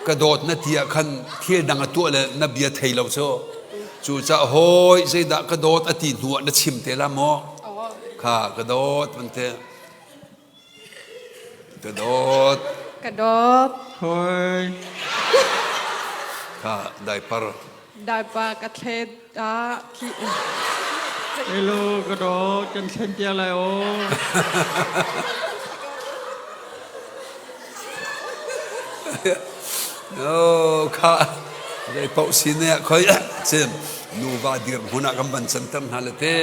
Ka dawt na ti ah khan thil dang a tuah le na bia thei lo cu. Cu ca hawi zeidah ka dawt a ti hnu ah na chim te la maw? Kha ka dawt van te. Ka dawt. Ka dawt. Hoi. Kha diaper. Diaper ka thlet ah khi. Hello ka dawt kan thlen piak lai aw. No kha zei paoh si ne khoi sim nuva dirhmun ah kan van canter hna le te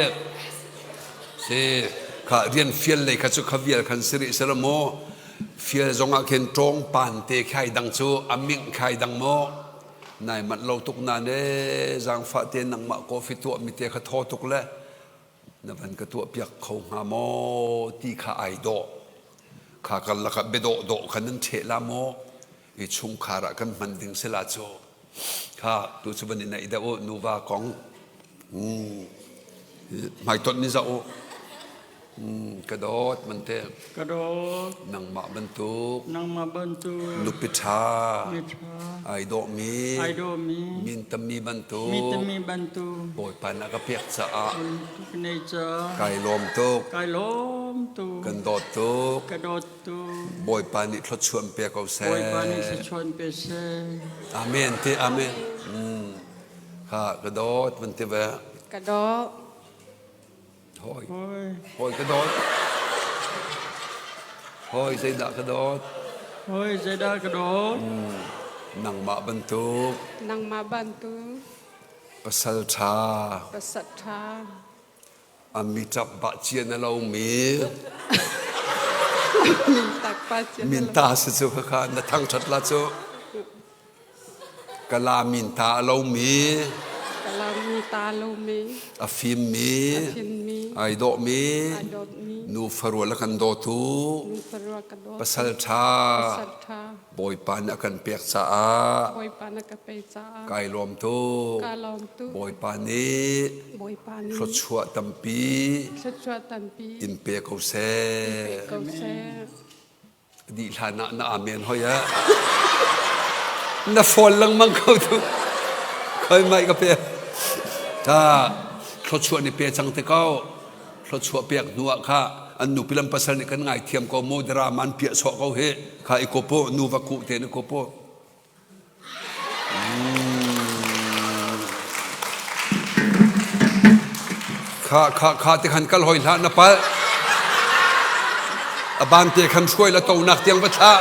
si kha rian fial lei kha cu kha vial khan si rih sela maw fial zong ah khin ṭawng pan te khai dang cu a ming khai dang maw nai manh lo tuk na ne zaangfah te nangmah coffee tuah mi te kha thaw tuk le na van ka tuah piak kho hnga maw ti kha ai dawh kha kal lakah biadawh dawh kha nan ṭheh la maw i chungkhar ah kan hman ding si la cu kha tu cu van i naih deuh u nuva kong hmaitonh ni zoh u ka dawt man te Ka dawt. Nangmah bantuk. Nangmah bantuk. Nupi ṭha. Mi ṭha. Ai dawhmi. Ai dawhmi. Min tammi bantuk. Mi tammi bantuk. Bawipa na ka pek caah. Nei caah. Kai lawm tuk. Kai lawm tuk. Kan dawt tuk. Ka dawt tuk. Bawipa nih thluachuah pe ko seh. Bawipa nih thluachuah pe seh. Amen ti amen. Mm. Kha ka dawt van ti ve. Ka dawt. Hawi. Hawi ka dawt. Hawi zeidah ka dawt? Hawi zeidah ka dawt? Nangmah bantuk. Nangmah bantuk. Pasal ṭha. Pasal ṭha. A mi ṭap bah cia na lomi. Min ta si cu khakha na thangṭhat la cu. Kala minta a lomi, Kala minta a lomi, a fimmi, a fimmi, ai dawhmi, ai dawtmi, nu farual a kan dawtu, nu farual ka dawtu, pasal ṭha, pasal ṭha, Bawipa nih a kan pek caah, Bawipa na ka pek caah, kai lawm tuk. Ka lawm tuk. Bawipa nih Bawipa nih thluachuah tampi thluachuah tampi in pe ko seh. In pe ko seh. Dih hlan ah na amen hoi ah na fawl lengmang ko tu khoi mai ka pe ta thluachuah ni pe cang te ko thluachuah pek hnu ah kha an nu pilam pasal nih kan ngai thiam ko mo drama an piah sawh ko hi kha i kopo nu va ku te ni kopo Kha kha kha te khan kal hoi hlah na pal. A ban te khan hruai la to nak tiang va thlah.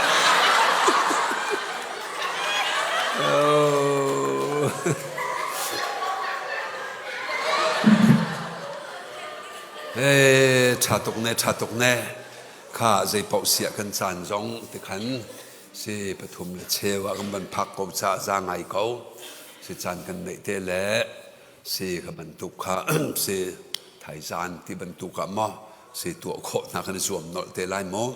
Oh. Eh, ṭha tuk ne, ṭha tuk ne. Kha zei paoh siah kan caan zong ti khan Si pathum le cheu ah kan van phak ko caah za ngai ko. Si caan kan neih te le si kha bantuk kha si thaizan ti bantuk ah maw si tuah khawh hna kan i zuam nolh te lai maw.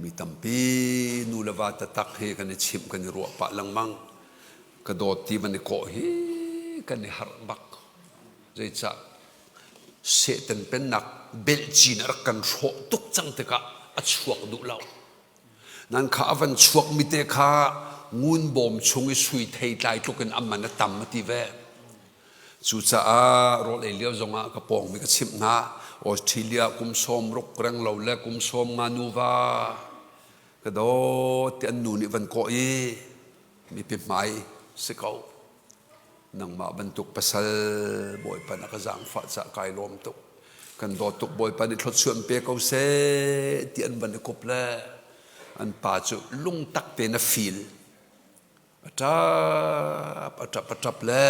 Mi tampi nu le va taktak hi kan i chimh kan i ruah pah lengmang. Ka dawt ti van i kawh hi kan i harh bak. Zeicah Satan pennak belhcin a rak kan hrawh tuk cang tikah a chuak duh lo. Nan kha a van chuakmi te kha ngun bawm chung i sui thei tlai tluk in a man a tam a ti ve. Cucaah rawl ei lio zongah ka pawngmi ka chimh hna. Australia kum sawm ruk reng lo le kum sawm nga nuva ka dawt ti an nu nih van kawh i mipi hmai si ko. Nangmah bantuk pasal Bawipa na ka zaangfah caah kai lawm tuk. Kan dawt tuk Bawipa nih thluachuah pe ko seh ti an van i kup le an pa cu lungtak tein a fil. A ṭap, a ṭap, a ṭap le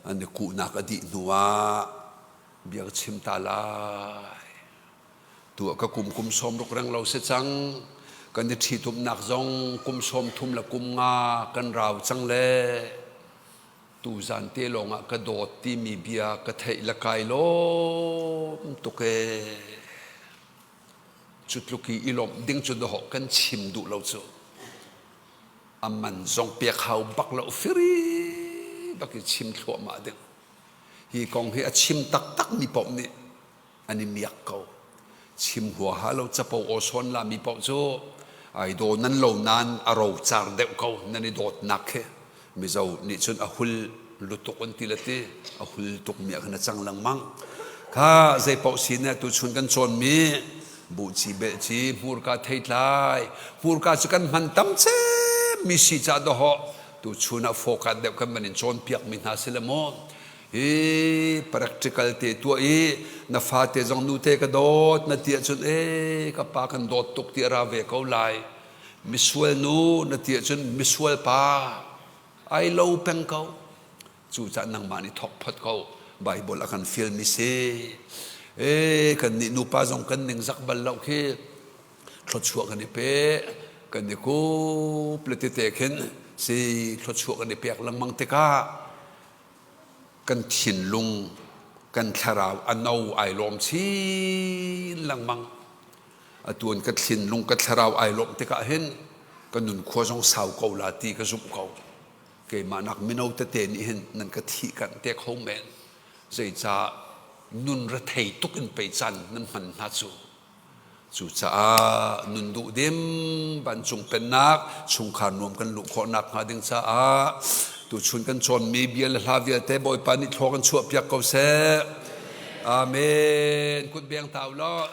an i kuhnak a dih hnu ah bia ka chim ta lai. Tu ah ka kum kum sawm ruk reng lo si cang. Kan i ṭhitumnak zong kum sawm thum le kum nga kan rau cang le tuzan te lawngah ka dawt timi bia ka theih le kai lawm tuk ee. Cu tluk i i lawmh ding cu dawh kan chim duh lo cu. A man zong pek hau bak lo firi bak i chim thluahmah ding. Hi kong hi a chim taktak mi paoh nih an i miak ko. Chim huaha lo capo aw sawn la mi paoh cu ai daw nan lo nain a rocar deuh ko nan i dawtnak khi Mizo nih cun a hul lutuk an ti le ti a hul tuk mi ah khan a cang lengmang. Kha zei paoh si ne tuchun kan cawnmi buhci belhci hmurka theitlai hmurka cu kan hman tam cem mi si ca dawhawh tuchun ah fawkat deuh kan van in cawnpiak mi hna si le maw. Hi practical te tuah i na fate zong nute ka dawt na ti ahcun ee ka pa kan dawt tuk ti a ra ve ko lai. Misual nu na ti ahcun misual pa ai lo peng ko. Cucaah nangmah nih thawk phot ko. Bible a kan fialmi si. Ee kan nih nupa zong kan ningzak bal lo khi thluachuah kan i pe kan i kup le tete khin si thluachuah kan i pek lengmang tikah kan thinlung kan thlarau a no ai lawm chin lengmang atuan ka thinlung ka thlarau ai lawmh tikah hin ka nun khua zong sau ko la ti ka zumh ko keimah nak mino tete nih hin nan ka thih kan te kho men zeicah nun rethei tuk in pei caan nan hman hna cu Cucaah nun duhdim vancung pennak chungkhar nuam kan luh khawhnak hnga ding caah tuchun kan cawnmi bia le hla vialte Bawipa nih thlaw kan chuahpiak ko seh. Amen. Kut beng tau law.